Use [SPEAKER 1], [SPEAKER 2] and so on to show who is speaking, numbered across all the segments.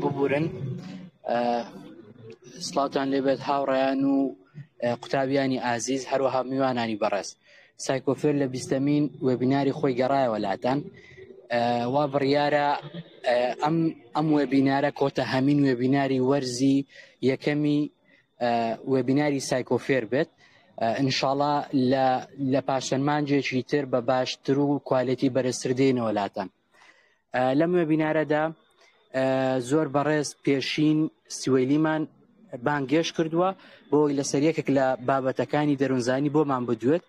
[SPEAKER 1] ببورن سڵاوتان لێبێت هاوڕیان و قوتابیانی ئازیز هەروەها میوانانی بەڕێز سایکۆفێر لە بیستەمین وێبیناری خۆی گەڕایەوە لاتان وا بڕیارە ئەم ئەم وێبینارە کۆتە هەمین وێبیناری وەرزی یەکەمی وێبیناری سایکۆفێر بێت انشاءڵا لە لە پاشەن مانجێکی تر بە باشتر و کوالێتی بەرزتر دێنەوە لاتان لەم وێبینارەدا زۆر بەڕێز پێشین سوەیلیمان بانگێش کردووە بۆی لەسەر یەکێک لە بابەتەکانی دەروونزانی بۆمان بدوێت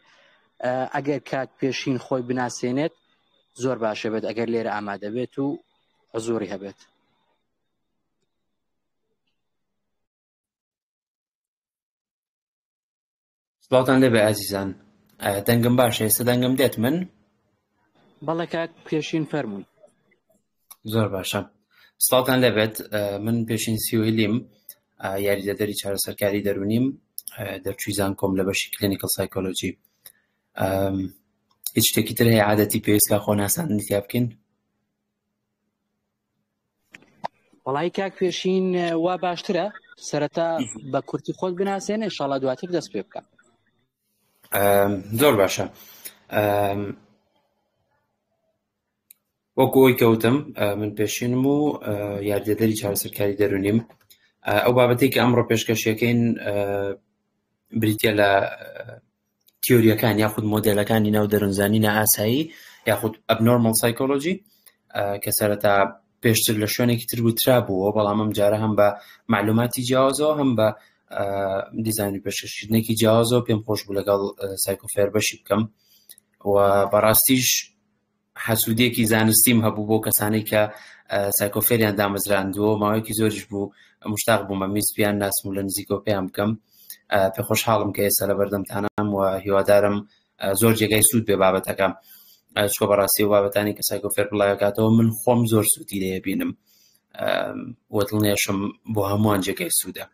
[SPEAKER 1] ئەگەر کاک پێشین خۆی بناسێنێت زۆر باشە بێت ئەگەر لێرە ئامادە بێت و حزوری هەبێت.
[SPEAKER 2] سڵاوتان لێبێ ئازیزان دەنگم باشە ئێستا دەنگم دێت من
[SPEAKER 1] بەڵێ کاک پێشین فەرمووی
[SPEAKER 2] زۆر باشە سڵاوتان لێبێت من پێشین سیوهلیم یاریدەدەری چارەسەرکاری دەرونیم دەرچووی زانکۆم لە بەشی clinical psychology هیچ شتێکی تر هەیە عادەتی پێویستکە خۆ ناساندنی تیا بکەین
[SPEAKER 1] وەڵی کاک پێشین وا باشترە سەرەتا بە کورتی خۆت بناسێنێ شاڵا دواتر دەست پێ بکە
[SPEAKER 2] زۆر باشە وەکو ئەوی کەوتم من پێشینم و یاریدەدەری چارەسەرکاری دەرونیم ئەو بابەتێک کە ئەمڕۆ پێشکەشیەکەین بریتە لە تیۆریەکان یاخود مۆدێلەکانی ناو دەروونزانی نائاسایی یاخود abnormal psychology کە سەرەتا پێشتر لە شوێنێکی تر وترابووەوە بەڵام ئەم جارە هەم بە معلوماتی جیاوازەوە هەم بە دیزانی پێشکەشکردنێکی جیاوازەوە پێم خۆش بوو لەگەڵ سایکۆفێر بەشی بکەم و بەڕاستیش حەسوودیەکی زانستیم هەبوو بۆ کەسانی کە سایکۆفێریان دامەزراندووە ماوەیەکی زۆریش بوو مشتاق بوومە میز بیان ناسم و لە نزیکەوە پێیان بکەم پێ خۆشحاڵم کە ئێستا لە بەردەمتانام و هیوادارم زۆر جێگای سوود بێ بابەتەکە چکۆ بەڕاستی و بابەتانی کە سایکۆفێر بڵاوکاتەوە من خۆم زۆر سوودی لێ بینم وە دڵنیاشم بۆ هەمووان جێگای سوودە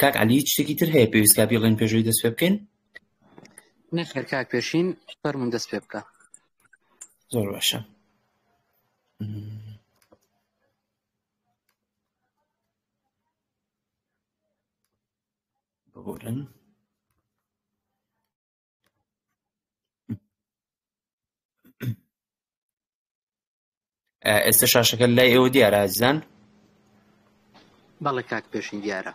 [SPEAKER 2] کاک علی هیچ شتێکی تر هەیە پێویستکا بیڵێن پێشەوەی دەست پێ بکەین
[SPEAKER 1] نەخێر کاک پێشین فەرمونون دەست پێ بکە
[SPEAKER 2] زۆر باشە ببورن ئێستا شاشەکە لای ئێوە دیارە ئازیزان
[SPEAKER 1] بەڵێ کاک پێشین دیارە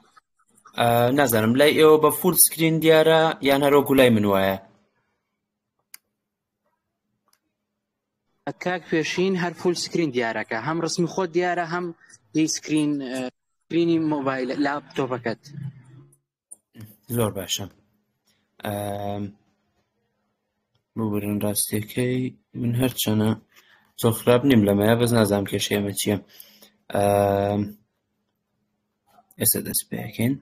[SPEAKER 2] نازانم لای ئێوە بە full screen دیارە یان هەرۆکو لای من وایە
[SPEAKER 1] کاک پێشین هەر full screen دیارەکە هەم ڕسمی خۆت دیارە هەم دی screen screen ی مۆبایل لاپتۆپەکەت
[SPEAKER 2] زۆر باشە ببورن ڕاستیەکەی من هەرچەنە زۆر خراپ نیم لەمەیە بەس نازانم کێشەی ئەمە چییە ئێستا دەست پێکەین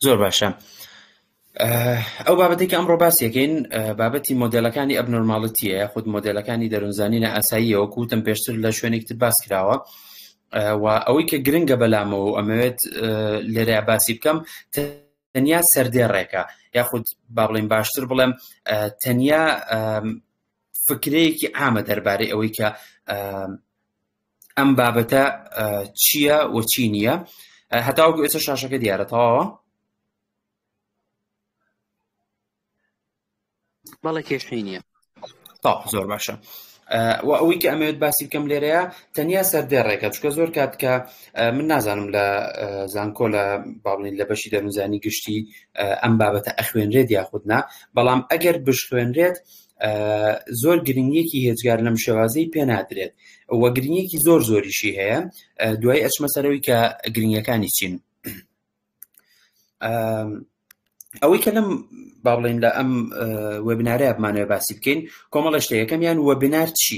[SPEAKER 2] زۆر باشە ئەو بابەتێک کە ئەمڕۆ باسیەکەین بابەتی مۆدلەکانی abnormality یە یاخود مۆدلەکانی دەروونزانی نائاساییەوە کوتم پێشتر لە شوێنێک تر باس کراوە و ئەوەی کە گرنگە بەلامەوە و ئەمەوێت لێرە باسی بکەم تەنیا سەردێڕێکە یاخود با بڵێن باشتر بڵێم تەنیا فکرەیەکی عامە دەربارەی ئەوەی کە ئەم بابەتە چییە و چی نییە هەتاوەکو ئێستا شاشەکە دیارە تەواوە
[SPEAKER 1] بەڵێ کێشەی نییە
[SPEAKER 2] تا زۆر باشە و ئەوەی کە ئەمەوێت باسی بکەم لێرەیە تەنیا سەردێڕێکە چکە زۆر کات کە من نازانم لە زانکۆ لە باڵین لە بەشی دەروونزانی گشتی ئەم بابەتە ئەخوێنرێت یاخود نا بەڵام ئەگەر بشخوێنرێت زۆر گرنگیەکی هێجگار لەم شێوازەی پێنادرێت و گرنگیەکی زۆر زۆریشی هەیە دوای ئەچمە سەرەوەی کە گرنگەکانی چین ئەوەی کە لەم با بڵین لە ئەم وێبنارەیە بمانەوە باسی بکەین کۆمەڵە شتە یەکەمیان وێبنار چی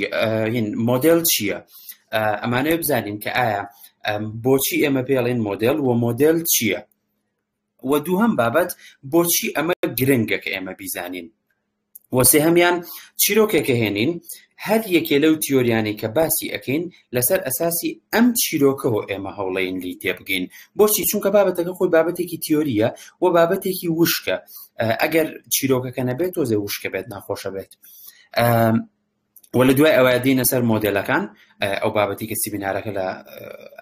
[SPEAKER 2] هین مۆدل چییە؟ ئەمانەوە بزانین کە ئایا بۆچی ئێمە پێڵێن مۆدل و مۆدل چییە؟ و دووهەم بابەت بۆچی ئەمە گرنگە کە ئێمە بیزانین و سێهەمیان چیرۆکێکە هێنین هەر یەکێ لەو تیۆریانەی کە باسی ئەکەین لەسەر ئەساسی ئەم چیرۆکەوە ئێمە هەوڵین لی تێبگەین بۆچی چونکە بابەتەکە خۆی بابەتێکی تیۆریە و بابەتێکی وشکە ئەگەر چیرۆکەکە نەبێت تۆزێ وشکە بێت ناخۆشە بێت. و لە دوای ئەوە دینە سەر مۆدلەکان ئەو بابەتی کە سیمینارەکە لە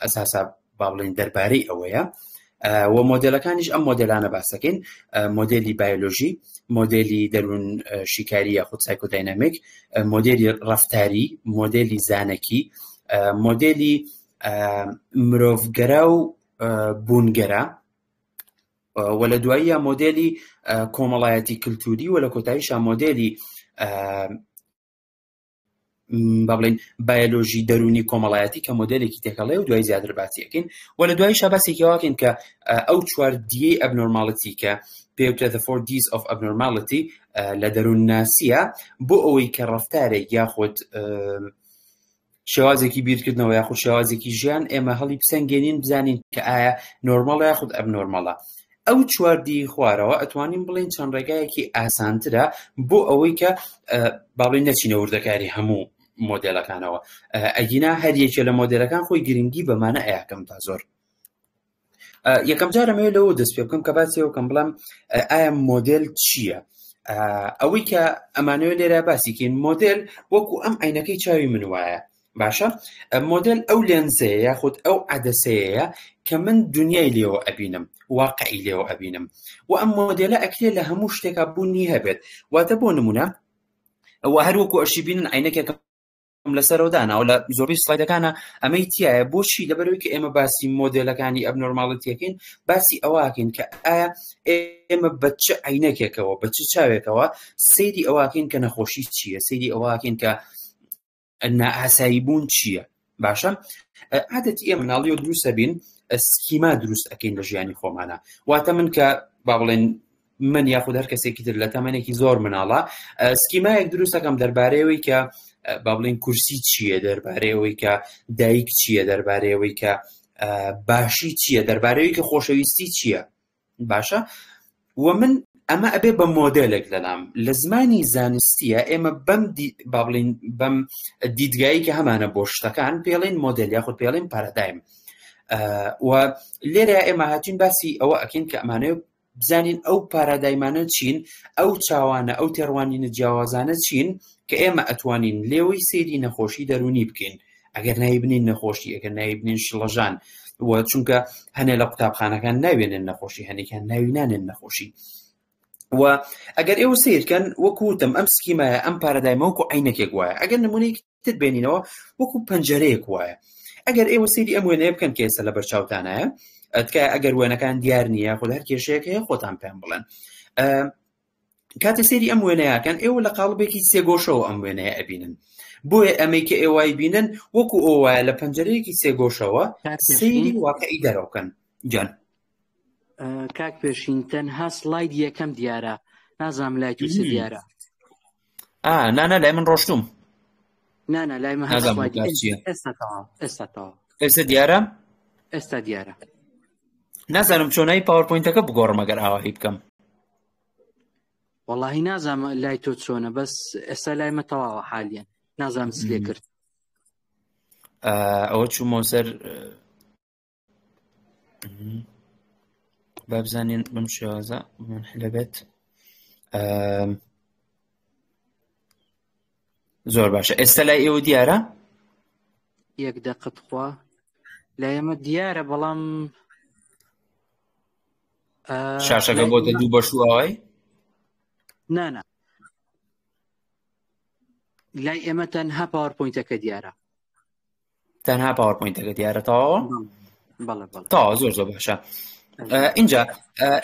[SPEAKER 2] ئەساسا با بڵێین دەربارەی ئەوەیە و مۆدلەکانیش ئەم مۆدلانە باسەکەین مۆدلی بایۆلۆژی مۆدلی دەروون شیکاری یاخود psychodynamic مۆدلی ڕفتاری مۆدلی زانەکی مۆدلی مرۆڤگەرا و بوونگەرا و لە دواییە مۆدێلی کۆمەڵایەتی کللتوری و لە کۆتاییشا مۆدێلی با بڵێین بایۆلۆژی دەرونی کۆمەڵایەتی کە مۆدلێکی تێکەڵێ و دوای زیاتر باسیەکەین و لە دوای شاباسێکی واکەین کە ئەو چوار D ی abnormality کە پێوتە the four Ds of abnormality لە دەروون ناسیە بۆ ئەوەی کە ڕفتارێک یاخود شێوازێکی بیرکردنەوە یاخود شێوازێکی ژیان ئێمە هەڵی بسەنگێنین بزانین کە ئایا normal ە یاخود abnormal ە ئەو چوار D خوارەوە ئەتوانین بڵێین چەند ڕێگایەکی ئاسانترە بۆ ئەوەی کە باڵی نەچینە وردەکاری هەموو مۆدلەکانەوە ئەگینا هەر یەکێ لە مۆدلەکان خۆی گرنگی بەمانە ئەیاکەم تا زۆر یەکەم جارم هەیە لەوە دەست پێ بکەم کە باسی ئەو کەم بڵێم ئایا مۆدل چییە؟ ئەوەی کە ئەمانەوە لێرە باسیکەین مۆدل وەکو ئەم عینەکەی چاوی من وایە باشە مۆدل ئەو لێنزەیە یاخود ئەو عدەسەیە کە من دنیای لێوە ئەبینم واقعی لێوە ئەبینم و ئەم مۆدلە ئەکرێ لە هەموو شتێکا بوونی هەبێت واتە بۆ نمونە ئەوە هەروەکو ئەشی بینن عینەکێکم لەسەرەوە داناوە لە زۆربەی سلایدەکانە ئەمەی تایە بۆچی لەبەرەوەی کە ئێمە باسی مۆدلەکانی abnormality ەکەین باسی ئەوەکەین کە ئایا ئێمە بە چ عینەکێکەوە بە چ چاوێکەوە سەیری ئەوەکەین کە نەخۆشی چییە سەیری ئەوەکەین کە نائاسایی بوون چییە باشە عادەتی ئێمە مناڵی و دروستە بین schema دروست ئەەکەین لە ژیانی خۆمانە واتە من کە با بڵێن من یاخود هەر کەسێکی تر لە تەمەنێکی زۆر مناڵە سکیمایەک دروستەکەم دەربارەیەوەی کە با بڵین کورسی چییە دەربارەیەوەی کە دایک چییە دەربارەیەوەی کە باشی چییە دەربارەوەی کە خۆشەویستی چییە باشە و من ئەمە ئەبێ بە مۆدلێک لەلام لە زمانی زانستیە ئێمە بەم با بڵین بەم دیدگایی کە هەمانە بۆ شتەکان پێڵین مۆدل یاخود پێڵین پارادایم و لێرە ئێمە هاتین باسی ئەوە ئەکەین کە ئەمانەیە بزانین ئەو پارادایمانە چین ئەو چاوانە ئەو تێڕوانینە جیاوازانە چین کە ئێمە ئەتوانین لێوەی سەیری نەخۆشی دەرونی بکەین ئەگەر نایبنین نەخۆشی ئەگەر نایبنین شڵەژان و چونکە هەنێ لە قوتابخانەکان ناوێنن نەخۆشی هەنێکیان ناوی نانێن نەخۆشی و ئەگەر ئێوە سیرکەن وەکوتم ئەم سکیمایە ئەم پارادایمە وەکو عینەکێک وایە ئەگەر نمونەیەک تر بێنینەوە وەکو پەنجەرەیەک وایە ئەگەر ئێوە سەیری ئەم وێنەیە بکەن کە ئێستا لە بەرچاوتانایە تکایە ئەگەر وێنەکان دیار نییە خود هەر کێشەیەک هەیە خۆتان پێم بڵێن کاتێ سەیری ئەم وێنەیەکەن ئێوە لە قاڵبێکی سێگۆشەوە ئەم وێنەیە ئەبینن بۆیە ئەمەی کە ئێوای بینن وەکو ئەو وایە لە پەنجەرەیەکی سێگۆشەوە سەیری واقعی دەرەوکەن گیان
[SPEAKER 1] کاک پێشین تەنها سلاید یەکەم دیارە نازانم لای تو دیارە
[SPEAKER 2] نانا لای من ڕۆشتوم
[SPEAKER 1] نانا لای من ئێستا
[SPEAKER 2] ئێستا دیارە
[SPEAKER 1] ئێستا دیارە
[SPEAKER 2] نازانم چۆنایی PowerPoint ەکە بگۆڕم ئەگەر ئاواهی بکەم
[SPEAKER 1] وەڵی نازانم لای تۆ چۆنە بەس ئێستا لای مە تەواوە حالیان نازانم چ لێ کرد
[SPEAKER 2] ئەوە چوومەوە سەر با بزانین بەم شێوازە من حلە بێت زۆر باشە ئێستا لای ئێوە دیارە
[SPEAKER 1] یەک دەقە تخوا لای ئێمە دیارە بەڵام
[SPEAKER 2] شاشەکە بۆتە دوو بەش و ئاوای
[SPEAKER 1] نانا لای ئێمە تەنها PowerPoint ەکە دیارە
[SPEAKER 2] تەنها PowerPoint ەکە دیارە تەواوە تەواو زۆر زۆر باشە اینجا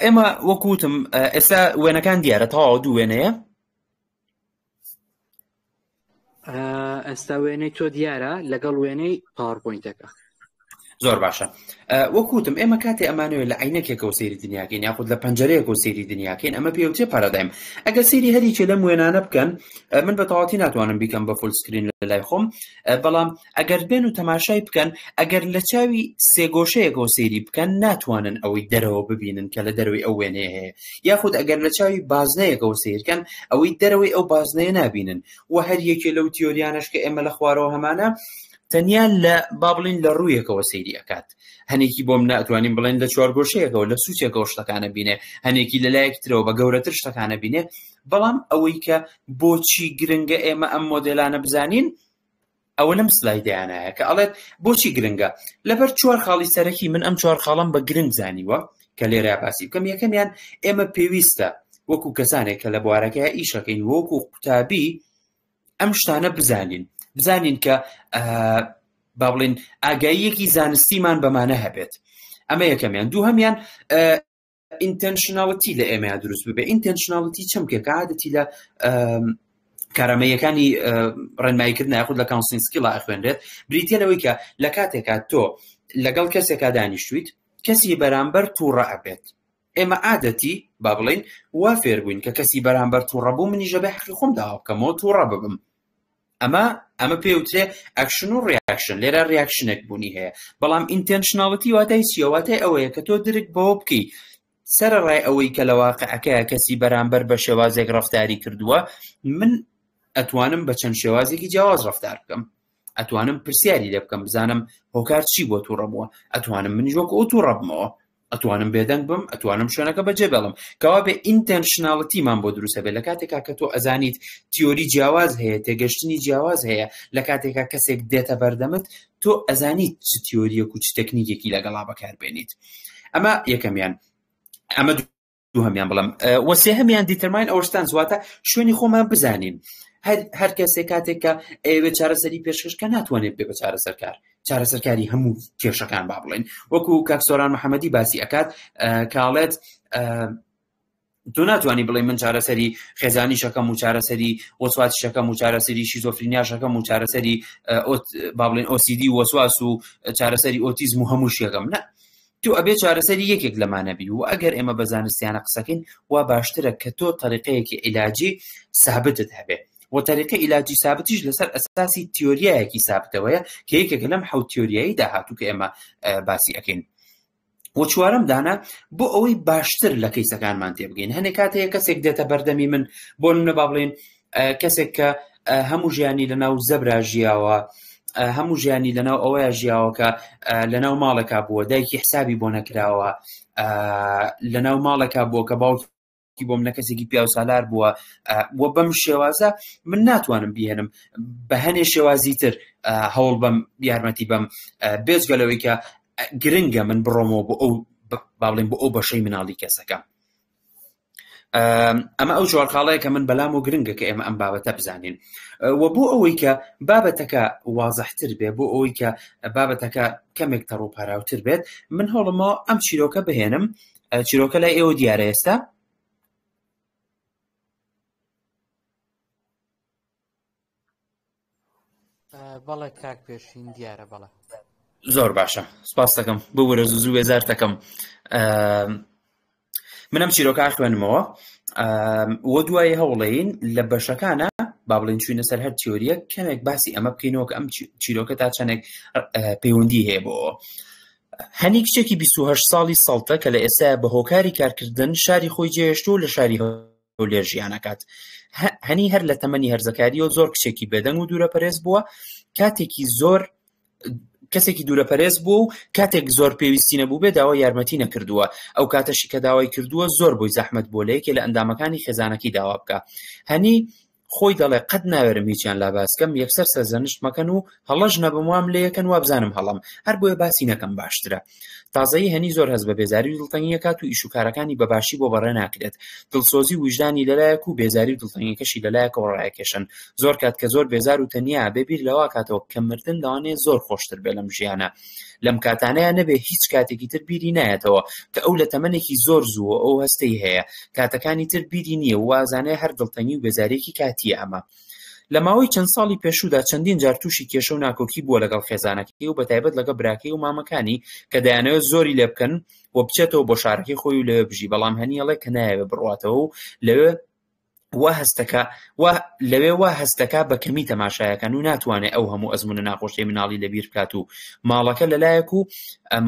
[SPEAKER 2] ئێمە وەکوتم ئێستا وێنەکان دیارە تەواو دوو وێنەیە
[SPEAKER 1] ئێستا وێنەی تۆ دیارە لەگەڵ وێنەی PowerPoint ەکە
[SPEAKER 2] زۆر باشە وەکوتم ئێمە کاتێ ئەمانەوێت لە عینەکێکەوە سەیری دنیاکەین یاخود لە پەنجەرەیەکەوە سەیری دنیاکەین ئەمە پێوتێ پارادایم ئەگەر سەیری هەریکێ لەم وێنانە بکەن من بە تەواتی ناتوانم بیکەم بە full screen لە لای خۆم بەڵام ئەگەر بێن و تەماشای بکەن ئەگەر لە چاوی سێگۆشەیەکەوە سەیری بکەن ناتوانن ئەوەی دەرەوە ببینن کە لە دەرەوەی ئەو وێنەیە هەیە یاخود ئەگەر لە چاوی بازنەیەکەوە سیرکەن ئەوەی دەرەوەی ئەو بازنەیە نابینن و هەر یەکێ لەو تیۆریانش کە ئێمە لە خوارەوە هەمانە. تەنیا لە با بڵین لە ڕوویەکەوە سەیری ئەکات هەنێکی بۆم ناتوانین بڵێن لە چوارگۆشەیەکەوە لە سوچێکەوە شتەکانە بینێ هەنێکی لە لایەکی ترەوە بە گەورەتر شتەکانە بینێ بەڵام ئەوەی کە بۆچی گرنگە ئێمە ئەم مۆدێلانە بزانین ئەوە لەم سلایدەیانایە کە ئەڵێت بۆچی گرنگە لەبەر چوار خاڵی سەرەکی من ئەم چوار خاڵم بە گرنگ زانیوە کە لێرە باسی بکەم یەکەمیان ئێمە پێویستە وەکو کەسانێک کە لە بوارەکە ئیشەکەین وەکو قوتابی ئەم شتانە بزانین بزانین کە با بڵین ئاگاییەکی زانستیمان بەمانە هەبێت ئەمە یەکەمیان دووهەمیان intentionality لە ئێمەیا دروست ببێ intentionality چەمکێکە عادەتی لە کارامەیەکانی ڕێنماییکردن یاخود لە counseling skill ا ئەخوێنرێت بریتە لەوەی کە لە کاتێکا تۆ لەگەڵ کەسێکا دانیشتویت کەسی بەرامبەر تووڕە ئەبێت ئێمە عادەتی با بڵین وا فێربووین کە کەسی بەرامبەر تووڕە بوو منیش ئەبێ حەقی خۆم داوا بکەمەوە تووڕە ببم ئەمە ئەمە پێوترێ ئەکشن و reaction لێرە reaction ێک بوونی هەیە بەڵام intentionality واتای چییە واتای ئەوەیە کە تۆ درک بەوە بکەی سەرەڕای ئەوەی کە لە واقعەکەیە کەسی بەرامبەر بە شێوازێک ڕفتاری کردووە من ئەتوانم بە چەند شێوازێکی جیاواز ڕفتار بکەم ئەتوانم پرسیاری لێ بکەم بزانم هۆکار چی بۆ تووڕە بووە ئەتوانم منیش وەکو ئەو تووڕە بمەوە ئەتوانم بێدەنگ بم ئەتوانم شوێنەکە بەجێ بێڵم کەوا بێ intentionality مان بۆ دروستە بێت لە کاتێکا کە تۆ ئەزانیت تیۆری جیاواز هەیە تێگەشتنی جیاواز هەیە لە کاتێکا کەسێک دێتە بەردەمت تۆ ئەزانیت چ تیۆریەک و چ تەکنیکێکی لەگەڵا بەکاربێنیت ئەمە یەکەمیان ئەمە دووهەمیان بڵم وە سێهەمیان determine our stance واتە شوێنی خۆمان بزانین هەر هەر کەسێک کاتێک کە ئەوێ چارەسەری پێشکەش کە ناتوانێت بێ بە چارەسەرکار چارەسەرکاری هەموو کێشەکان با بڵێن وەکو کاک سۆران محەممەدی باسی ئەکات کاڵێت تۆ ناتوانانی بڵێ من چارەسەری خێزانی شەکەم و چارەسەری وەسواتی شەکەم و چارەسەری شیزۆفرینیا شەکەم و چارەسەری با بڵێن OCD وەسواس و چارەسەری ئۆتیزم و هەموو شێکەم نە تۆ ئەبێ چارەسەری یەکێک لەمانە بی و ئەگەر ئێمە بە زانستیانە قسەکەین وا باشترە کە تۆ تەریقەیەکی عیلاجی سابتت هەبێ و تەریقە عیلاجی سابتیش لەسەر ئەساسی تیۆریایەکی سابتەوەیە کە یەکێکە لەم حەوت تیۆریایی داهاتوو کە ئێمە باسی ئەکەین و چوارەم دانا بۆ ئەوەی باشتر لە کەیسەکانمان تێبگەین هەنێک کاتەیە کەسێک دێتە بەردەمی من بۆ نمونە با بڵێن کەسێک کە هەموو ژیانی لەناو زەبرا ژیاوە هەموو ژیانی لەناو ئەوەیە ژیاوە کە لەناو ماڵێکا بووە دایکی حسابی بۆ نەکراوە لەناو ماڵێکا بووە کە باوکی بۆ منە کەسێکی پیاوسالار بووە و بەم شێوازە من ناتوانم بهێنم بە هەنێ شێوازی تر هەوڵ بەم یارمەتی بەم بێجگە لەوەی کە گرنگە من بڕۆمەوە بۆ ئەو با بڵێن بۆ ئەو بەشەی مناڵی کەسەکە ئەمە ئەو چوار خاڵەیە کە من بەلام و گرنگە کە ئێمە ئەم بابەتە بزانین و بۆ ئەوەی کە بابەتەکە وازحتر بێ بۆ ئەوەی کە بابەتەکە کەمێک تەڕ و پاراوتر بێت من هەوڵمەوە ئەم چیرۆکە بهێنم چیرۆکە لای ئێوە دیارە ئێستا
[SPEAKER 1] بەڵێ کاک پێشین دیارە بەڵێ
[SPEAKER 2] زۆر باشە سپاس دەکەم ببورە زوو زوو بێزارتەکەم من ئەم چیرۆکە خوێنمەوە وە دوای هەوڵین لە بەشەکانە با بڵێن چوینە سەر هەر تیۆریە کەمێک باسی ئەمە بکەینەوە کە ئەم چیرۆکە تا چەندێک پەیوەندی هەیە بۆ هەنی کچێکی 28 ساڵی سەڵتە کە لە ئێستا بە هۆکاری کارکردن شاری خۆی جێهێشت و لە شاری هەولێر ژیان ئەکات. هەنی هەر لە تەمەنی هەرزەکاریەوە زۆر کچێکی بێدەنگ و دوورەپەرێز بووە کاتێکی زۆر کەسێکی دوورەپەرێز بووە و کاتێک زۆر پێویستی نەبوو بێ داوای یارمەتی نەکردووە ئەو کاتەشی کە داوای کردووە زۆر بۆی زەحمەت بووە لە یەکێ لە ئەندامەکانی خێزانەکەی داوا بکە هەنی خۆی دەڵێ قەت ناوێرم هیچیان لا باس کەم یەکسەر سەرزەنشت مەکەن و هەڵەش نەبم وام لێ یەکەن وابزانم هەڵەم هەر بۆیە باسی نەکەم باشترە تازەیی هەنی زۆر هەست بە بێزاری و دڵتەنگی ئەکات و ئیش و کارەکانی بە باشی بۆ بەڕێ ناکرێت. دڵسۆزی و ویژدانی لەلایەک و بێزاری و دڵتەنگیەکەشی لەلایەکەوە ڕایەکێشن. زۆر کات کە زۆر بێزار و تەنیا ئەبێ بیر لەوە ئەکاتەوە کە مردن لەوانەیە زۆر خۆشتر بێ لەم ژیانە. لەم کاتانەیا نەبێ هیچ کاتێکی تر بیری نایەتەوە کە ئەو لە تەمەنێکی زۆر زووە ئەو هەستەی هەیە. کاتەکانی تر بیری نییە و وازانێ هەر دڵتەنگی و بێزاریەکی کاتییە ئەمە. لە ماوەی چەند ساڵی پێشوودا چەندین جار تووشی کێشە و ناکۆکی بووە لەگەڵ خێزانەکەی و بەتایبەت لەگەڵ براکەی و مامەکانی کە دەیانەوێت زۆری لێ بکەن و بچێتەوە بۆ شارەکەی خۆی و لەوێ بژی بەڵام هەنی ئەڵێ کە نایەوێ بڕواتەوە و لەوێ وا هەستەکە وا لەوێ وا هەستەکا بە کەمی تەماشایەکەن و ناتوانێت ئەو هەموو ئەزمونە ناخۆشەی مناڵی لەبیر بکات و ماڵەکە لەلایەک و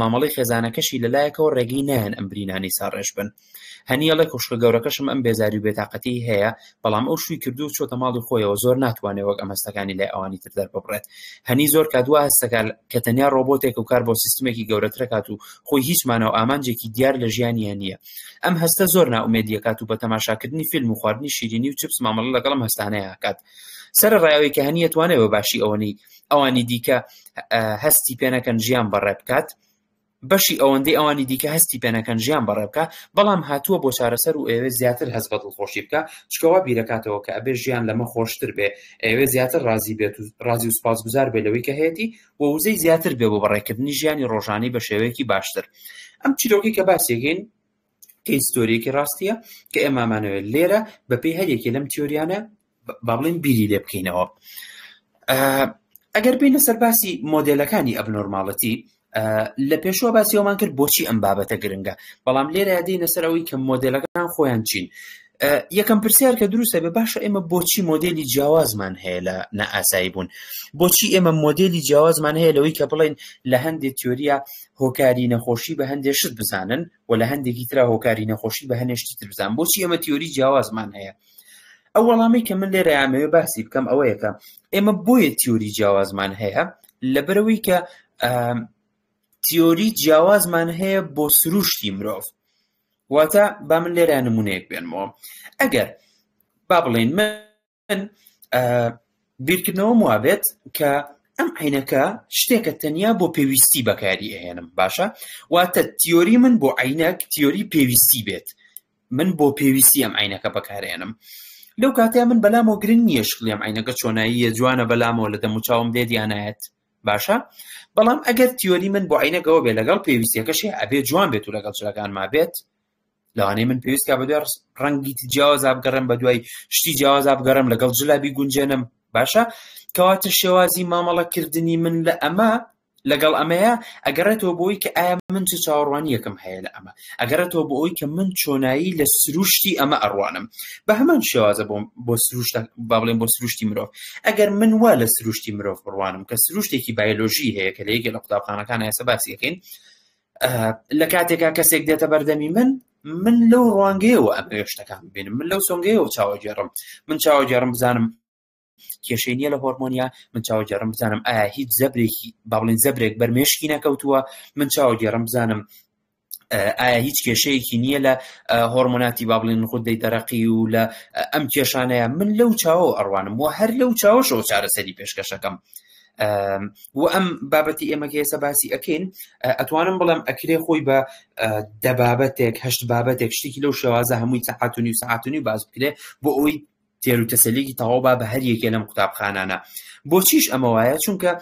[SPEAKER 2] مامەڵەی خێزانەکەشی لەلایەکەوە ڕێگەی نایەن ئەم برینانەی ساڕێژ بن. هەنیەڵێ خوشکە گەورەکەشم ئەم بێزاری و بێتاقەتیی هەیە، بەڵام ئەو شووی کردووە و چۆتە ماڵی خۆیەوە زۆر ناتوانێ وەک ئەم هەستەکانی لای ئەوانی تر دەرببڕێت. هەنی زۆر کات وا هەستەکا کە تەنیا ڕۆبۆتێکە و کار بۆ سیستمێکی گەورەترەکات و خۆی هیچ مانا و ئامانجێکی دیار لە ژیانیا نییە. ئەم هەستە زۆر نائومێدیەکات و بە تەماشاکردنی فیلم و خواردنی شیرینی و چپس مامەڵە لەگەڵ ئەم هەستانەیا ئەکات. سەرەڕای ئەوەی کە هەنی ئەتوانێ بە باشی ئەوەنەی ئەوانی دیکە هەستی پێنەکەن ژیان بەڕێ بکات، بەشی ئەوەندەی ئەوانی دیکە هەستی پێنەکەن ژیان بەڕێ بکا، بەڵام هاتووە بۆ چارەسەر و ئەیەوێ زیاتر هەست بە دڵخۆشی بکا، چونکە وا بیرەکاتەوە کە ئەبێ ژیان لەمە خۆشتر بێ، ئەیەوێ زیاتر ڕازی بێت و ڕازی و سوپاسگوزار بێ لەوەی کە هەیەتی و وزەی زیاتر بێ بۆ بەڕێکردنی ژیانی ڕۆژانەی بە شێوەیەکی باشتر. ئەم چیرۆکەی کە باسی ئەکەین کەیس ستۆرییەکی ڕاستییە کە ئێمە ئەمانەوێت لێرە بەپێی هەر یەکێ لەم تیۆریانە با بڵێین بیری لێ بکەینەوە. ئەگەر بینە سەر باسی مۆدێلەکانی abnormality لە پێشوە باسی ئەومان کرد بۆچی ئەم بابەتە گرنگە بەڵام لێرە دێینە سەر ئەوەی کە مۆدێلەکان خۆیان چین یەکەم پرسیار کە دروستە بێ باشە ئێمە بۆچی مۆدێلی جیاوازمان هەیە لە نائاسایی بوون بۆچی ئێمە مۆدێلی جیاوازمان هەیە لەوەی کە بڵێن لە هەندێک تیۆریە هۆکاری نەخۆشی بە هەندێک شت بزانن و لە هەندێکی ترا هۆکاری نەخۆشی بە هەنێشتی تر بزان بۆچی ئێمە تیۆری جیاوازمان هەیە ئەو وەڵامەی کە من لێرە ئامەوێ باسی بکەم ئەوەیە کە ئێمە بۆیە تیۆری جیاوازمان هەیە لەبەرەوەی کە تیۆری جیاوازمان هەیە بۆ سروشتی مرۆڤ واتە با من لێرە نمونەیەک بێنمەوە ئەگەر با بڵێن من بیرکردنەوەم وابێت کە ئەم عینەکە شتێکە تەنیا بۆ پێویستی بەکاری ئەهێنم باشە واتە تیۆری من بۆ عینەک تیۆری پێویستی بێت من بۆ پێویستی ئەم عینەکە بەکارێنم لەو کاتەیە من بەلامەوە گرنگ نییە شکلی ئەم عینەکە چۆناییە جوانە بەلامەوە لە دەموچاوم دێت یان نایەت باشە بەڵام ئەگەر تیۆری من بۆ عینەکەەوە بێ لەگەڵ پێویستیەکەشی ئەبێ جوان بێت و لەگەڵ جلەکان ما بێت لەوانەیە من پێویست کا بەدوای ڕەنگی جیاوازا بگەڕێم بە دوای شتی جیاوازا بگەڕێم لەگەڵ جلابی گونجێنم باشە کەواتە شێوازی مامەڵەکردنی من لە ئەمە لەگەڵ ئەمەیە ئەگەڕێتەوە بۆی کە ئایا من چ چاوەڕوانیەکەم هەیە لە ئەمە ئەگەڕێتەوە بۆ ئەوی کە من چۆنایی لە سروشتی ئەمە ئەڕوانم بە هەمان شێوازە بۆ بۆ سروشت با بڵێن بۆ سروشتی مرۆڤ ئەگەر من وا لە سروشتی مرۆڤ بڕوانم کە سروشتێکی بایۆلۆژی هەیە کە لە یەکێ لە قوتابخانەکان ئێستا باسی ئەکەین لە کاتێکا کەسێک دێتە بەردەمی من من لەو ڕوانگەیەوە ئەمەوێ شتەکان ببینم من لەو سۆنگەیەوە چاوەگێڕم من چاوەگێڕم بزانم کێشەی نییە لە هۆرمۆنیا من چاوەگێڕم بزانم ئایا هیچ زەبرێکی با بڵێن زەبرێک بەر مێشکی نەکەوتووە من چاوەگێڕم بزانم ئایا هیچ کێشەیەکی نییە لە هۆرمۆناتی با بڵێن غودەی دەرەقی و لە ئەم کێشانەیە من لەو چاوە ئەڕوانم و هەر لەو چاوەشەوە چارەسەری پێشکەشەکەم و ئەم بابەتی ئێمە کە ئێستا باسی ئەکەین ئەتوانم بڵێم ئەکرێ خۆی بە دە بابەتێک هەشت بابەتێک شتێکی لەو شێوازە هەمووی سەعات و نیو سەعات و نیو باس بکرێ بۆ ئەوەی تێر و تەسەلیکی تەواو با بە هەر یەکێ لەم قوتابخانانە بۆچیش ئەمە وایە چونکە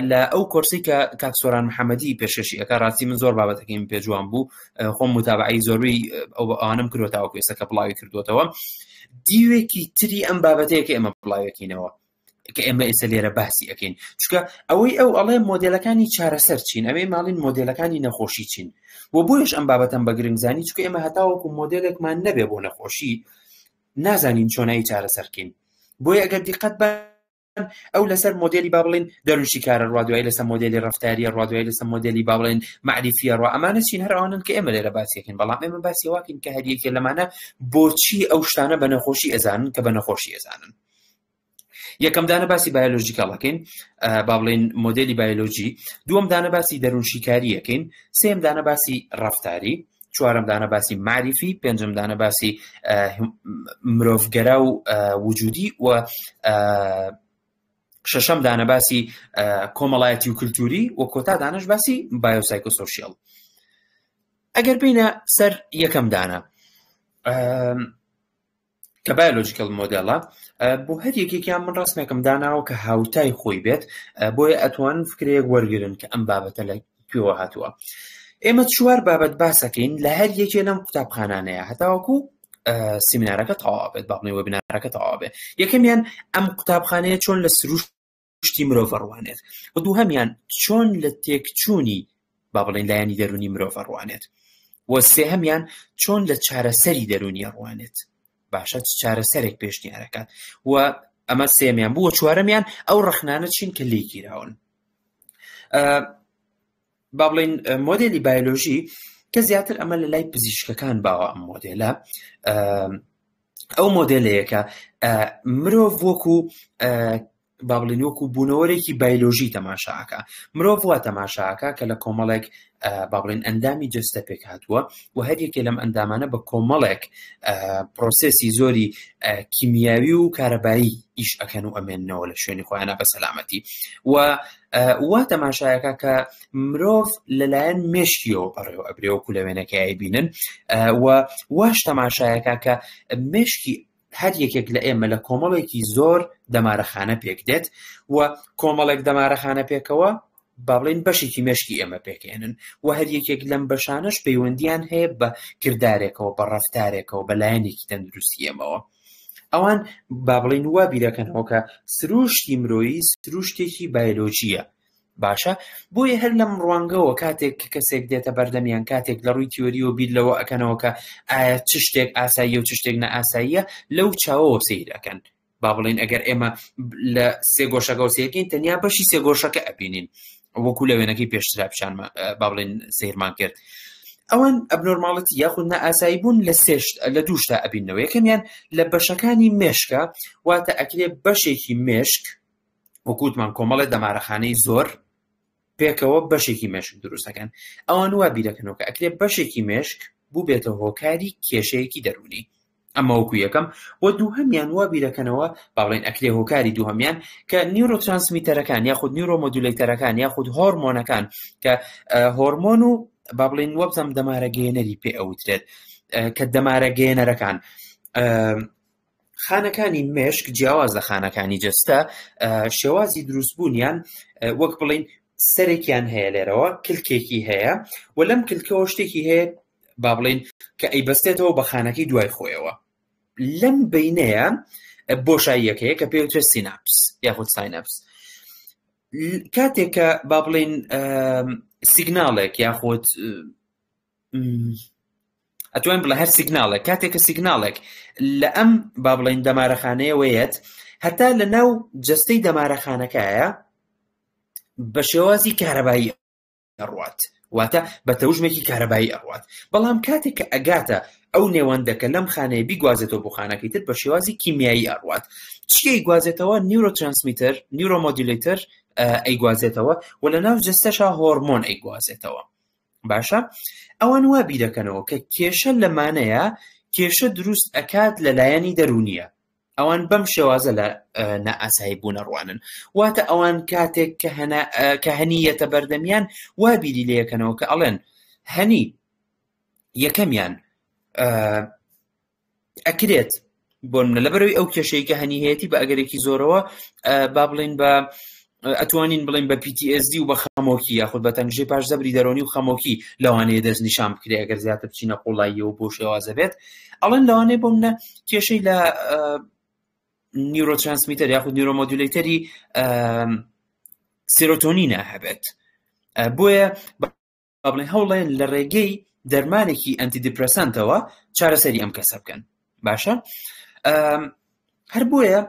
[SPEAKER 2] لە ئەو کۆرسی کە کاک سۆران محەممەدی پێشکەشی ئەکا ڕاستی من زۆر بابەتەکەیم پێ جوان بوو خۆم متابعی زۆربەی ئەو ئەوانم کردووە تاوەکو ئێستا کە بڵاوی کردووەتەوە دیوێکی تری ئەم بابەتەیە کە ئێمە بڵاوێکینەوە کە ئێمە ئێستا لێرە باسی ئەەکەین چونکە ئەوەی ئەو ئەڵێ مۆدلەکانی چارەسەر چین ئەمەی ماڵین مۆدلەکانی نەخۆشی چین و بۆیش ئەم بابەتەم بە گرنگزانی چونکە ئێمە هەتاوەکو مۆدلێکمان نەبێ بۆ نەخۆشی نازانین چۆنایی چارەسەرکەین بۆیە ئەگەر دیقەت بە ئەو لەسەر مۆدلی با بڵین دەروونشیکارە ڕوا دوای لەسەر مۆدلی ڕفتاریە ڕوا دوای لەسەر مۆدلی با بڵێن مەعریفیە ڕوا ئەمانە چین هەر ئەوانن کە ئێمە لێرە باسیەکەین بەڵام ئێمە باسی واکەین کە هەریەکێ لەمانە بۆچی ئەو شتانە بە نەخۆشی ئەزانن کە بە نەخۆشی ئەزانن یەکەم دانە باسی biological ەکەین با بڵێن مۆدلی بایۆلۆژی دووەم دانە باسی دەروونشیکاریەکەین سێم دانە باسی ڕفتاری چوارەم دانە باسی مەعریفی پێنجەم دانە باسی مرۆڤگەرا و وجودی و شەشەم دانە باسی کۆمەڵایەتی و کللتوری و کۆتا دانش باسی biopsychosocial ئەگەر بینە سەر یەکەم دانە کە biological model ە بۆ هەر یەکێکیان من ڕسمێکم داناوە کە هاوتای خۆی بێت بۆیە ئەتوان فکرەیەک وەرگن کە ئەم بابەتە لە کوێوە هاتووە ئێمە چوار بابەت باسەکەین لە هەر یەکێ لەم قوتابخانانەیە هەتاوەکو سیمینارەکە تەواو بێت باڵێ وێبینارەکە تەواو بێت یەکەمیان ئەم قوتابخانەیە چۆن لە سروش شتی مرۆڤ ئەڕوانێت و دووهەمیان چۆن لە تێکچوونی با بڵێن لایەنی دەرونی مرۆڤ ئەڕوانێت و سێهەمیان چۆن لە چارەسەری دەرونی ئەڕوانێت. باشە چ چارەسەرێک پێشنیارەکات و ئەمە سێمیان بووە چوارەمیان ئەو ڕەخنانە چین کە لێی گیراون با بڵین مۆدێلی بایۆلۆژی کە زیاتر ئەمە لە لای پزیشکەکان باوە ئەم مۆدێلە ئەو مۆدێلەیەکە مرۆڤ وەکو با بڵێین وەکو بوونەوەرێکی بایلۆژی تەماشاکە مرۆڤ وا تەماشاکە کە لە کۆمەڵێک با بڵێن ئەندامی جەستە پێک هاتووە و هەر یەکێ لەم ئەندامانە بە کۆمەڵێک پرۆسێسی زۆری کیمیاوی و کارەبایی ئیش ئەکەن و ئەمێننەوە لە شوێنی خۆیانە بە سەلامەتی و وا تەماشایەکە کە مرۆڤ لەلایەن مێشکیەوە بەڕێوە ئەبرێ وەکو لە وێنەکەی بینن و واش تەماشایەکە کە مێشکی هەر یەکێک لە ئێمە لە کۆمەڵێکی زۆر دەمارەخانە پێک دێت و کۆمەڵێک دەمارەخانە پێکەوە با بڵێین بەشێکی مێشکی ئێمە پێکێنن و هەر یەکێک لەم بەشانەش پەیوەندیان هەیە بە کردارێکەوە بە ڕەفتارێکەوە بە لایەنێکی تەندروستی ئێمەوە ئەوان با بڵێین وا بیرەکەنەوە کە سروشتی مرۆیی سروشتێکی بایۆلۆژییە باشە بۆیە هەر لەم ڕوانگەوە کاتێک کە کەسێک دێتە بەردەمیان کاتێک لە ڕووی تیۆریەوە بیر لەوە ئەکەنەوە کە ئایا چ شتێک ئاساییە و چ شتێک نائاساییە لەو چاوەوە سەیر ئەکەن با بڵێین ئەگەر ئێمە لە سێگۆشەکەەوە سێکەین تەنیا بەشی سێگۆشەکە ئەبینین وەکو لە وێنەکەی پێشترا پیشان با بڵێن سەیرمان کرد ئەوان abnormality یاخود نائاسایی بوون لە سێشت لە دووشتا ئەبینەوە یەکەمیان لە بەشەکانی مێشکە واتە ئەکرێ بەشێکی مێشک وەکوتمان کۆمەڵێ دەمارەخانەی زۆر پێکەوە بەشێکی مێشک دروستەکەن ئەوان وا بیرەکەنەوە کە ئەکرێ بەشێکی مێشک بووبێتە هۆکاری کێشەیەکی دەروونی ئەمە وەکو یەکەم و دووهەمیان وا بیرەکەنەوە با بڵێن ئەکرێ هۆکاری دووهەمیان کە neurotransmitter ەکان یاخود neuromodulator ەکان یاخود هۆرمۆنەکان کە هۆرمۆن و با بڵێن وەبزەم دەمارەگەیەنەری پێ ئەوترێت کە دەمارەگەیەنەرەکان خانەکانی مێشک جیاواز لە خانەکانی جەستە شێوازی دروستبوونیان وەک بڵین سەرێکیان هەیە لێرەوە کلکێکی هەیە و لەم کلکەوە شتێکی هەیە با بڵین کە ئەیبەستێتەوە بە خانەکەی دوای خۆیەوە لەم بینەیە بۆشاییەکەیە کە پێوترێت synapse یاخود synapse کاتێک کە با بڵین سیگناڵێک یاخود ئەتوانین بڵێ هەر سیگناڵێک کاتێک کە سیگناڵێک لە ئەم با بڵێین دەمارەخانەیەوە یەت هەتا لە ناو جەستەی دەمارەخانەکایە بە شێوازی کارەبایی ئەڕوات واتە بە تەوژمێکی کارەبایی ئەڕوات بەڵام کاتێک کە ئەگاتە ئەو نێوەندەکە لەم خانەیە بیگوازێتەوە بۆ خانەکەی تر بە شێوازی کیمیایی ئەڕوات چی گوازێتەوە neurotransmitter neuromodulator ئەیگوازێتەوە و لە ناو جەستەشا هۆرمۆن ئەیگوازێتەوە باشە ئەوان وا بیرەکەنەوە کە کێشە لەمانەیە کێشە دروست ئەکات لە لایەنی دەرونیە ئەوان بەم شێوازە لە نائاسایی بوون ئەڕوانن واتە ئەوان کاتێک کە هەنا کە هەنیەتە بەردەمیان وا بیری لەکەنەوە کە ئەڵێن هەنی یەکەمیان ئەکرێت بۆ منە لەبەرەوەی ئەو کێشەی کە هەنی هەیەی بە ئەگەرێکی زۆرەوە با بڵین بە ئەتوانین بڵین بە PTSD و بە خەمۆکی یاخود بە تەنگژەی پاش زەبری دەرۆنی و خەمۆکی لەوانەیە دەست نیشان بکرێ ئەگەر زیاتر بچینە قوڵاییەوە بۆ شێوازە بێت ئەڵێن لەوانەیە بۆ منە کێشەی لە neurotransmitter یاخود neuromodulator ی سیرۆتۆنینە هەبێت بۆیە با بڵێن هەوڵێن لە ڕێگەی دەرمانێکی antidepressant ەوە چارەسەری ئەم کەسە بکەن باشە هەر بۆیە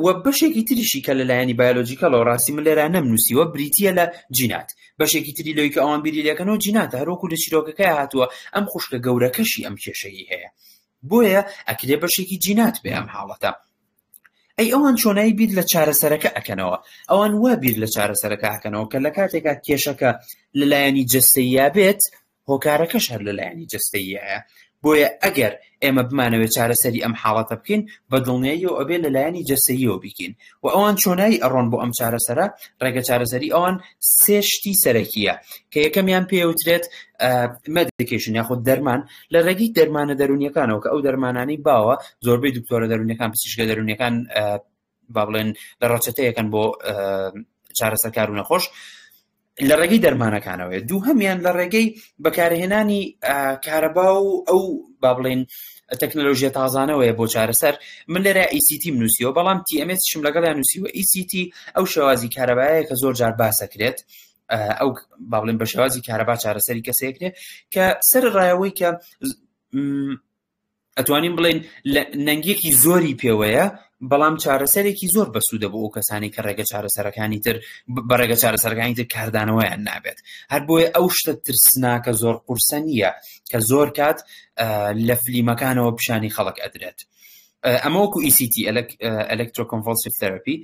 [SPEAKER 2] و بەشێکی تریشی کە لەلایەنی biological ەوە ڕاستی من لێرا نەمنووسیوە بریتە لە جینات بەشێکی تری لەوەی کە ئەوان بیری لەکەنەوە جیناتە هەروەکو لە چیرۆکەکە هاتووە ئەم خوشکە گەورەکەشی ئەم کێشەی هەیە بۆیە ئەکرێ بەشێکی جینات بێ ئەم حاڵەتە ئەی ئەوان چۆنایی بیر لە چارەسەرەکە ئەکەنەوە؟ ئەوان وا بیر لە چارەسەرەکە ئەکەنەوە کە لە کاتێکا کێشەکە لەلایەنی جەستەییا بێت، هۆکارەکەش هەر لەلایەنی جەستەییایە. بۆیە ئەگەر ئێمە بمانەوێت چارەسەری ئەم حاڵەتە بکەین، بە دڵنیاییەوە ئەبێ لەلایەنی جەستەییەوە بیکەین. و ئەوان چۆنایی ئەڕۆن بۆ ئەم چارەسەرە؟ ڕێگە چارەسەری ئەوان سێ شتی سەرەکییە کە یەکەمیان پێوترێت medication یاخود دەرمان لە ڕێگەی دەرمانە دەرونیەکانەوە کە ئەو دەرمانانەی باوە زۆربەی دکتۆرە دەرونیەکان پزیشکە دەرونیەکان با بڵێن لە ڕەچەتەیەکەن بۆ چارەسەرکار و نەخۆش لە ڕێگەی دەرمانەکانەوەی دووهەمیان لە ڕێگەی بەکارهێنانی کارەبا و ئەو با بڵێن تەکنەلۆژیە تازانەوەیە بۆ چارەسەر من لێرە ECT نووسیوە بەڵام TMS شم لەگەڵیان نووسیوە ECT ئەو شێوازی کارەبایە کە زۆر جار باسەکرێت ئەو با بڵێن بە شێوازی کارەبا چارەسەری کەسێکرێ کە سەر ڕایەوەی کە. ئەتوانین بڵێن نەنگیەکی زۆری پێوەیە بەڵام چارەسەرێکی زۆر بەسوودە بۆ ئەو کەسانی کە ڕێگە چارەسەرەکانی تر بە ڕێگە چارەسەرەکانی تر کاردانەوەیان نابێت هەر بۆیە ئەو شتە ترسناکە زۆر قورسە نییە کە زۆر کات لە فلیمەکانەوە پیشانی خەڵک ئەدرێت. ئەمە وەکو ECT Electroconvulsive Therapy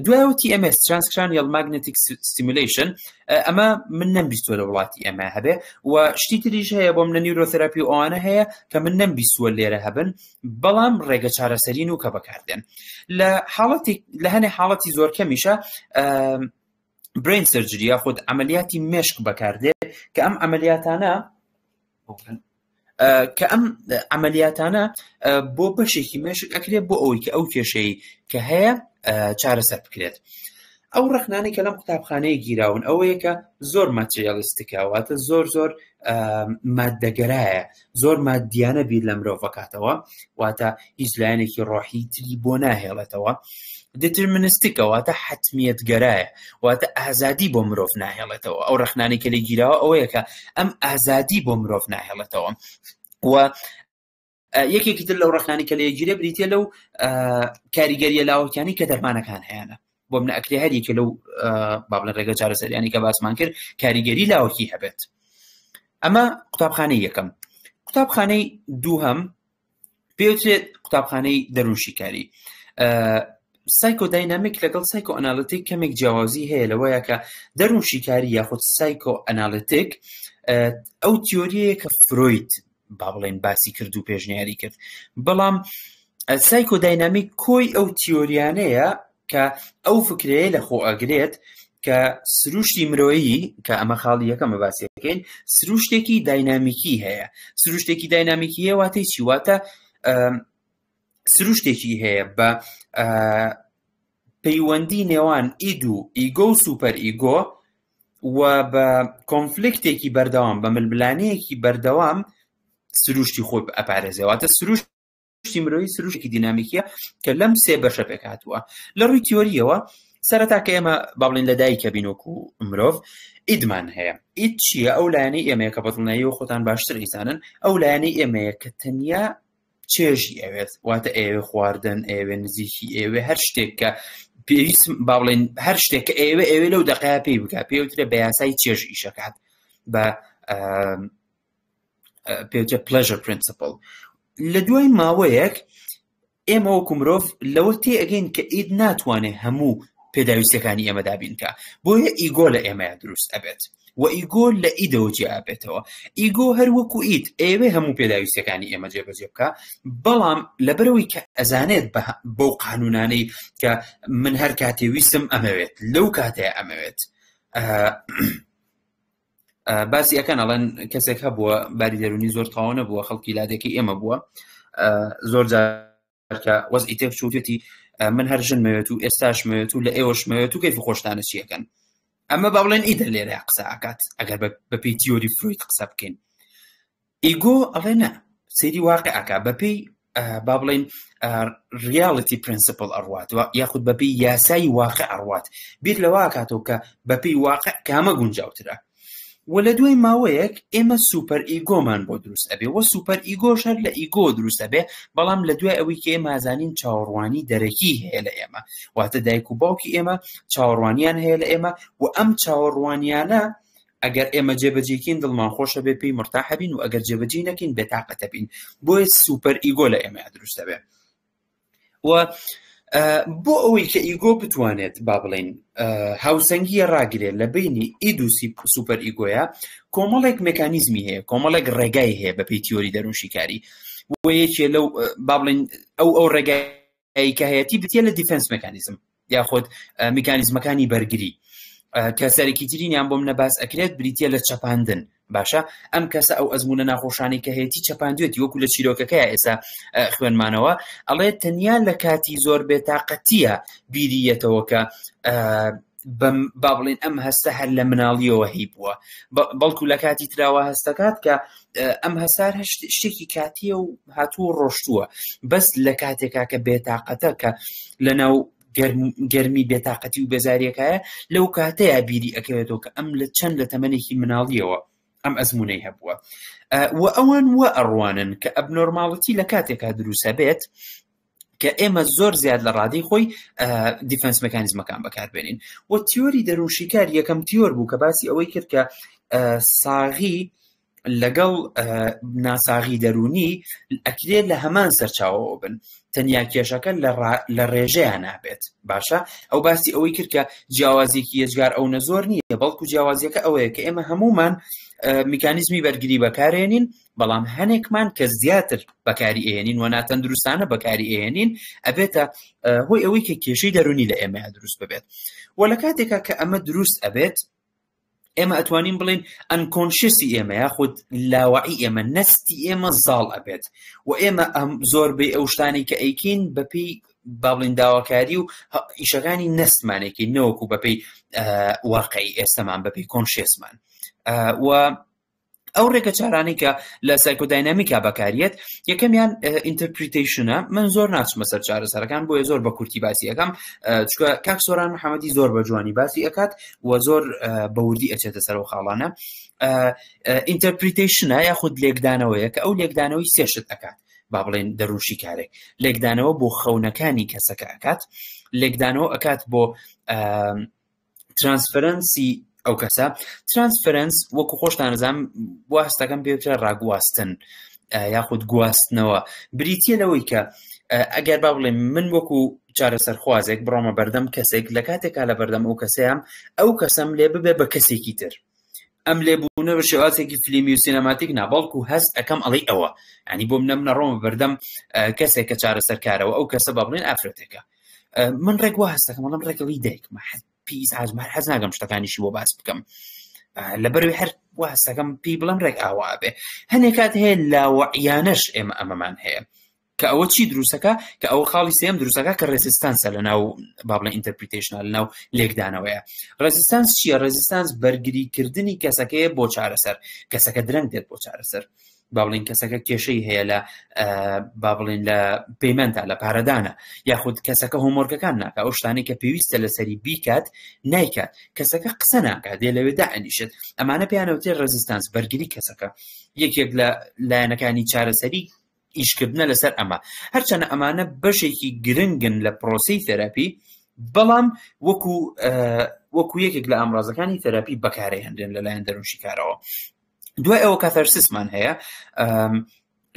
[SPEAKER 2] دوایەوە TMS Transcranial Magnetic Stimulation ئەمە من نەمبیستوە لە وڵاتی ئێمە هەبێ و شتی تریش هەیە بۆم لە نیورۆثراپی و ئەوانە هەیە کە من نەمبیستوە لێرە هەبن بەڵام ڕێگە چارەسەرین و کە بەکاردێن لە حاڵەتی لە هەنێ حاڵەتی زۆر کەمیشە برین سرجری یاخود عملیاتی مێشک بەکاردێ کە ئەم عملیاتانە کە ئەم عملیاتانە بۆ بەشێکی مێشک ئەکرێت بۆ ئەوەی کە ئەو کێشەی کە هەیە چارەسەر بکرێت ئەو ڕخنانەی کە لەم قوتابخانەیە گیراون ئەوەیە کە زۆر materialistic ە واتە زۆر زۆر مادەگەرایە زۆر مادیانە بیر لە مرۆڤەکاتەوە واتە هیچ لایەنێکی ڕۆحی تری بۆ ناهێڵێتەوە deterministic ە واتە حەتمیەتگەرایە واتە ئازادی بۆ مرۆڤ ناهێڵێتەوە ئەو ڕەخنانەی کە لێ گیراوە ئەوەیە کە ئەم ئازادی بۆ مرۆڤ ناهێڵێتەوە و یەکێکی تر لەو ڕەخنانی کە لێگیرە بریتە لەو کاریگەریە لاوەکیانی کە دەرمانەکان هەیەە بۆ منە ئەکرێ هەر یەکێ لەو بابلە ڕێگە چارەسەریانی کە باسمان کرد کاریگەری لاوەکی هەبێت ئەمە قوتابخانەی یەکەم قوتابخانەی دووهەم پێوترێت قوتابخانەی دەروونشیکاری psychodynamic لەگەڵ psychoanalytic کەمێک جیاوازی هەیە لەوەیە کە دەروونشیکاری یاخود psychoanalytic ئەو تیۆریەیە کە فرۆید با بڵێن باسی کرد و پێشنیاری کرد بەڵام psychodynamic کۆی ئەو تیۆریانەیە کە ئەو فکرەیە لە خۆ ئەگرێت کە سروشتی مرۆیی کە ئەمە خاڵی یەکەمە باسیەکەین سروشتێکی داینامیکی هەیە سروشتێکی داینامیکی هەیە واتەی چی واتە سروشتێکی هەیە بە پەیوەندی نێوان ئید و ئیگۆ و سوپەر ئیگۆ و بە conflict ێکی بەردەوام بە ململانەیەکی بەردەوام سروشتی خۆی ئەپارێزێواتە سروشت سروشتی مرۆیی سروشتێکی دینامیکیە کە لەم سێ بەشە پێکهاتووە لە ڕووی تیۆریەوە سەرەتا کە ئێمە با بڵێین لە دایکە بین وەکو مرۆڤ ئیدمان هەیە ئید چییە ئەو لایەنەی ئێمەیە کە بەدڵنیایی و خۆتان باشتر ئیزانن ئەو لایەنەی ئێمەیە کە تەنیا چێژی ئەوێت واتە ئەوێ خواردن ئەوێ نزیکی ئەوێ هەر شتێک کە پێویست با بڵێن هەر شتێک کە ئەوێ ئەوێ لەو دقەیە پێی بکە پێوترێ بە یاسای چێژ ئیشەکات بە پێوترێ pleasure principle لە دوای ماوەیەک ئێمە وەکو مرۆڤ لەوە تێئەگەین کە ئید ناتوانێت هەموو پێداویستەکانی ئێمە دابینکە بۆیە ئیگۆ لە ئێمەیا دروست ئەبێت و ئیگۆ لە ئیدەوە جیا ئەبێتەوە ئیگۆ هەر وەکو ئید ئەیەوێ هەموو پێداویستەکانی ئێمە جێبەجێ بکە بەڵام لەبەرەوەی کە ئەزانێت بەو قانونانەی کە من هەر کاتێ ویستم ئەمەوێت لەو کاتەیە ئەمەوێت باسی ئەەکەن ئەڵێن کەسێک هەبووە باری دەرونی زۆر تەواو نەبووە خەڵکی لادێکی ئێمە بووە زۆر جارکە وەزعی تێک چووێتی من هەر ژن مەوێت و ئێستاش مەوێت و لە ئێوەش مەوێت و کەیفی خۆشتانە چیەکەن ئەمە با بڵێن ئیدە لێرە قسە ئاکات ئەگەر بەپێی تیۆری فرۆید قسە بکەین ئیگۆ ئەڵێ نا سەیری واقع ئەکا بەپێی با بڵین reality principle ئەڕوات یاخود بەپێی یاسای واقع ئەڕوات بیر لەوە کاتەوە کە بەپێی واقع کامە گونجاوترە و لە دوای ماوەیەک ئێمە سوپەر ئیگۆمان بۆ دروست ئەبێ وە سوپەر ئیگۆش هەر لە ئیگۆ دروست ئەبێ بەڵام لە دوای ئەوەی کە ئێمە زانین چاوەڕوانی دەرەکی هەیە لە ئێمە واتە دایک و باوکی ئێمە چاوەڕوانیان هەیە لە ئێمە و ئەم چاوەڕوانیانە ئەگەر ئێمە جێبەجێکین دڵمان خۆشە بێ پێی مرتاحە بین و ئەگەر جێبەجێ نەکەین بێتاقەتە بین بۆیە سوپەر ئیگۆ لە ئێمە دروست دەبێ و بۆ ئەوەی کە ئیگۆ بتوانێت با بڵین هاوسەنگیە ڕاگرێت لە بینی ئید و سوپەر ئیگۆیە کۆمەڵێک مکانیزمی هەیە کۆمەڵێک ڕێگای هەیە بە پێی تیۆری دەروونشیکاری و یەکێ لەو با بڵین ئەو ئەو ڕێگای کە هەیەتی بریتیە لە defense mechanism یاخود میکانیزمەکانی بەرگری کە سەرەکی ترینیان بۆم نەباس ئەکرێت بریتە لە چەپاندن باشە ئەم کەسە ئەو ئەزمونە ناخۆشانی کە هەیەی چەپاندوێتی وەکو لە چیرۆکەکەی ئێستا خوێنمانەوە ئەڵێ تەنیا لە کاتی زۆر بێتاقەتیە بیریەتەوە کە با بڵێن ئەم هەستە هەر لە مناڵیەوە هەی بووە بەڵکو لە کاتی تراوە هەستەکات کە ئەم هەسار شتێکی کاتیە و هاتوو ڕۆشتووە بەس لە کاتێکا کە بێتاقەتە کە لە ناو گەرمی بێتاقەتی و بێزاریەکایە لەو کاتەیە بیری ئەکەوێتەوە کە ئەم لە چەند لە تەمەنێکی مناڵیەوە ئەم ئەزمونەی هەبووە. و ئەوان وە ئەڕوانن کە abnormality لە کاتێکا دروستە بێت کە ئێمە زۆر زیاد لە ڕادەی خۆی defense mechanism ەکان بەکاربێنین و تیۆری دەروونشیکار یەکەم تیۆر بوو کە باسی ئەوەی کرد کە ساغی لەگەڵ ناساغی دەروونی ئەکرێت لە هەمان سەرچاوەوە بن تەنیا کێشەکە لە ڕێژەیان نابێت باشە ئەو باسی ئەوەی کرد کە جیاوازێکی یەجگار ئەو نە زۆر نییە بەڵکو جیاوازیەکە ئەوەیە کە ئێمە هەمومان میکانیزمی بەرگری بەکارێنین بەڵام هەنێکمان کە زیاتر بەکاری ئێنین و ناتەندروستانە بەکاری ئێنین ئەبێتە هۆی ئەوەی کە کێشەی دەرونی لە ئێمە دروست ببێت و لە کاتێکا کە ئەمە دروست ئەبێت ئێمە ئەتوانین بڵێین unconscious ی ئێمە یاخود لاوەعی ئێمە نەستی ئێمە زاڵ ئەبێت و ئێمە ئەم زۆربەی ئەو شتانی کە ئەیکین بەپی با بڵین داواکاری و ئیشەکانی نەستمانێکی نەوەکو بەپی واقعی ئێستەمان بەپی conscious مان و ئەو ڕێگە چارانەی کە لە psychodynamic ا بەکاریەت یەکەمیان interpretation ە من زۆر ناچمە سەر چارەسەرەکان بۆیە زۆر بە کورتی باسی ئەەکەم چکە کاک سۆران محەممەدی زۆر بە جوانی باسی ئەکات و زۆر بەوردی ئەچێتە سەر و خاڵانە interpretation ە یاخود لێکدانەوەیە کە ئەو لێکدانەوەی سێشت ئەکات با بڵێن دەروونشیکارێک لێکدانەوە بۆ خەونەکانی کەسەکە ئەکات لێکدانەوە ئەکات بۆ transference ی ئەو کەسە transference وەکو خۆشتان نزام واستەکەم پێوترە ڕاگواستن یاخود گواستنەوە بریتە لەوەی کە ئەگەر با بڵێم من وەکو چارەسەرخوازێک بڕۆمە بەردەم کەسێک لە کاتێکا لە بەردەم ئەو کەسەیان ئەو کەسەم لێ ببێ بە کەسێکی تر ئەم لێبوونە بە شێوازێکی فلیمی و cinematic نا بەڵکو هەست ئەەکەم ئەڵی ئەوە ینی بۆم نەم نەڕۆمە بەردەم کەسێک کە چارەسەرکارەوە ئەو کەسە بە بڵێن ئافرەتێکە من ڕێک وا هەستەکەم بەڵام ڕێکەڵی دایکمە پیس ئازمار حەز ناگەم شتەکانیشی بۆ باس بکەم لەبەروی هەر وا هەستەکەم پێی بڵم ڕێک ئاوا بێ هەنێک کات هەیە لاوەعیانەش ئێمە ئەمەمان هەیە کە ئەوە چی دروستەکە کە ئەوە خاڵی سێم دروستەکە کە resistance ە لە ناو با بڵێن interpretation ە لە ناو لێکدانەوەیە resistance چییە resistance بەرگریکردنی کەسەکەیە بۆ چارەسەر کەسەکە درەنگ دێت بۆ چارەسەر با بڵین کەسەکە کێشەی هەیە لە با بڵین لە payment ا لە پارەدانە یاخود کەسەکە homework ەکان ناکە ئەو شتانی کە پێویستە لەسەری بیکات نیکات کەسەکە قسە ناکات دێ لەوێدا ئەنیشت ئەمانە پێیانەوتێ resistance بەرگری کەسەکە یەکێک لە لایەنەکانی چارەسەری ئیشکردنە لەسەر ئەمە هەرچەنە ئەمانە بەشێکی گرنگن لە پرۆسی تەراپی بەڵام وەکو وەکو یەکێک لە ئامرازەکانی تەراپی بەکارهێنرێن لەلایەن دەروونشیکارەوە دوای ئەوە catharsis مان هەیە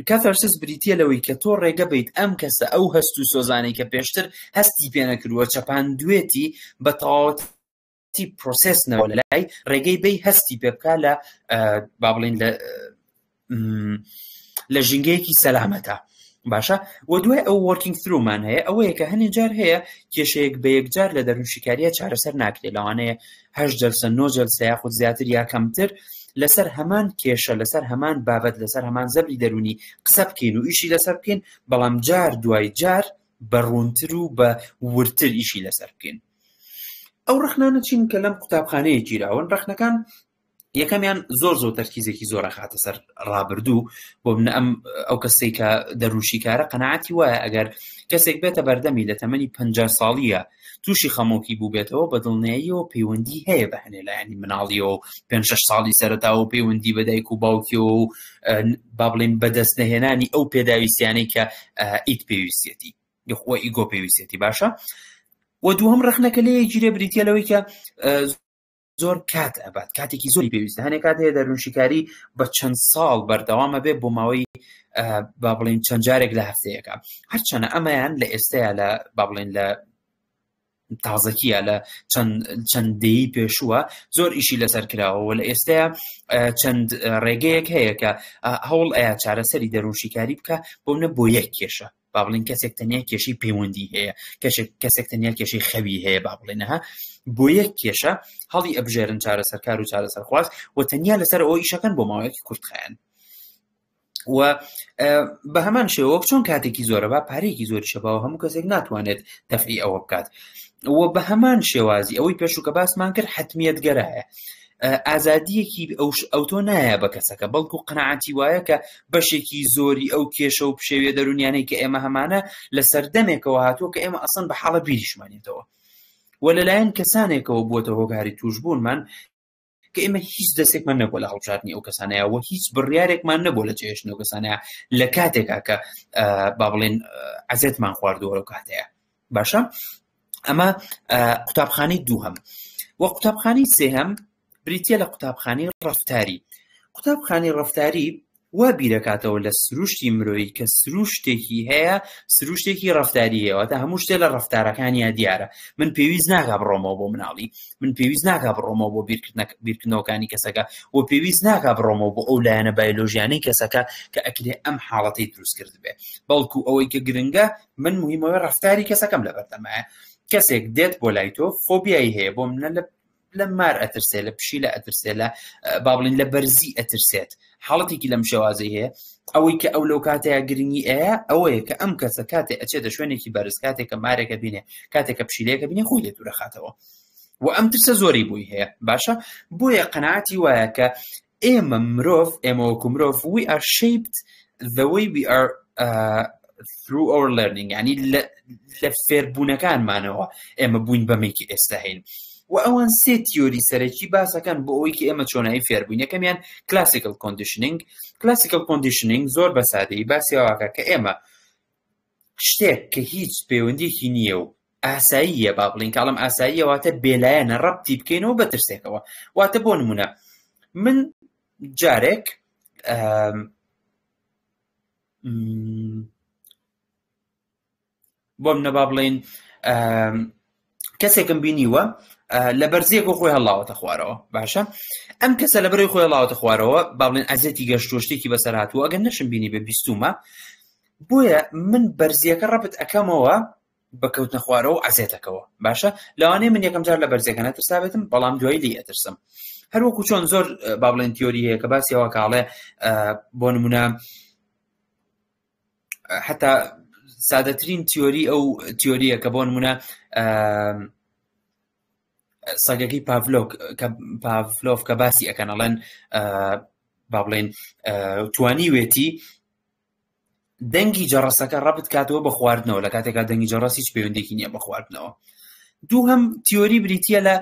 [SPEAKER 2] catharsis بریتە لەوەی کە تۆ ڕێگە بیت ئەم کەسە ئەو هەست و سۆزانەی کە پێشتر هەستی پێنەکردووە چەپاندوێتی بە تەواوەتی process نەوە لە لای ڕێگەی بی هەستی پێ بکە لە با بڵین لە لە ژینگەیەکی سەلامەتە باشە و دوای ئەو working through مان هەیە ئەوەیە کە هەنێ جار هەیە کێشەیەک بە یەکجار لە دەروونشیکاریە چارەسەر ناکرێت لەوانەیە هەش جلسە نۆ جلسە یاخود زیاتر یا کەمتر لەسەر هەمان کێشە لەسەر هەمان بابەت لەسەر هەمان زەبری دەرونی قسە بکەین و ئیشی لەسەر بکەین بەڵام جار دوای جار بە ڕوونتر و بە وردتر ئیشی لەسەر بکەین ئەو ڕخنانە چین کە لەم قوتابخانەیە گیراون ڕخنەکان یەکەمیان زۆر زۆر تەرکیزێکی زۆر ئەخاتە سەر ڕابردوو بۆ منە ئەم ئەو کەسێک کە دەروونشیکارە قەنەعاتی وایە ئەگەر کەسێک بێتە بەردەمی لە تەمەنی پ ساڵیە تووشی خەمۆکی بوو بێتەوە بە دڵنیاییەوە پەیوەندی هەیە بە هەنێ لایەنی مناڵیەوە پێ شش ساڵی سەرتاوە پەیوەندی بە دایک و باوکیەوە و با بڵین بەدەست نەهێنانی ئەو پێداویستیانەی کە id پێویستێتی یخوا ego پێویستێتی باشە و دووەم ڕخنەکە لێ گیرێ بریتە لەوەی کە زۆر کات ئەبات کاتێکی زۆری پێویستە هەنێک کات هەیە دەروونشیکاری بە چەند ساڵ بەردەوامە بێ بۆ ماوەی با بڵین چەند جارێک لە هەفتەیەەکە هەرچەنە ئەمەیان لە ئێستەیە لە با بڵین لە تازەکیە لە چەند چەند دەی پێشووە زۆر ئیشی لەسەر کراوە لە ئێستەیە چەند ڕێگەیەک هەیە کە هەوڵ ئەیا چارەسەری دەروونشیکاری بکە بۆ نە بۆ یەک کێشە با بڵین کەسێک تەنیا کێشەی پەیوەندی هەیە کەشێک کەسێک تەنیا کێشەی خەوی هەیە با بڵێنەها بۆ یەک کێشە هەڵی ئەبژێرن چارەسەرکار و چارەسەرخواز و تەنیا لەسەر ئەو ئیشەکەن بۆ ماوەیەکی کورتخایەن و بە هەمان شێوە وەک چۆن کاتێکی زۆرە با پارێکی زۆری شەباوە هەموو کەسێک ناتوانێت دەفعی ئەوە بکات و بە هەمان شێوازی ئەوەی پێشوو کە باسمان کرد حتمیەت گەرایە ئازادیەکی ئەوتۆ نایە بە کەسەکە بەڵکو قەنەعاتی وایە کە بەشێکی زۆری ئەو کێشە و پشێویە دەرونیانەی کە ئێمە هەمانە لە سەردەمێکەوە هاتووە کە ئێمە ئەسڵەن بە حاڵە بیریشمانێتەوە و لەلایەن کەسانێکەوە بووەتە هۆکاری توشبوونمان کە ئێمە هیچ دەستێکمان نەبووە لە هەڵبژاردنی ئەو کەسانەیە و هیچ بڕیارێکمان نەبووە لە جێهێشتنی ئەو کەسانەیە لە کاتێکا کە با بڵێن عەزێتمان خواردووە لەو کاتەیە باشە ئەمە قوتابخانەی دووهەم و قوتابخانەی سێهەم بریتە لە قوتابخانەی ڕفتاری قوتابخانەی ڕفتاری وا بیرەکاتەوە لە سروشتی مرۆیی کە سروشتێکی هەیە سروشتێکی ڕفتاری هەیە واتە هەموو شتێ لە ڕفتارەکانیا دیارە من پێویست ناکا بڕۆمەوە بۆ مناڵی من پێویست ناکا بڕۆمەوە بۆ بیرکردنەوەکانی کەسەکە و پێویست ناکا بڕۆمەوە بۆ ئەو لایەنە بایلۆژیانەی کەسەکە کە ئەکرێ ئەم حاڵەتەی دروست کرد بێ بەڵکو ئەوەی کە گرنگە من مهمەوەی ڕفتاری کەسەکەم لەبەردەمایە کەسێک دێت بۆ لای تۆ فۆبیایی هەیە بۆ منە لە لە مار ئەترسێ لە پشیلە ئەترسێ لە با بڵین لە بەرزی ئەترسێت حاڵەتێکی لەم شێوازەی هەیە ئەوەی کە ئەو لەو کاتەیە گرنگی ئەیە ئەوەیە کە ئەم کەسە کاتێ ئەچێتە شوێنێکی بەرز کاتێک کە مارێکە بینێ کاتێک کە پشیلەیەکە بینێ خۆی لێ دوورەخاتەوە و ئەم ترسە زۆری بووی هەیە باشە بۆیە قەناعەتی وایە کە ئێمە مرۆڤ ئێمە وەکو مرۆڤ we are shaped the way we are uh, through our learning ینی لە فێربوونەکانمانەوە ئێمە بووین بەمێکی ئێستا هەین و ئەوان سێ تیۆری سەرەکی باسەکەن بۆ ئەوەی کە ئێمە چۆنایی فێربووین یەکەمیان classical conditioning classical conditioning زۆر بە سادەیی باسی ئەوەکە کە ئێمە شتێک کە هیچ پەیوەندیەکی نییە و ئاساییە با بڵین کاڵم ئاساییە واتە بێلایەنە ڕەبتی بکەینەوە بە ترسێکەوە واتە بۆ نمونە من جارێک بۆم نەبا بڵین کەسێکم بینیوە لە بەرزیەک و خۆی هەڵاوەتە خوارەوە باشە ئەم کەسە لە بەرەی خۆی هەڵاوەتە خوارەوە با بڵێن ئەزێتی گەشتووە شتێکی بەسەر هاتووە ئەگەر نەشم بینی بە بیستومە بۆیە من بەرزیەکە ڕەبت ئەەکەمەوە بە کەوتنە خوارەوە و عەزێتەکەوە باشە لەوانەیە من یەکەم جار لە بەرزیەکە نەترسابێتم بەڵام دوای لی ئەترسم هەروەکو چۆن زۆر با بڵێن تیۆری هەیە کە باسی ئەوە کاڵێ بۆ نمونە حتا سادەترین تیۆری ئەو تیۆریە کە بۆ نمونە سەگەکەی پاڤلۆک کە پاڤلۆف کە باسی ئەەکەن ئەڵێن با بڵێن توانیوێتی دەنگی جەڕەسەکە ڕەبت کاتەوە بە خواردنەوە لە کاتێکا دەنگی جەڕەس هیچ پەیوەندێکی نییە بە خواردنەوە دووهەم تیۆری بریتە لە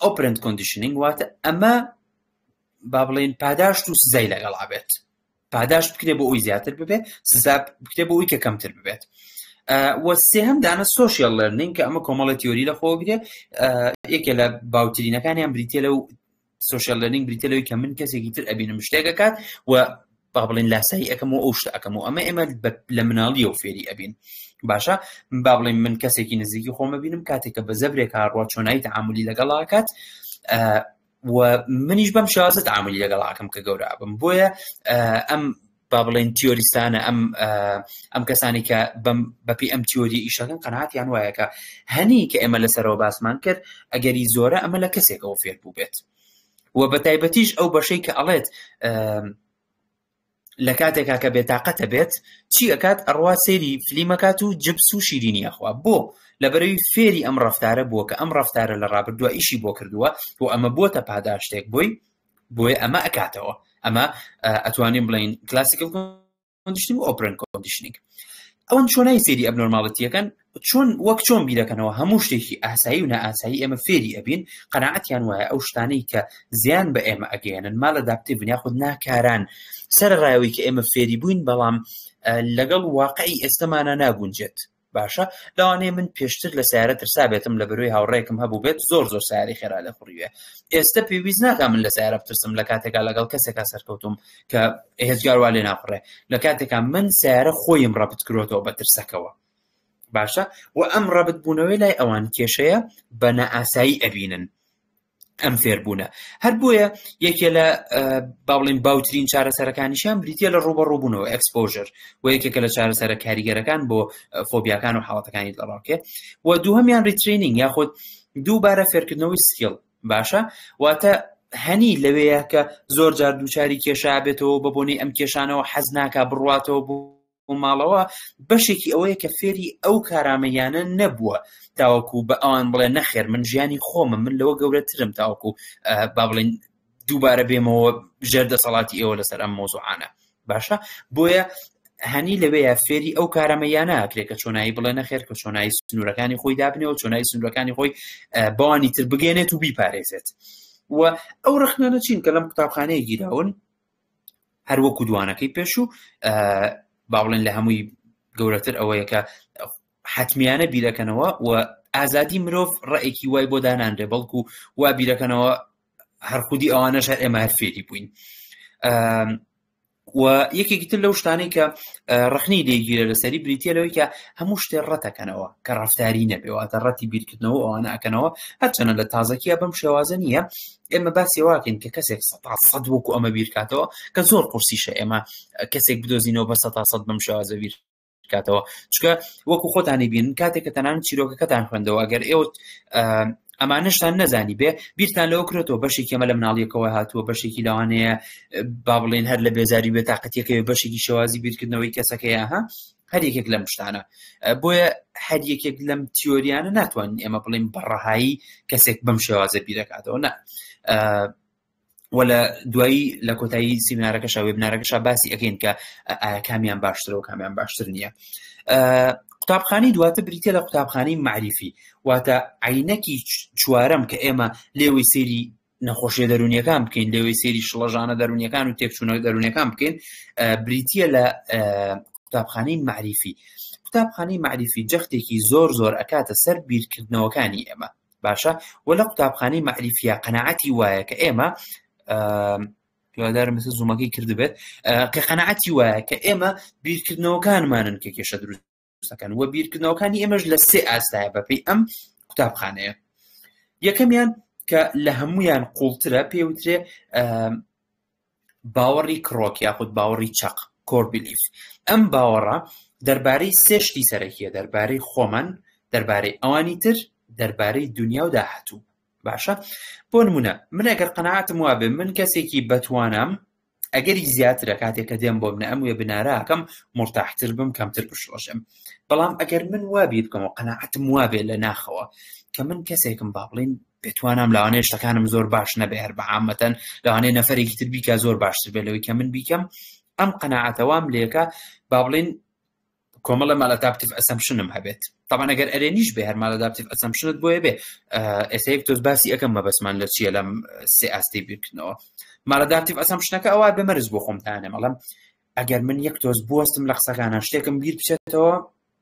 [SPEAKER 2] operant conditioning واتە ئەمە با بڵێن پاداشت و سزای لەگەڵا بێت پاداشت بکرێ بۆ ئەوی زیاتر ببێت سزا بکرێ بۆ ئەوی کە کەمتر ببێت و سێهەم دانە social learning کە ئەمە کۆمەڵی تیۆری لە خۆگرێ یەکێ لە باوترینەکانیان بریتە لەو social learning بریتە لەوەی کە من کەسێکی تر ئەبینم شتێک ئەکات و با بڵێن لاسایی ئەەکەم و ئەو شتە ئەەکەم و ئەمە ئێمە لە مناڵیەوە فێری ئەبین باشە با بڵێن من کەسێکی نزیکی خۆمە بینم کاتێک کە بە زەبرێک هاڕوە چۆنایی تعاملی لەگەڵاکات و منیش بەم شێوازە تعاملی لەگەڵاکەم کە گەورە بم بۆیە ئەم با بڵێن تیۆریستانە ئەم ئەم کەسانی کە بەم بەپی ئەم تیۆری ئیشەکەن قەناتیان وایە کە هەنی کە ئێمە لەسەرەوە باسمان کرد ئەگەری زۆرە ئەمە لە کەسێکەوە فێر بوو بێت و بە تایبەتیش ئەو بەشەی کە ئەڵێت لە کاتێکا کە بێتاقەتە بێت چی ئەکات ئەڕوا سەیری فلیمەکات و جبس و شیرینی ئەخوا بۆ لەبەرەوەی فێری ئەم ڕفتارە بووە کە ئەم ڕفتارە لە ڕابردووە ئیشی بۆ کردووە و ئەمە بووەتە پاداشتێک بۆی بۆیە ئەمە ئەکاتەوە ئەمە ئەتوانین بڵین classical conditioning و operant conditioning ئەوەن چۆنای سێری abnormality ەکەن چۆن وەک چۆن بیرەکەنەوە هەموو شتێکی ئاسایی و نائاسایی ئێمە فێری ئەبین قەناعەتیان وایە ئەو شتانەی کە زیان بە ئێمە ئەگەیەنن maladaptive ن یاخود ناکاران سەر ڕایەوەی کە ئێمە فێری بووین بەڵام لەگەڵ واقعی ئێستەمانە ناگونجێت باشە لەوانەیە من پێشتر لە سیارە ترسابێتم لە بەرۆی هاوڕێکم هەبوو بێت زۆر زۆر سیاری خێرا لە خوڕیوێ ئێستا پێویست ناکە من لە سیارە بترسم لە کاتێکا لەگەڵ کەسێکا سەرکەوتم کە هێزگار وا لێ ناخڕێ لە کاتێکا من سیارە خۆیم ڕەبت کرۆتەوە بە ترسەکەوە باشە و ئەم ڕەبت بوونەوەی لای ئەوان کێشەیە بە نائاسایی ئەبینن ئەم فێربوونە هەر بۆیە یەکێ لە با بڵین باوترین چارەسەرەکانیشیان بریتە لە ڕوبەڕووبوونەوە exposure و یەکێکە لە چارەسەرە کاریگەرەکان بۆ فۆبیاکان و حاڵەتەکانی دڵەڕاوکێ و دووهەمیان retraining یاخود دووبارە فێرکردنەوەی skill باشە واتە هەنی لەوەیە کە زۆر جار دووچاری کێشا بێتەوە بە بۆنەی ئەم کێشانەوە حەز ناکا بڕواتەوە بۆ ماڵەوە بەشێکی ئەوەیە کە فێری ئەو کارامەیانە نەبووە تاوەکو بە ئەوان بڵێ نەخێر من ژیانی خۆمە من لەوە گەورەترم تاوەکو با بڵێن دووبارە بێمەوە ژێر دەسەڵاتی ئێوە لەسەر ئەم مۆزوعانە باشە بۆیە هەنی لەوەیە فێری ئەو کارامەیانە ئەکرێ کە چۆنایی بڵێ نەخێر کە چۆنایی سنوورەکانی خۆی دابنێ و چۆنایی سنوورەکانی خۆی بەوانی تر بگەێنێت و بیپارێزێت. و ئەو ڕەخنانە چین کە لەم قوتابخانەیە گیراون؟ هەر وەکو دوانەکەی پێشوو، با بڵێن لە هەمووی گەورەتر ئەوەیە کە حەتمیانە بیرەکەنەوە و ئازادی مرۆڤ ڕێکی وای بۆ دانانرێ، بەڵکو وا بیرەکەنەوە هەر خودی ئەوانەش هەر ئێمە هەر فێری بووین. و یەکێکی تر لەو شتانەی کە ڕخنەی لێگیرە لەسەری بریتە لەوەی کە هەموو شتێ ڕەتەکەنەوە کە ڕفتاری نەبێواتە ڕەتی بیرکردنەوە ئەوانە ئەکەنەوە. هەرچەنە لە تازەکیە بەم شێوازە نییە، ئێمە باسی واکەین کە کەسێک 100% وەکو ئەمە بیرکاتەوە، کە زۆر قورسیشە ئێمە کەسێک بدۆزینەوە بە 100% بەم شێوازە بیر کاتەوە، چونکە وەکو خۆتانی بین کاتێک کە تەنان چیرۆکەکەتان خوێندەوە، ئەگەر ئێوە ئەمانەشتان نەزانی بێ بیرتان لەوە کرێتەوە بەشێکی ئەمە لە مناڵیەکەوە هاتووە، بەشێکی لەوانەیە با بڵێن هەر لە بێزاری بێ تاقەتیەکەی، بەشێکی شێوازی بیرکردنەوەی کەسەکەیە، ها هەر یەکێک لەم شتانە. بۆیە هەر یەکێک لەم تیۆریانە ناتوانین ئێمە بڵێن بەڕەهایی کەسێک بەم شێوازە بیرەکاتەوە، نا. و لە دوایی لە کۆتایی سیمینارەکەشا وێبنارەکەشا باسی ئەکەین کە ئایا کامیان باشترە و کامیان باشتر نییە. قوتابخانەی دواتر بریتە لە قوتابخانەی معریفی، واتە عینەکی چوارەم کە ئێمە لێوەی سەیری نەخۆشیە دەرونیەکان بکەین، لێوەی سەیری شڵەژانە دەرونیەکان و تێکچوونە دەرونیەکان بکەین، بریتە لە قوتابخانەی معریفی. قوتابخانەی معریفی جەختێکی زۆر زۆر ئەکاتە سەر بیرکردنەوەکانی ئێمە. باشە، و لە قوتابخانەی مەعریفیە قەناعەتی وایە کە ئێمە، هیوادارم ئێستا زوومەکەی کردبێت، کە قەناعەتی وایە کە ئێمە بیرکردنەوەکانمانن کە کێشە دروستەکەن و بیرکردنەوەکانی ئێمەش لە سێ ئاستایە بەپێی ئەم قوتابخانەیە. یەکەمیان کە لە هەمویان قوڵترە پێوترێ باوەڕی کڕۆک یاخود باوەڕی چەق، core belief. ئەم باوەڕە دەربارەی سێ شتی سەرەکیە، دەربارەی خۆمان، دەربارەی ئەوانی تر، دەربارەی دنیا و داهاتوو. باشە، بۆ نمونە من ئەگەر قەناعەتم وابێ من کەسێکی بەتوانام، ئەگەری زیاترە کاتێک کە دێم بۆ منە ئەم وێبناراکەم مرتاحتر بم، کەمتر بشڵەژێم. بەڵام ئەگەر من وا بیر بکەمەوە، قەناعەتم وابێ لە ناخەوە کە من کەسێکم با بڵین بێتوانام، لەوانەیە شتەکانم زۆر باش نەبێ، هەر بە عامەتەن لەوانەیە نەفەرێکی تر بیکا زۆر باشتر بێ لەوەی کە من بیکەم، ئەم قەناعەتەوام لێکە با بڵین کۆمەڵە maladaptive assumption م هەبێت. طبعا ئەگەر ئەرێنیش بێ هەر maladaptive assumption ت بۆیە بێ. ئێستا یەک تۆز باسی ئەەکەم مەبەستمان لە چییە لەم سێ ئاستی بیرکردنەوە. maladaptive assumption ەکە ئەوە بێ مەرز بۆ خۆم دانێم، ئەڵێم ئەگەر من یەک تۆز بوەستم لە قسەکانە شتێکم بیر بچێتەوە،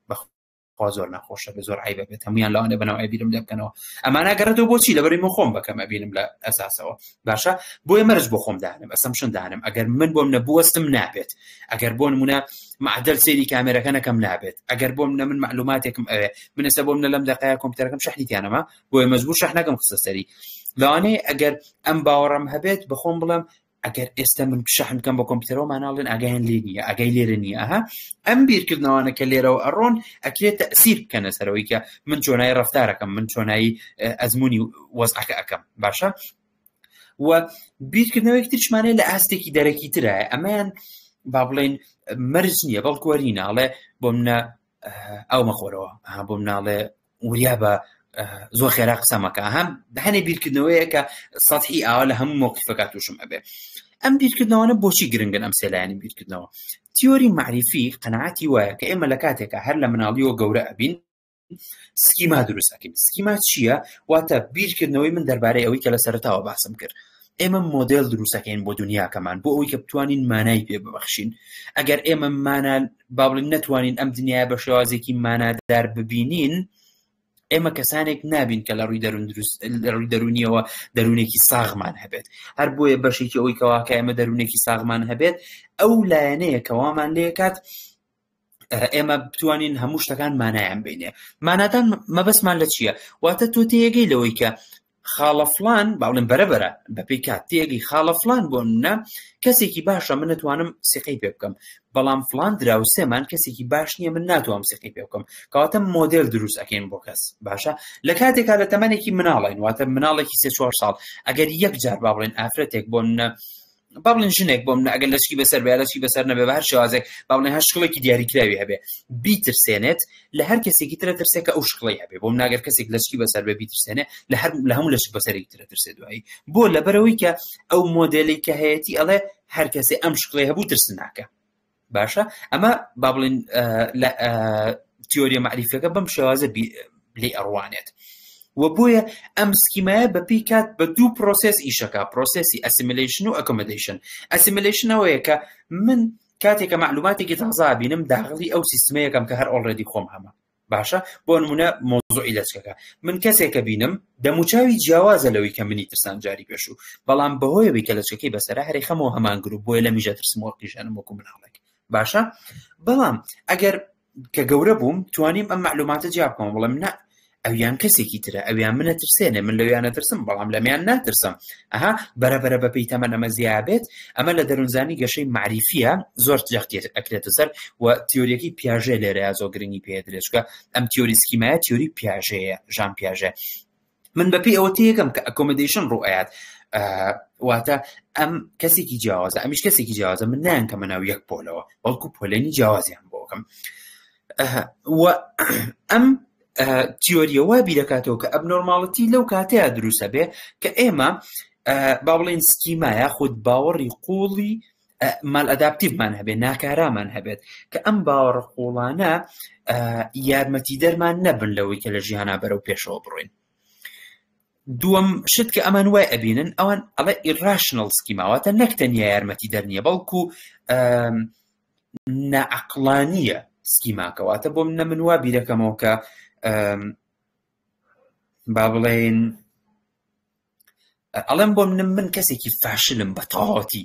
[SPEAKER 2] بەخوا زۆر ناخۆشە بێ، زۆر عیبە بێت، هەمویان لەوانێ بەناو ئەبیرم لێ بکەنەوە. ئەمانە گەڕێتەوە بۆچی؟ لەبەری من خۆم بەکەم ئەبینم لە ئەساسەوە. باشە، بۆیە مەرج بۆ خۆم دانم، assumption دانم، ئەگەر من بۆم نەبوەستم نابێت، ئەگەر بۆ نمونە معدل سەیری کامێرەکە نەکەم نابێت، ئەگەر بۆم نە من معلوماتێکم ئەوێ، من ئێستا بۆم نە لەم دقەیە کۆمپیوتەرەکەم شەحنی تیانەما، بۆیە مەجبور شەحنەکەم خستە سەری. لەوانەیە ئەگەر ئەم باوەڕم هەبێت بە خۆم بڵێم ئەگەر ئێستا من شەحن بکەم بە کۆمپیوتەرەوە ماناڵێن ئاگایان لێ نییە، ئاگای لێرە نییە. ئەها ئەم بیرکردنەوانە کە لێرەوە ئەڕۆن ئەکرێت تەسیر بکەنە سەرەوەی کە من چۆنایی ڕفتارەکەم، من چۆنایی ئەزمموی وەزعەکە ئەەکەم. باشە، و بیرکردنەوەی ترشمانەیە لە ئاستێکی دەرەکی ترایە، ئەمەیان با بڵێن مەرج نییە، بەڵکو وەریناڵێ بۆ منە ئەو مەخۆرەوە، بۆ مناڵێ وریا بە زۆر خێرا قسە مەکە. هەم هەنێ بیرکردنەوەیە کە سەحی ئاوا لە هەموو مۆقیفەکە تووشم ئەبێ. ئەم بیرکردنەوەە بۆچی گرنگن ئەم سێلایەنی بیرکردنەوە؟ تیۆری معریفی قەناعەتی وایە کە ئێمە لە کاتێکە هەر لە مناڵیەوە گەورە ئەبین schema دروست ئەکەین. schema چییە؟ واتە بیرکردنەوەی من دەربارەی ئەوەی کە لە سەرەتاوە باسم کرد. ئێمە مۆدێل دروستەکەین بۆ دنیاکەمان بۆ ئەوەی کە بتوانین مانای پێ ببەخشین. ئەگەر ئێمە مانا با بڵێین نەتوانین ئەم دنیاە بە شێوازێکی مانادار ببینین، ئێمە کەسانێک نابین کە لە ڕووی دەروون دروست لە ڕووی دەرونیەوە دەروونێکی ساغمان هەبێت. هەر بۆیە بەشێکی ئەوەی کەواکە ئێمە دەروونێکی ساغمان هەبێت ئەو لایەنەیە کەوامان لێکات ئێمە بتوانین هەموو شتەکان مانایان بینێ. مانادان مەبەستمان لە چییە؟ واتە تۆ تێگەی لەوەی کە خاڵە فلان باڵێن بەرەبەرە بەپێی کات تێگەی خاڵە فلان بۆ منە کەسێکی باشە، من نتوانم سیقەی پێ بکەم، بەڵام فلان دراوسێمان کەسێکی باش نییە، من ناتوانم سیقەی پێ بکەم. کەواتە مۆدێل دروست ئەکەین بۆ کەس. باشە، لە کاتێکا لە تەمەنێکی مناڵین، واتە مناڵێکی 3-4 ساڵ، ئەگەر یەک جار با بڵێن ئافرەتێک بۆ منە با بڵێن ژنێک بۆ منە ئەگەر لەچکی بەسەر بێ لەچکی بەسەر نەبێ، بە هەر شێوازێک با بڵێن هەر شکڵێکی دیاریکراوی هەبێ بیترسێنێت، لە هەر کەسێکی ترە ترسێک کە ئەو شکڵی هەبێ. بۆ مناگەر کەسێک لەچکی بەسەر بێ بیترسێنێ، لە هەر لە هەموو لەچک بەسەرێکی ترە ترسێ دوایی. بۆ لەبەرەوەی کە ئەو مۆدێلی کە هەیەتی ئەڵێ هەر کەسێ ئەم شکڵی هەبوو ترسناکە. باشە، ئەمە با بڵێن لە تیۆریە معریفەکە بەم شێوازە لێ ئەڕوانێت. و بۆیە ئەم schema یە بەپێی کات بە دوو process ئیشەکە process ی assimilation و accommodation. Assimilation ئەوەیە کە من کاتێک کە معلوماتێکی تازە بینم داخلی ئەو سیستمەیەکەم کە هەر already خۆم هەمە. باشە بۆ نمونە مۆزوعی لەچکەکە من کەسێکە بینم دەموچاوی جیاوازە لەوەی کە منی ترسان جاری پێشوو، بەڵام بەهۆیەوەی کە لەچکەکەی بەسەرە هەرێ خەمەوە هەمان گروپ بۆیە لە میژە ترسم وەک قیژانم وەکو مناڵێک. باشە بەڵام ئەگەر کە گەورە بووم توانیم ئەم معلوماتە جیا بکەمەوە بڵێم نا ئەویان کەسێکی ترە ئەویان منە ترسێنێ من لەویانە ترسم بەڵام لەمیان ناترسم. ئەها بەرەبەرە بەپێی تەمەن ئەمە زیاد بێت. ئەمە لە دەروونزانی گەشەی معریفیە زۆر جەختی ئەکرێتە سەر و تیۆریەکەی پیاژێ لێرەیە زۆر گرنگی پێدرێت، چونکە ئەم تیۆری schema یە تیۆری پیاژەیە، ژان پیاژێ. من بەپێی ئەوە تێیەکەم کە accommodation ڕوو ئەیات، واتە ئەم کەسێکی جیاوازە ئەمیش کەسێکی جیاوازە، من نایانکەمە ناو یەک پۆلەوە بەڵکو پۆلێنی جیاوازیان بۆکەم. و ئەم تیۆریە وا بیرەکاتەوە کە abnormality لەو کاتەیە دروستە بێ کە ئێمە با بڵێن schema یاخود باوەڕی قوڵی maladaptive مان هەبێت، ناکارامان هەبێت، کە ئەم باوەڕە قوڵانە یارمەتیدەرمان نەبن لەوەی کە لە ژیانا بەرەو پێشەوە بڕۆین. دووەم شت کە ئەمان وای ئەبینن ئەوان ئەڵێ irrational schema، واتە نەک تەنیا یارمەتی دەر نییە بەڵکو ناعەقڵانییە schema کە. واتە بۆ منە من وا بیرەکەمەوە کە با بڵێن ئەڵێم بۆ منم من کەسێکی فاشلم بە تەواوەتی،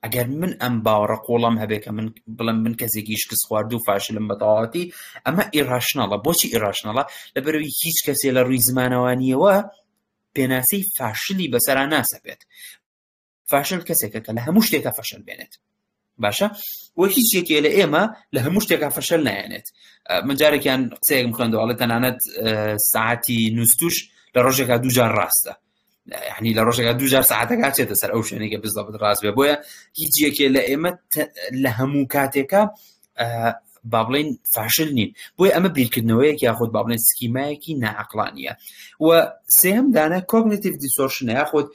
[SPEAKER 2] ئەگەر من ئەم باوەڕە قوڵەم هەبێ کە من بڵێم من کەسێکی شکست خوارد و فاشلم بە تەواوەتی، ئەمە irrational ە. بۆچی irrational ە؟ لەبەرەوەی هیچ کەسێ لە ڕووی زمانەوانیەوە پێناسەی فاشلی بەسەرا ناسەپێت. فاشل کەسێکە کە لە هەموو شتێکا فەشەل بێنێت. باشە و هیچ یەکێ لە ئێمە لە هەموو شتێکا فەشەل نایەنێت. من جارێکیان قسەیەکم خوێندەوە ئەڵێ تەنانەت ساعەتی نووسوش لە ڕۆژێکا دوو جار ڕاستە، یعنی لە ڕۆژێکا دوو جار ساعەتەکە چێتە سەر ئەو شوێنێکە بزەبت ڕاست بێ. بۆیە هیچ یەکێ لە ئێمە لە هەموو کاتێکا با بڵێین فاشل نین. بۆیە ئەمە بیرکردنەوەیەک یاخود با بڵێن schema یەکی ناعەقڵانیە. و سێهەم دانە cognitive distortion ە یاخود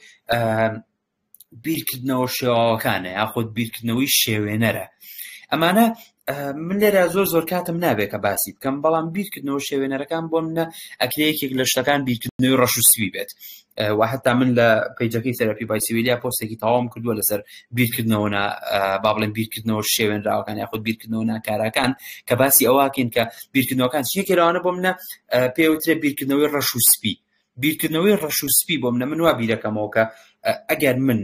[SPEAKER 2] بیرکردنەوە شێواوەکانە یاخود بیرکردنەوەی شێوێنەرە. ئەمانە من لێرە زۆر زۆر کاتم نابێت کە باسی بکەم، بەڵام بیرکردنەوە شێوێنەرەکان بۆ منە ئەکرێ یەکێک لە شتەکان بیرکردنەوەی ڕەش و سپی بێت. و حتا من لە page ەکەی Therapy by سیویلیا پۆستێکی تەواوم کردووە لەسەر بیرکردنەوە با بڵێن بیرکردنەوە شێوێنراوەکان یاخود بیرکردنەوە ناکاراکان، کە باسی ئەوەکەین کە بیرکردنەوەکان چیەکێ لەوانە بۆ منە پێوترێ بیرکردنەوەی ڕەش و سپی. بیرکردنەوەی ڕەش و سپی بۆ منە من وا بیرەکەمەوە کە ئەگەر من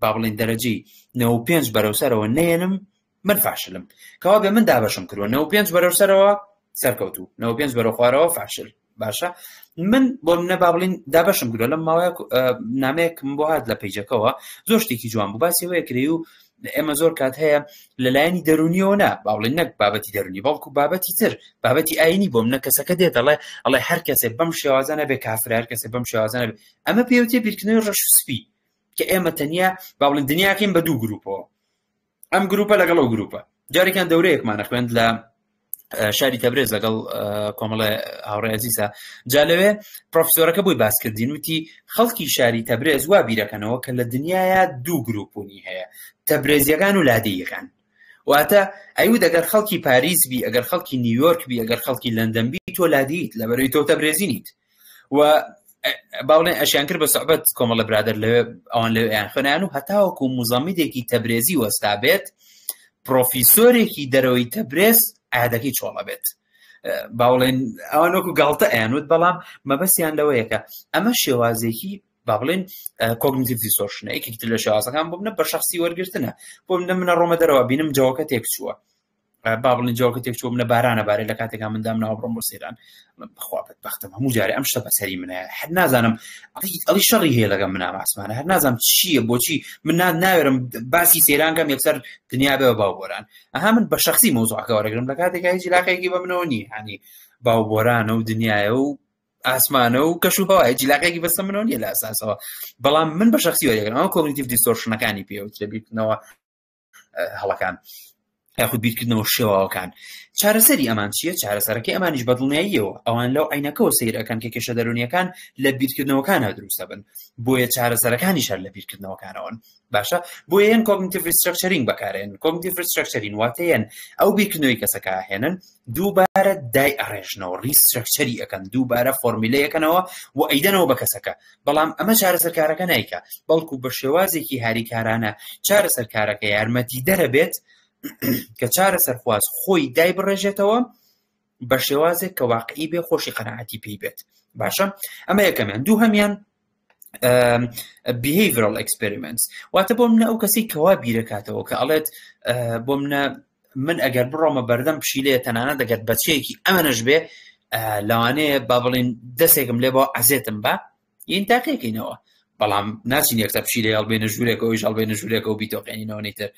[SPEAKER 2] با بڵێن دەرەجەی 95 بەرەو سەرەوە نەیەنم من فاشلم، کەوا بێ من دابەشم کردووە 95 بەرەو سەرەوە سەرکەوتوو، 95 بەرەو خوارەوە فاشل. باشە من بۆ منە با بڵین دابەشم کردووە. لەم ماوەیە نامەیەکم بۆ هات لە page ەکەوە زۆر شتێکی جوان بوو، باسی ئەوەیە کرێ و ئێمە زۆر کات هەیە لەلایەنی دەرونیەوە نا با بڵێن نەک بابەتی دەرونی بەڵکو بابەتی تر بابەتی ئاینی بۆ منە کەسەکە دێت ئەڵێ ئەڵێ هەر کەسێک بەم شێوازە نەبێ کافرە، هەر کەسێک بەم شێوازە نەبێ. ئەمە پێوتێ بیرکردنەوەی ڕەش و سپی کە ئێمە تەنیا با بڵێن دنیاکەین بە دوو گروپەوە، ئەم گروپە لەگەڵ ئەو گروپە. جارێکیان دەورەیەکمانە خوێند لە شاری تەبرێز لەگەڵ کۆمەڵێ هاوڕێ عزیزە، جا لەوێ پرۆفسۆرەکە بۆی باسکردین وتی خەڵکی شاری تەبرێز وا بیرەکەنەوە کە لە دنیاە دوو گروپونی هەیە، تەبرێزیەکان و لادێیەکان. واتە ئەیوت ئەگەر خەڵکی پاریس بی، ئەگەر خەڵکی نیویۆرک بی، ئەگەر خەڵکی لەندەن بی، تۆ لادێیت لەبەرەوەی تۆ تەبرێزی نیت. و با بڵێن ئەشیان کرد بە سوعبەت کۆمەڵە برادەر لەوێ ئەوان لەوێ ئەیان خوێنیان و هەتاوەکو موزەمیدێکی تەبرێزی وەستا بێت، پرۆفیسۆرێکی دەرەوەی تەبرێز عادەکەی چۆڵە بێت. با بڵێن ئەوان وەکو گاڵتە ئەیانوت، بەڵام مەبەستیان لەوەیە کە ئەمە شێوازێکی با بڵێن cognitive distortion ە، یەکێکی تر لە شێوازەکان بۆ منە بە شخصی وەرگرتنە. بۆ منە منە ڕۆمە دەرەوە بینم جەوەکە تێکچووە، با بڵێن جەوەکە تێکچووە، منە بارانە بارێ لە کاتێکا من دامناوە بڕۆم بۆ سەیران. بەخوا بەدبەختم هەموو جارێ ئەم شتە بەسەری منە، هەر نازانم ئەڵی شەڕی هەیە لەگەڵ منە ئاسمانە، هەر نازانم چییە بۆچی من ناوێرم باسی سەیرانکەم یەکسەر دنیا بێ باو بۆران. ئەها من بە شخصی مەوزوعەکە وەرەگرم لە کاتێکا هیچ علاقەیەکی بە منەوە نییە، یعنی باو بۆرانە و دنیایە و ئاسمانە و کەش و هەوایە، هیچ علاقەیەکی بەسە منەوە نییە لە ئەساسەوە، بەڵام من بە شخصی وەرەگرم. ئەمە cognitive distortion ەکانی پێوترێ بیرکردنەوە هەڵەکان. یاخود بیرکردنەوە شێواوەکان چارەسەری ئەمان چییە چارەسەرەکەی ئەمانیش بەدڵنیاییەوە ئەوان لەو عینەکەەوە سیر ئەکەن کە کێشە دەرونیەکان لە بیرکردنەوەکانە دروستە بن بۆیە چارەسەرەکانیش هەر لە بیرکردنەوەکانەوەن باشە بۆیە یەن cognitive restructuring بەکارێن cognitive restructuring واتەیەن ئەو بیرکردنەوەی کەسەکە هێنن دووبارە دای ئەڕێژنەوە restructure ی ئەەکەن دووبارە فۆرمیلەیەکەنەوە و ئەیدەنەوە بە کەسەکە بەڵام ئەمە چارەسەرکارەکە نیکە بەڵکو بە شێوازێکی هاریکارانە چارەسەرکارەکە یارمەتی دەرە بێت کە چارەسەرخواز خۆی دای بڕێژێتەوە بە شێوازێک کە واقعی بێ خۆشی قەنەعەتی پێی بێت باشە ئەمە یەکەمیان دوو هەمیان behavioral experiments واتە بۆ منە ئەو کەسی کەوا بیرەکاتەوە کە ئەڵێت بۆ منە من ئەگەر بڕۆمە بەردەم پشیلەیە تەنانەت ئەگەر بەچەیەکی ئەمەنەش بێ لەوانەیە با بڵین دەسێکم لێ بۆ عەزێتم بە یین تاقیکەینەوە بەڵام ناچین یەکسەر پشیلەی هەڵبێنە ژوورێکەوەیش هەڵبێنە ژوورێکەوە بیتۆقێنینەوە نیتر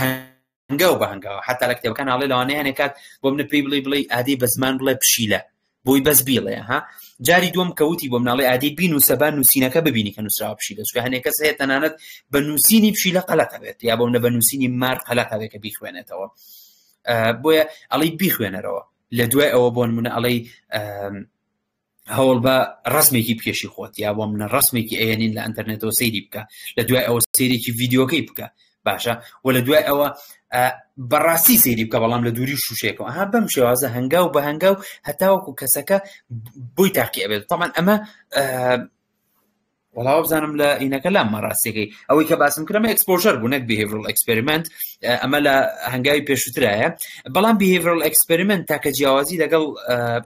[SPEAKER 2] هەنگاو بە هەنگاوە حتا لە کتێبەکان ئاڵێ لەوانەیە هەنێ کات بۆ منە پێی بڵێ بڵێ ئادەی بە زمان بڵێ پشیلە بۆی بەس بیڵێ ها جاری دووەم کەوتی بۆ مناڵی ئادی بینوسە با نووسینەکە ببینی کە نووسراوە پشیلە چونکە هەنێک کەس هەیە تەنانەت بە نووسینی پشیلە قەلەقە بێت یا بۆ منە بە نووسینی مار قەلەقە بێت کە بیخوێنێتەوە بۆیە ئەڵی بیخوێنەرەوە لە دوای ئەوە بۆ نمونە ئەڵێی هەوڵ بە ڕسمێکی بکێشی خۆت یا بۆ منە ڕسمێکی ئەیەنین لە ئەتەرنێتەوە سەیری بکە لە دوای ئەوە سەیرێکی ڤیددیوکەی بکە باشە و لە دوای ئەوە بەڕاستی سەیری بکە بەڵام لە دووری شوشێکەوە ها بەم شێوازە هەنگاو بە هەنگاو هەتاوەکو کەسەکە بۆی تاقی ئەبێت تامان ئەمە وەڵا وابزانم لە ئینەکە لام ڕاستیەکەی ئەوەی کە باسم کرد ئەمە exposure بوو نەک behavioral experiment ئەمە لە هەنگاوی پێشووترایە بەڵام behavioral experiment تاکە جیاوازی لەگەڵ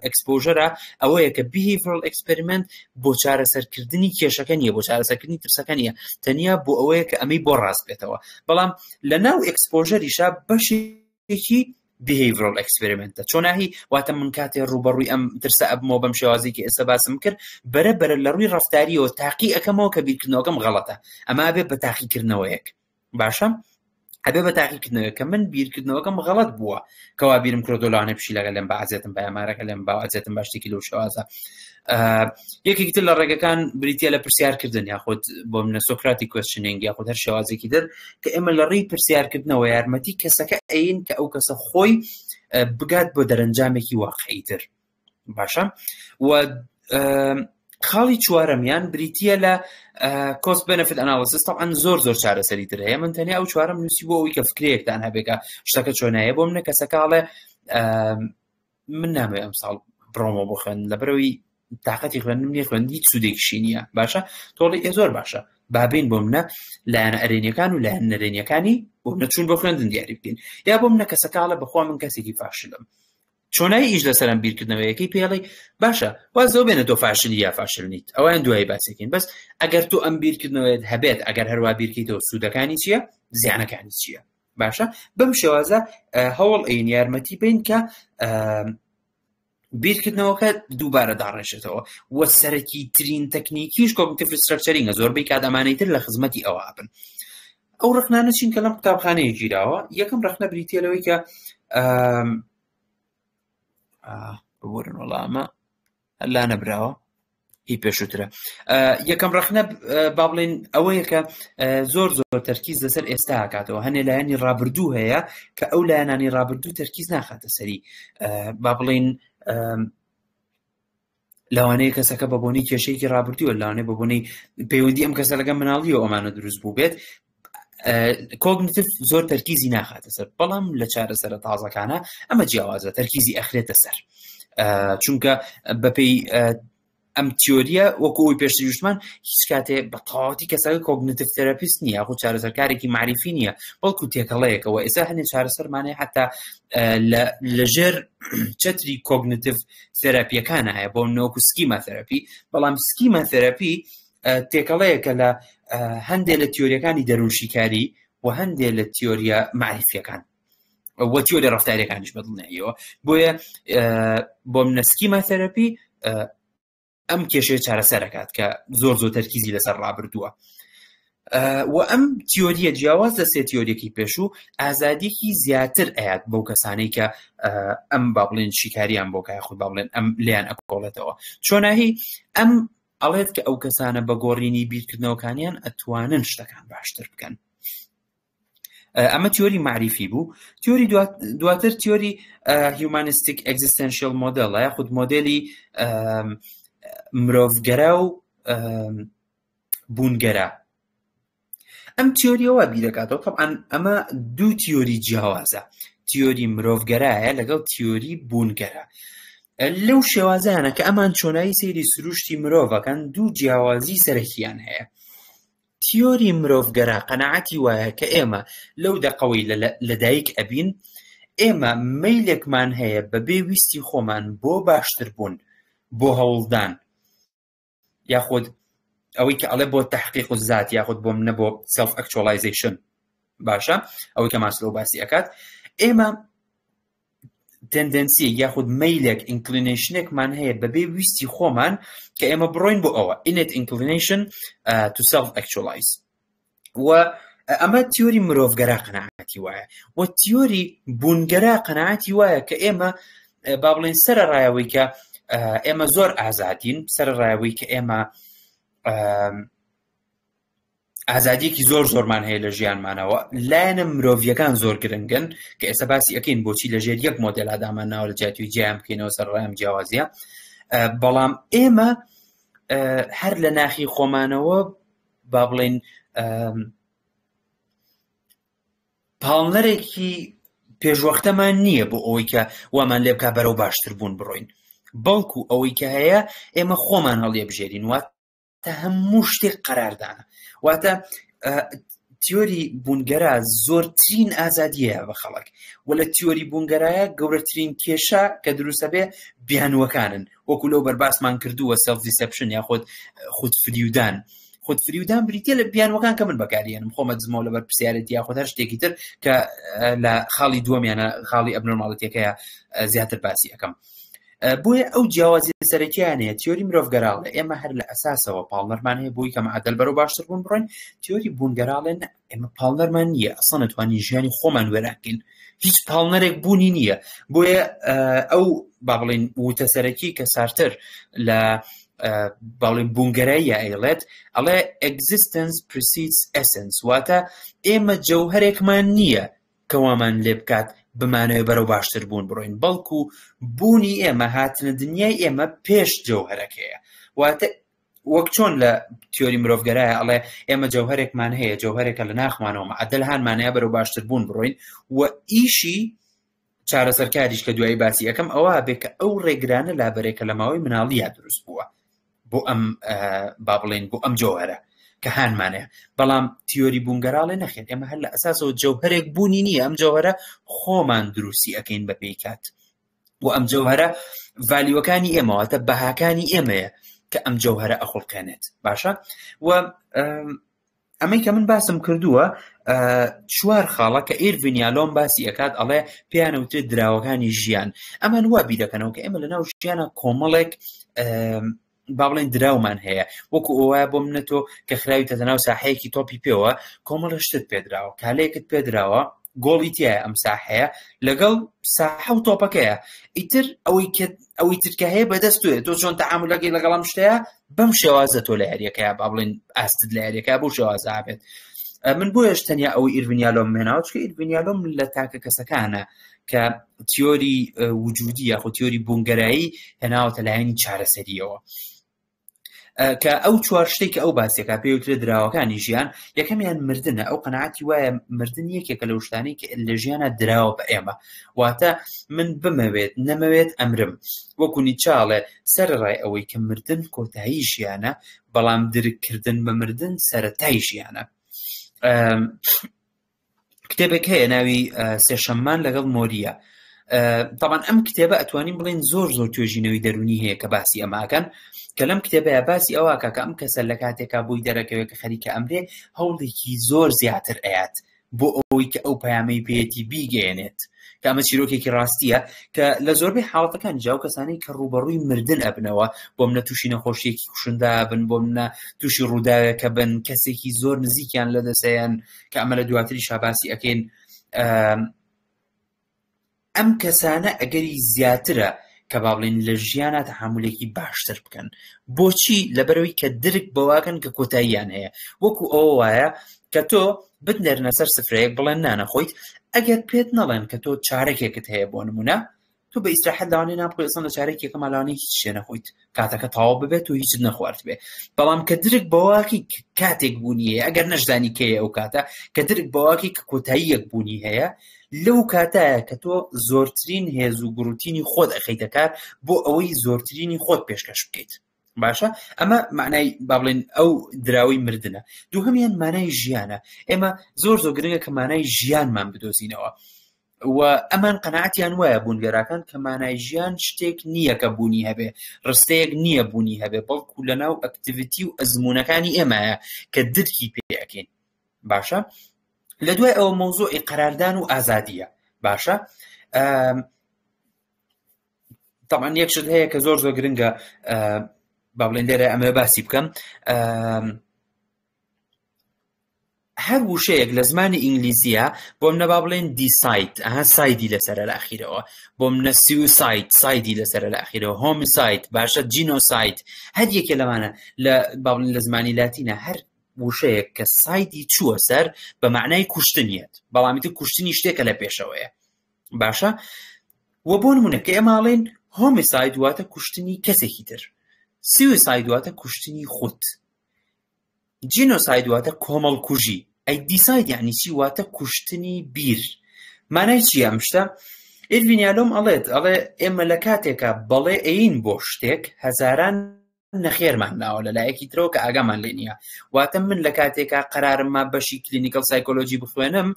[SPEAKER 2] exposure ە ئەوەیە کە behavioral experiment بۆ چارەسەرکردنی کێشەکە نییە بۆ چارەسەرکردنی ترسەکە نییە تەنیا بۆ ئەوەیە کە ئەمەی بۆ ڕاست بێتەوە بەڵام لە ناو exposure یشا بەشێکی behavioral experiment ە چۆناهی واتە من کاتێ ڕوبەڕووی ئەم ترسە ئەبمەوە بەم شێوازی کە ئێستا باسم کرد بەرە بەرە لە ڕووی ڕفتاریەوە تاقی ئەەکەمەوە کە بیرکردنەوەکەم غەڵەتە ئەما بێ بە تاقیکردنەوەیەک باشە ئەبێ بە تاقیکردنەوە کە من بیرکردنەوەکەم غەڵەت بووە کەوا بیرم کرد لەوانەیە پشیلەکە لێم بەعزێتم بە ئەمارەکە لێم باعزێتم بە شتێکی لەو شێوازە یەکێکی تر لە ڕێگەکان بریتە لە پرسیارکردن یاخود بۆ منە Socratic questioning یاخود هەر شێوازێکی تر کە ئێمە لە ڕێی پرسیارکردنەوە یارمەتی کەسەکە ئەین کە ئەو کەسە خۆی بگات بۆ دەرەنجامێکی واقعی تر باشە و خاڵی چوارەمیان بریتە لە cost benefit analysis طبعا زۆر زۆر چارەسەری تر هەیە من تەنیا ئەو چوارەم نووسی بۆ ئەوی کە فکرەیەکتان هەبێکە شتەکە چۆنایە بۆ منە کەسەکەڵێ من نامەوێ ئەم ساڵ بڕۆمەوە بۆ خوێندن لەبەرەوەی تااقەتی خوێندنم نیە خوێند هیچ سوودێکیشی نییە باشە تۆڵی ئێ زۆر باشە بابین بۆ منە لایەنە ئەرێنیەکان و لایەن نەرێنیەکانی بۆ نەچوون بۆ خوێندن دیاری بکەین یا بۆ منە کەسەکەڵە بەخوا من کەسێکی فاشلم چۆنایی ئیش لەسەرم بیرکردنەوەیەکەی پێڵی باشە واز لەو بێنە تۆ فاشلی یا فاشل نیت ئەویان دوایی باسێکین بەس ئەگەر تۆ ئەم بیرکردنەوەیت هەبێت ئەگەر هەروە بیرکەیتەوە سوودەکانی چییە زیانەکانی چییە باشە بەم شێوازە هەوڵ ئەین یارمەتی بین کە بیرکردنەوەکە دووبارە داڕێژێتەوە و سەرەکی ترین تەکنیکیش cognitive restructuring ە زۆربەی کات ئەمانەی تر لە خزمەتی ئەوە بن ئەو ڕخنانە چین کە لەم قوتابخانەیە گیراوە یەکەم ڕخنە بریتە لەوەی کە ببورن وەڵامە لا نەبراوە هی پێشووترە یەکەم ڕەخنە با بڵێن ئەوەیە کە زۆر زۆر تەرکیز لەسەر ئێستا کاتەوە هەنێ لایەنی ڕابردوو هەیە کە ئەو لایەنانی ڕابردوو تەرکیز ناخاتە سەری با بڵین لەوانەیە کەسەکە بە بۆنەی کێشەیەکی ڕابردووە لەوانەیە بە بۆنەی پەیوەندی ئەم کەسە لەگە مناڵیەوە ئەمانە دروست بوو بێت cognitive زۆر تەرکیزی ناخاتە سەر بەڵام لە چارەسەرە تازەکانە ئەمە جیاوازە تەرکیزی ئەخرێتە سەر چونکە بەپێی ئەم تیۆریە وەکو ئەوی پێشتر وشتمان هیچ کاتێ بە تەواوەتی کەسەکە cognitive therapist نییە یاخود چارەسەرکارێکی مەعریفی نییە بەڵکو تێکەڵەیەکەوە ئێستا هەنێ چارەسەرمانەیە حتا لە ژێر چەتری cognitive therapy یەکان هەیە بۆ نۆکو schema therapy بەڵام schema therapy تێکەڵەیەکە لە هەندێک لە تیۆریەکانی دەروونشیکاری و هەندێک لە تیۆریە مەعریفیەکان وە تیۆری ڕفتاریەکانیش بەدڵنیاییەوە بۆیە بۆ منە schema therapy ئەم کێشەیە چارەسەرەکات کە زۆر زۆر تەرکیزی لەسەر ڕابردووە و ئەم تیۆریە جیاواز لە سێ تیۆریەکی پێشوو ئازادیکی زیاتر ئەیات بەو کەسانەی کە ئەم با بڵێن شیکاریان بۆ کای خود با بڵێن ئەم لیان ئەکۆڵێتەوە چۆناهی ئەم ئەڵێت کە ئەو کەسانە بە گۆڕینی بیرکردنەوەکانیان ئەتوانن شتەکان باشتر بکەن. ئەمە تیۆری مەعریفی بوو. تیۆری دواتر تیۆری humanistic existential model یاخود مۆدێلی مرۆڤگەرا و بوونگەرا. ئەم تیۆریەوە بیرەکاتەوە طبعا ئەمە دوو تیۆری جیاوازە، تیۆری مرۆڤگەرایە لەگەڵ تیۆری بوونگەرا. لەو شێوازانە کە ئەمان چۆنایی سەیری سروشتی مرۆڤەکەن دوو جیاوازی سەرەکیان هەیە. تیۆری مرۆڤگەرا قەناعەتی وایە کە ئێمە لەو دەقەوەی لەدایک ئەبین ئێمە مەیلێکمان هەیە بەبێ ویستی خۆمان بۆ باشتربوون، بۆ هەوڵدان، یاخود ئەوەی کە ئەڵێ بۆ تحقیق و زات یاخود بۆ منە بۆ self actualization. باشە، ئەوەی کە ماسلۆ باسی ئەکات، ئێمە tendency یاخود مەیلێک inclination ێکمان هەیە بەبێ ویستی خۆمان کە ئێمە بڕۆین بۆ ئەوە، innate inclination to self actualize. و ئەمە تیۆری مرۆڤگەرا قەناعەتی وایە. و تیۆری بوونگەرا قەناعەتی وایە کە ئێمە با بڵێن سەرەڕایەوەی کە ئێمە زۆر ئازادین، سەرەڕایەوەی کە ئێمە ئازادیەکی زۆر زۆرمان هەیە لە ژیانمانەوە، لایەنە مرۆڤیەکان زۆر گرنگن کە ئێستا باسی ئەەکەین بۆچی لەژێر یەک مۆدێلا دامان ناوە لە جیاتی جیان بکەینەوە سەر ڕایم جیاوازیە. بەڵام ئێمە هەر لە ناخی خۆمانەوە با بڵێین پاڵنەرێکی پێشوەختەمان نییە بۆ ئەوەی کە وامان لێ بکا بەرەو باشتر بوون بڕۆین، بەڵکو ئەوەی کە هەیە ئێمە خۆمان هەڵیەبژێرین، واتە هەموو شتێک قەراردانە. واتە تیۆری بوونگەرا زۆرترین ئازادیە بە خەڵک، و لە تیۆری بوونگەرایە گەورەترین کێشە کە دروستە بێ بیانوەکانن، وەکو لەو بەرباسمان کردووە self deception یاخود خودفریودان. خودفریودان بریتە لە بیانوەکان کە من بەکاریێنم خۆمە دزمەوە لەبەر پرسیارێتی یاخود هەر شتێکی تر کە لە خاڵی دووەمیانە خاڵی abnormality ەکەیە زیاتر باسی ئەەکەم. بۆیە ئەو جیاوازی سەرەکیان هەیە. تیۆری مرۆڤگەراڵێ ئێمە هەر لە ئەساسەوە پاڵنەرمان هەیە بۆی کە معدل بەرەو باشتر بوون بڕۆین. تیۆری بوونگەراڵێ نە، ئێمە پاڵنەرمان نییە، ئەسڵەن نەتوانین ژیانی خۆمان وێرانکەین، هیچ پاڵنەرێک بوونی نییە. بۆیە ئەو با بڵێین وتە سەرەکی کە سارتەر لە باڵێن بوونگەراییە ئەیڵێت، ئەڵێ existence precedes essence، واتە ئێمە جەوهەرێکمان نییە کە وامان لێ بکات بمانەوێ بەرەو باشتر بوون بڕۆین، بەڵکو بوونی ئێمە هاتنە دنیای ئێمە پێش جەوهەرەکەیە. واتە وەک چۆن لە تیۆری مرۆڤگەرایە ئەڵێ ئێمە جەوهەرێکمان هەیە، جەوهەرێکە لە ناخمانەوە معدل هانمانەیە بەرەو باشتر بوون بڕۆین، و ئیشی چارەسەرکاریش کە دوایی باسی ئەەکەم ئەوە بێ کە ئەو ڕێگرانە لابەرێکە لە ماوەی مناڵییا دروست بووە بۆ ئەم با بڵێن بۆ ئەم جەوهەرە کە هانمانەیە. بەڵام تیۆری بوونگەراڵێ نەخێت، ئێمە هەر لە ئەساسەوە جەوهەرێک بوونی نییە، ئەم جەوهەرە خۆمان دروستی ئەەکەین بە پێی کات، و ئەم جەوهەرە value ەکانی ئێمەواتە بەهاکانی ئێمەیە کە ئەم جەوهەرە ئەخوڵقێنێت. باشە، و ئەمەی کە من باسم کردووە چوار خاڵە کە ئیرڤین یالۆم باسی ئەکات، ئەڵێ پێیانە وترێت دراوەکانی ژیان. ئەمان وا بیرەکەنەوە کە ئێمە لەناو ژیانە کۆمەڵێک با بڵێن دراومان هەیە، وەکو ئەوە بۆ منە تۆ کە خراویتە ناو ساحەیەکی تۆپی پێوە کۆمەڵە شتت پێدراوە، کالەیەکت پێدراوە، گۆڵی تایە ئەم ساحەیە لەگەڵ ساحە و تۆپەکەیە، ئیتر ئەوەی کە ئەوەی ترکە هەیە بەدەست توێ تۆ چۆن تەعامولەکەی لەگەڵ ئەم شتەیە بەم شێوازە تۆ لە یاریەکەیە با بڵێن ئاستت لە یاریەکە بۆ شێوازە بێت. من بۆیەش تەنیا ئەوەی ئیرڤین یالۆم هێناوە، چونکە ئیرڤین یالۆم لە تاکە کەسەکانە کە تیۆری وجودی یاخود تیۆری بوونگەرایی هێناوەتە لایەنی چارەسەریەوە. کە ئەو چوار شتێک کە ئەو باسێکا پێوترێ دراوەکانی ژیان، یەکەمیان مردنە. ئەو قەناعەتی وایە مردن یەکێکە لەو شتانەی کە لە ژیانە دراوە بە ئێمە، واتە من بمەوێت نەمەوێت ئەمرم. وەکو نیچاڵێ سەرەڕای ئەوەی کە مردن کۆتایی ژیانە، بەڵام درککردن بە مردن سەرەتای ژیانە. کتێبێک هەیە ناوی سێشەممان لەگەڵ مۆریە. طبعا ئەم کتێبە ئەتوانین بڵێن زۆر زۆر توێژینەوەی دەرونی هەیە کە باسی ئەماکەن، کە لەم کتێبەیە باسی ئەوە کە ئەم کەسە لە کاتێکا بۆی دەرەکەوێت کە خەریکە ئەمرێ هەوڵێکی زۆر زیاتر ئەیات بۆ ئەوەی کە ئەو پەیامەی پێیەتی بیگەیەنێت، کە ئەمە چیرۆکێکی ڕاستیە کە لە زۆربەی حاڵەتەکان جا و کەسانی کە ڕووبەڕووی مردن ئەبنەوە، بۆ منە تووشی نەخۆشیەکی کوشندا بن، بۆ منە تووشی ڕووداوێکە بن، کەسێکی زۆر نزیکیان لەدەسەیەن، کە ئەمە لە دواتریشا باسی ئەکەین. ئەم کەسانە ئەگەری زیاترە کە با بڵێین لە ژیانە تەحامولێکی باشتر بکەن بۆچی لەبەرەوەی کە درک بەواکەن کە کۆتاییان هەیە وەکو ئەوە وایە کە تۆ بتنێرنە سەر سفرەیەک بڵێن نانە خۆیت ئەگەر پێت نەڵێن کە تۆ چارەکێکت هەیە بۆ نمونە تۆ بە ئیسراحەت لەوانەیە نان بخۆی ئەسڵەن لە چارەکی یەکەما لەوانەیە هیچ شتێ نەخۆیت کاتەکە تەواو ببێت و هیچت نەخوارد بێ بەڵام کە درک بەواکی کاتێک بوونی هەیە ئەگەر نەشزانی کەیە ئەو کاتە کە درک بەواکی کە کۆتاییەک بوونی هەیە لەو کاتایە کە تۆ زۆرترین هێز و گوڕوتینی خۆت ئەخەیتە کار بۆ ئەوەی زۆرترینی خۆت پێشکەش بکەیت باشە ئەمە معنای با بڵێن ئەو دراوی مردنە دووهەمیان مانای ژیانە ئێمە زۆر زۆر گرنگە کە مانای ژیانمان بدۆزینەوە و ئەمان قەناعەتیان وایە بوونگەراکان کە مانای ژیان شتێک نییە کە بوونی هەبێ ڕستەیەک نییە بوونی هەبێ بەڵکو لەناو activity و ئەزمونونەکانی ئێمایە کە درکی پێ ئەکەین باشە لە دوای ئەوە مەوزوعی قەراردان و ئازادیە باشە طبعا یەک شت هەیە کە زۆر زۆر گرنگە با بڵێن لێرە ئەمە باسی بکەم هەر وشەیەک لە زمانی ئینگلیزیە بۆ منە با بڵێن decide ئەها side ی لەسەرە لە ئەخیرەوە بۆ منە suicide side ی لەسەرە لە ئەخیرەوە homicide باشە genocide هەر یەکێ لەمانە لە با بڵێن لە زمانی لاتینە هەر وشەیەک کە side ی چووە سەر بە معنای کوشتنیەت بەڵامی تر کوشتنی شتێکە لە پێشەوەیە باشە وە بۆ نمونە کە ئێمە ئەڵێن homicide واتە کوشتنی کەسێکی تر suicide واتە کوشتنی خود genocide واتە کۆمەڵکوژی ئەی decide یعنی چی واتە کوشتنی بیر مانای چییە ئەم شتە ئیرڤین یالۆم ئەڵێت ئەڵێ ئێمە لە کاتێکا بەڵێ ئەین بۆ شتێک هەزاران نەخێرمان ناوە لە لایەکی ترەوە کە ئاگامان لێ نییە واتە من لە کاتێکا قەرارم ما بەشی clinical psychology بخوێنم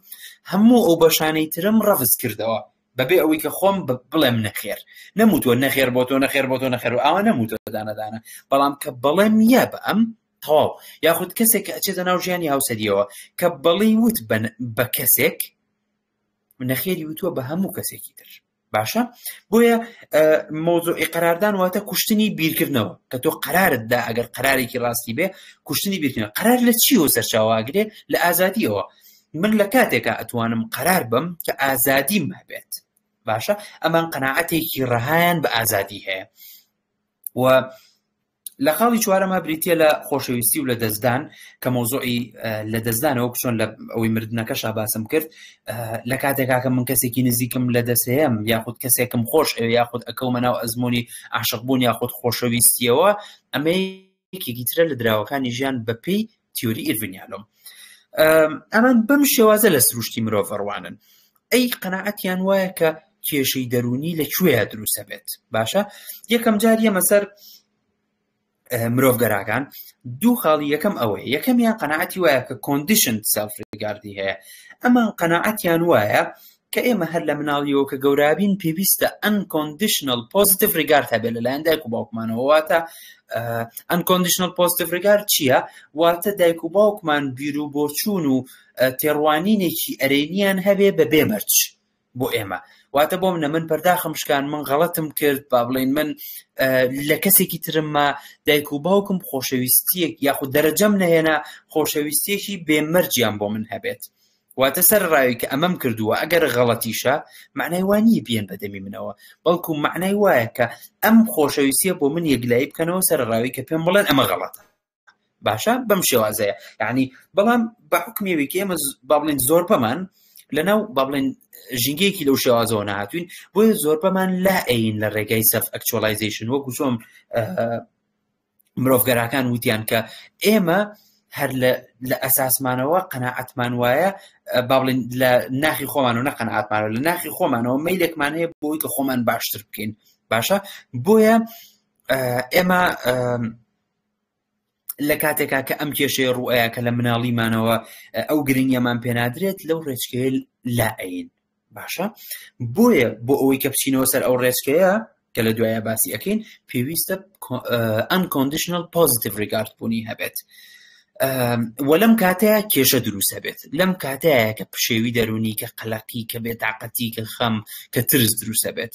[SPEAKER 2] هەموو ئەو بەشانەی ترم ڕەفز کردەوە بەبێ ئەوەی کە خۆم بڵێم نەخێر نەموتوە نەخێر بۆ تۆ نەخێر بۆ تۆ نەخێر و ئاوا نەموتوە دانەدانە بەڵام کە بەڵێم یە بە ئەم تەواو یاخود کەسێک کە ئەچێتە ناو ژیانی هاوسەریەوە کە بەڵی وت بە کەسێک نەخێری وتووە بە هەموو کەسێکی تر باشە بۆیە مۆزۆی قەراردان واتە کوشتنی بیرکردنەوە کە تۆ قرارت دا ئەگەر قرارێکی ڕاستی بێ کوشتنی بیرکردنەوە قرار لە چیەوە سەرچاواگرێ لە ئازادیەوە من لە کاتێکا ئەتوانم قەرار بم کە ئازادیم هەبێت باشە ئەمان قەناعەتێکی ڕەهایان بە ئازادی هەیە و لە خاڵی چوارەما بریتە لە خۆشەویستی و لە دەستدان کە مۆزۆی لە دەستدانەوە چۆن لە ئەوەی مردنەکەشا باسم کرد لە کاتێکاکە من کەسێکی نزیکم لە دەسەیەم یاخود کەسێکم خۆش ئەوێ یاخود ئەکەومە ناو ئەزمموی عاشق بوون یاخود خۆشەویستیەوە ئەمەی یەکێکی ترە لە دراوەکانی ژیان بەپێی تیۆری ئیرڤین یالۆم ئەمان بەم شێوازە لە سروشتی مرۆڤ ڕوانن ئەی قەنەعەتیان وایە کە کێشەی دەرونی لە کوێیە دروستە بێت باشە یەکەم جار یەمە سەر مرۆڤگەراکان دوو خاڵی یەکەم ئەوەیە یەکەمیان قەنەعەتی وایە کە conditioned self regard ی هەیە ئەمان قەنەعەتیان وایە کە ئێمە هەر لە مناڵیەوە کە گەورابین پێویستە unconditional positive regard هەبێت لەلایەن دایک و باوکمانەوە واتە unconditional positive regard چییە واتە دایک و باوکمان بیر و بۆچوون و تێڕوانینێکی ئەرێنیان هەبێ بە بێ مەرج بۆ ئێمە واتە بۆ منە من پەرداخم شکان من غەڵەتم کرد با بڵین من لە کەسێکی ترمما دایک و باوکم خۆشەویستیەک یاخود دەرەجەم نەهێنا خۆشەویستیەکی بێمەرجیان بۆ من هەبێت واتە سەر ڕاوی کە ئەمەم کردووە ئەگەر غەڵەتیشە معنای وا نییە بیەن بە دەمی منەوە بەڵکو معنای وایە کە ئەم خۆشەویستیە بۆ من یەکلایی بکەنەوە سەر ڕاوی کە پێم بڵێن ئەمە غەڵەتە باشە بەم شێوازەیە یعنی بەڵام بە حکمیەوەی کە ئێمە با بڵێن زۆربەمان لەناو با بڵێن ژینگەیەکی لەو شێوازەوە نهاتوین بۆیە زۆربەمان لا ئەین لە ڕێگای self actualization وەکو چۆن مرۆڤگەراکان وتیان کە ئێمە هەر لە ئەساسمانەوە قەناعەتمان وایە با بڵێن لە ناخی خۆمان و نەقەنعاتمانەوە لە ناخی خۆمانەوە مەیلێکمان هەیە بۆی کە خۆمان باشتر بکەین باشە بۆیە ئێمە لە کاتێکا کە ئەم کێشەیە ڕوئەیە کە لە مناڵیمانەوە ئەو گرنگیەمان پێنادرێت لەو ڕێچکەیە لا ئەین باشە بۆیە بۆ ئەوەی کە بچینەوە سەر ئەو ڕێچکەیە کە لە دوایە باسی ئەەکەین پێویستە unconditional positive regard بوونی هەبێت وە لەم کاتەیە کێشە دروست هەبێت لەم کاتەیە کە پشێوی دەرونی کە قەلەقی کە بێتاقەتی کە خەم کە ترس دروست هەبێت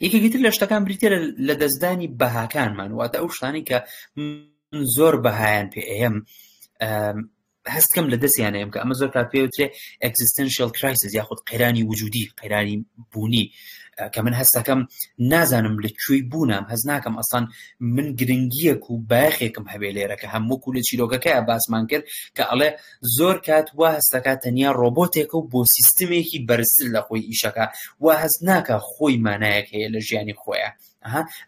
[SPEAKER 2] یەکێکی تر لە شتەکان بریتە لە دەستدانی بەهاکانمان واتە ئەو شتانی کە من زۆر بەهایان پێ ئەیەم. هەستکەم لە دەستیانەیەم کە ئەمە زۆر کات پێوترێ existential crisis یاخود قەیرانی وجودی قەیرانی بوونی کە من هەستەکەم نازانم لە کوێی بوونم هەز ناکەم ئەسان من گرنگیەک و بایەخێکم هەبێ لێرە کە هەم وەکو لە چیرۆکەکەی باسمان کرد کە ئەڵێ زۆر کات وا هەستەکە تەنیا ڕۆبۆتێکە و بۆ سیستمێکی بەرزتر لە خۆی ئیشەکە وا هەست ناکە خۆی مانایەک هەیە لە ژیانی خۆیان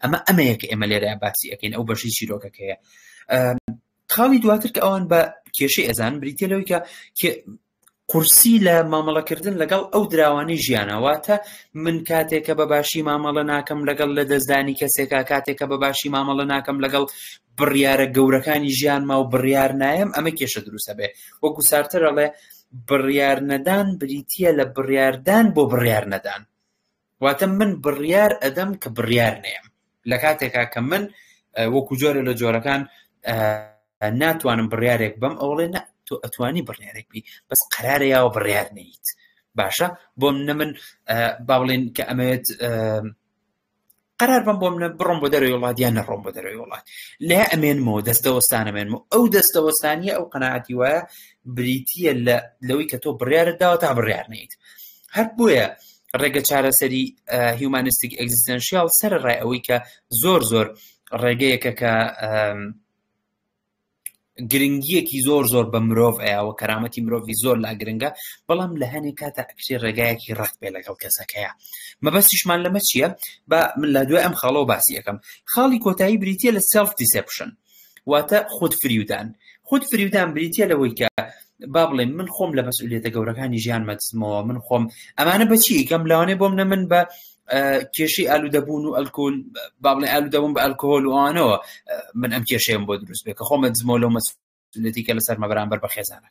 [SPEAKER 2] ئەمە ئەمەیە کە ئێمە لێرە باسی ئەەکەین ئەو بەشی چیرۆکەکەیە. خاڵی دواتر کە ئەوان بە کێشەی ئەزان بریتە لەوەی کە قورسی لە مامەڵەکردن لەگەڵ ئەو دراوانەی ژیانە واتە من کاتێکە بە باشی مامەڵە ناکەم لەگەڵ لە دەستدانی کەسێکا کاتێکە بە باشی مامەڵە ناکەم لەگەڵ بڕیارە گەورەکانی ژیانما و بڕیار نایم ئەمە کێشە دروستە بێ وەکو سارتەر ئەڵێ بڕیار نەدان بریتە لە بڕیاردان بۆ بڕیار نەدان واتە من بڕیار ئەدەم کە بڕیار نەیەم لە کاتێکا کە من وەکو جۆرە لە جۆرەکان ناتوانم بڕیارێک بەم ئەوڵێ نە تۆ ئەتوانی بڕیارێک بی بەس قرارە یاوە بڕیار نیت باشە بۆم نە من با بڵێن کە ئەمەوێت قرار بم بۆ منە بڕۆم بۆ دەرەوەی وڵات یان نەڕۆم بۆ دەرەوەی وڵات لێ ئەمێنمەوە دەستەوەستانەمێنمەوە ئەو دەستەوەستانیە ئەو قەنەعاتی وایە بریتە لە لەوەی کە تۆ بڕیارت داوە تا بڕیار نیت هەر بۆیە ڕێگە چارەسەری humanistic existential سەر ڕای ئەوەی کە زۆر زۆر ڕێگەیەکە کە گرنگیەکی زۆر زۆر بە مرۆڤ ئەیاوە کەرامەتی مرۆڤی زۆر لا گرنگە بەڵام لە هەنێک کاتە ئەکرێ ڕێگایەکی ڕەت بێ لەگەڵ کەسەکەیە مەبەستیشمان لەمە چییە بە من لە دوای ئەم خاڵەوە باسی یەکەم خاڵی کۆتایی بریتە لە self deception واتە خود فریودان خود فریودان بریتە لەوەی کە با بڵێن من خۆم لە مەسئولیەتە گەورەکانی ژیان مەدزمەوە من خۆم ئەمانە بەچی کەم لەوانەیە بۆم نە من بە کێشەی ئالوودەبوون و ئەلکۆل با بڵێ ئالوودەبوون بە ئەلکۆهۆل و ئەوانەوە من ئەم کێشەیەم بۆ دروست بێ کە خۆمە دزمەوە لەو مەسئولیەتی کە لەسەرمە بەرامبەر بە خێزانە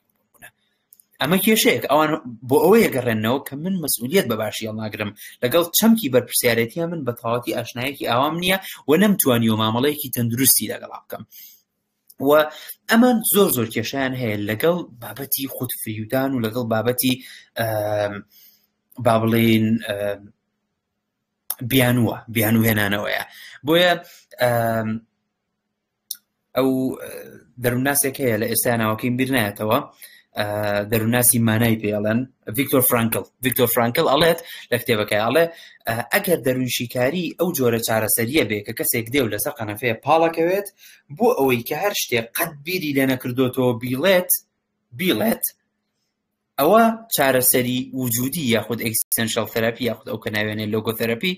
[SPEAKER 2] ئەمە کێشەیەک ئەوان بۆ ئەوەیە گەڕێنەوە کە من مەسئولیت بە باشی هەڵناگرم لەگەڵ چەمکی بەرپرسیارێتیە من بە تەواوەتی ئاشنایەکی ئاوام نییە و نەمتوانیوە مامەڵەیەکی تەندروستی لەگەڵا بکەم و ئەمان زۆر زۆر کێشیان هەیە لەگەڵ بابەتی خودفریودان و لەگەڵ بابەتی با بڵێین بیانووە بیانوو هێنانەوەیە بۆیە ئەو دەروونناسێک هەیە لە ئێستا ناوەکەیم بیر نایەتەوە دەروونناسی مانای پێڵێن ڤیکتۆر فرانکل ڤیکتۆر فرانکل ئەڵێت لە کتێبەکەی ئەڵێ ئەگەر دەروونشیکاری ئەو جۆرە چارەسەریە بێ کە کەسێک دێ و لەسەر قەنەفەیە پاڵەکەوێت بۆ ئەوەی کە هەر شتێک قەت بیری لێ نەکردۆتەوە بیڵێت بیڵێت ئەوە چارەسەری وجودی یاخود existential therapy یاخود ئەو کە ناوێنێ logotherapy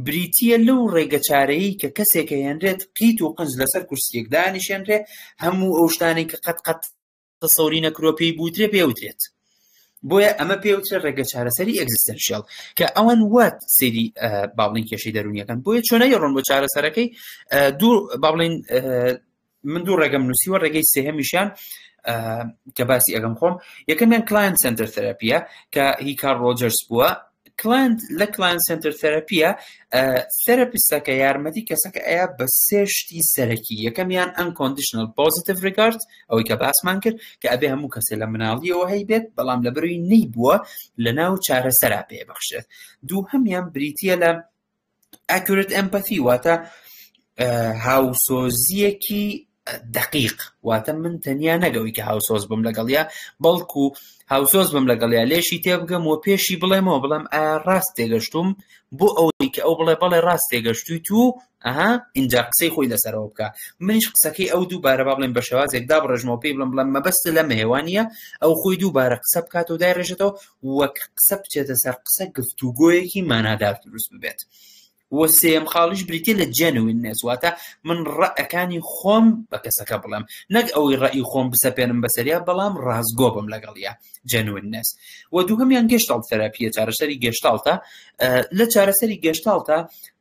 [SPEAKER 2] بریتییە لەو ڕێگە چارەیە کە کەسێک هێنرێت قیت و قنج لەسەر کورسیەک دانیشێنرێ هەموو ئەو شتانەی کە قەت قەت تەسەوری نەکرۆ پێی بوترێ پێوترێت بۆیە ئەمە پێوترێ ڕێگە چارەسەری existential کە ئەوان وات سەیری با بڵێین کێشەی دەرونیەکان بۆیە چۆنە ڕۆن بۆ چارەسەرەکەی دوو با بڵێین من دوو ڕێگەم نووسیوە ڕێگەی سێهەمیشیان کە باسی ئەگەم خۆم یەکەمیان client center therapy یە کە هی کارل ڕۆجەرس بووە client لە client center therapy یە therapist ەکە یارمەتی کەسەکە ئەیا بە سێ شتی سەرەکی یەکەمیان unconditional positive regard ئەوەی کە باسمان کرد کە ئەبێ هەموو کەسێ لە مناڵیەوە هەی بێت بەڵام لە بەروی نەی بووە لە ناو چارەسەرا پێ بەخشێت دووهەمیان بریتە لە accurate empathy واتە هاوسۆزیەکی دقیق واتە من تەنیا نەگەوی کە هاوسۆز بم لەگەڵیا بەڵکو هاوسۆز بم لەگەڵیا لێشی تێبگەم و پێشی بڵێمەوە بڵێم ئایا ڕاست تێگەشتوم بۆ ئەوەی کە ئەو بڵێ بەڵێ ڕاست تێگەشتویت و ئەها اینجا قسەی خۆی لەسەرەوە بکە منیش قسەکەی ئەو دووبارە با بڵێم بە شێوازێک دابڕێژمەوە پێی بڵێم بڵێم مەبەست لە مهێوانە ئەو خۆی دووبارە قسە بکات و دایڕێژێتەوە وەک قسە بچێتە سەر قسە گفتوگۆیەکی مانادار دروست ببێت و سێم خاڵیش بریتە لە genuineness واتە من ڕەئەکانی خۆم بە کەسەکە بڵێم نەک ئەوەی ڕەئی خۆم بسەپێنم بەسەریا بەڵام ڕاستگۆ بم لەگەڵیا genuineness و دووهەمیان gestalt therapy یە چارەسەری gestalt ە لە چارەسەری gestalt ە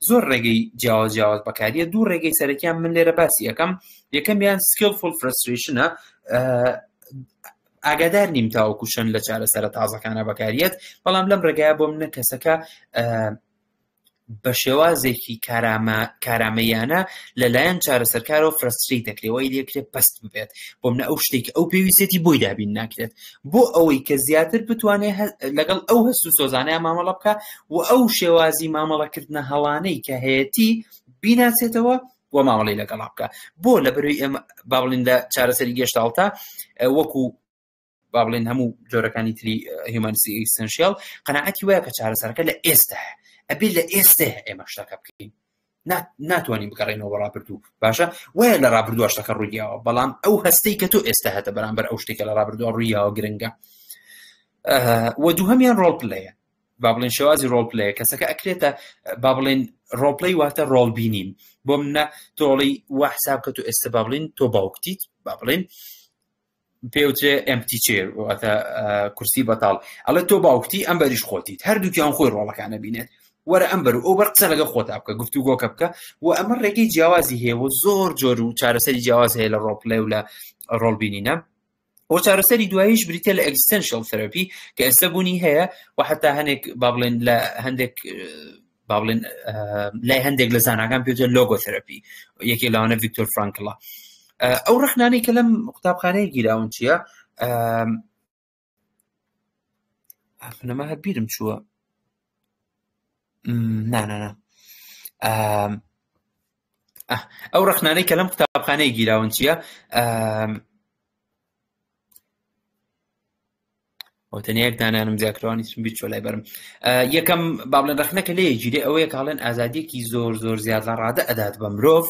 [SPEAKER 2] زۆر ڕێگەی جیاواز جیاواز بەکاریە دوو ڕێگەی سەرەکیان من لێرە باسی یەکەم یەکەمیان skillful frustration ە ئاگادار نیم تاوەکو چەند لە چارەسەرە تازەکانە بەکاریەت بەڵام لەم ڕێگایە بۆ منە کەسەکە بە شێوازێکی کارامە کارامەیانە لەلایەن چارەسەرکارەوە frustrate دەکرێت وای لێکرێت پەست ببێت بۆ منە ئەو شتێک ئەو پێویستێتی بۆی دابین ناکرێت بۆ ئەوەی کە زیاتر بتوانێت لەگەڵ ئەو هەست و سۆزانەیە مامەڵە بکە و ئەو شێوازی مامەڵەکردنە هەڵانەی کە هەیەتی بیناسێتەوە و مامەڵی لەگەڵا بکە بۆ لە بەروی ئێمە با بڵین لە چارەسەری gestalt ا وەکو. با بڵێن هەموو جۆرەکانی تری humanistic existential قەناعەتی وایە کە چارەسەرەکە لە ئێستا ئەبێ لە ئێستا ئێمە شتەکە بکەین ناتوانین بگەڕێنەوە بە ڕابردوو باشە وایە لە ڕابردووە شتەکە ڕوویاوە بەڵام ئەو هەستەی کە تۆ ئێستا هەتە بەرامبەر ئەو شتێکە لە ڕابردووە ڕوویاوە گرنگە و دووهەمیان role play ە با بڵێن شێوازی role play ە کەسەکە ئەکرێتە با بڵێن role play واتە ڕۆڵ بینین بۆ منە تۆڵی وا حساب کە تۆ ئێستا با بڵێن تۆ باوکتیت با بڵێن پێوترێ empty chair واتە کورسی بەتاڵ ئەڵێ تۆ باوکتی ئەم بەریش خۆتیت هەردووکیان خۆی ڕۆڵەکانە بینێت وەرە ئەم بەر و ئەو بەر قسە لەگە خۆتا بکە گفتوگۆکە بکە و ئەمە ڕێگەی جیاوازی هەیە و زۆر جۆر و چارەسەری جیاواز هەیە لە role play و لە ڕۆڵ بینینە و چارەسەری دواییش بریتە لە existential therapy کە ئێستا بوونی هەیە و حتا هەنێک با بڵێن لە هەندێک با بڵێن لای هەندێک لە زاناکان پێوترێ logotherapy یەکێک لەوانە ڤیکتۆر فرانکڵە ئەو ڕەخنانەی کە لەم قوتابخانەیە گیراون چییە؟ منەمە هەر بیرم چووە نانانا ئەو ڕەخنانەی کە لەم قوتابخانەیە گیراون چییە؟ ئەو تەنیا یەک دانیانم زیاکرەوانی ترم بیر چۆ لای بەرم یەکەم با بڵێن ڕەخنەکە لێ گیرێ ئەوەیە کاڵێن ئازادیەکی زۆر زۆر زیاد لە ڕادە ئەدات بە مرۆڤ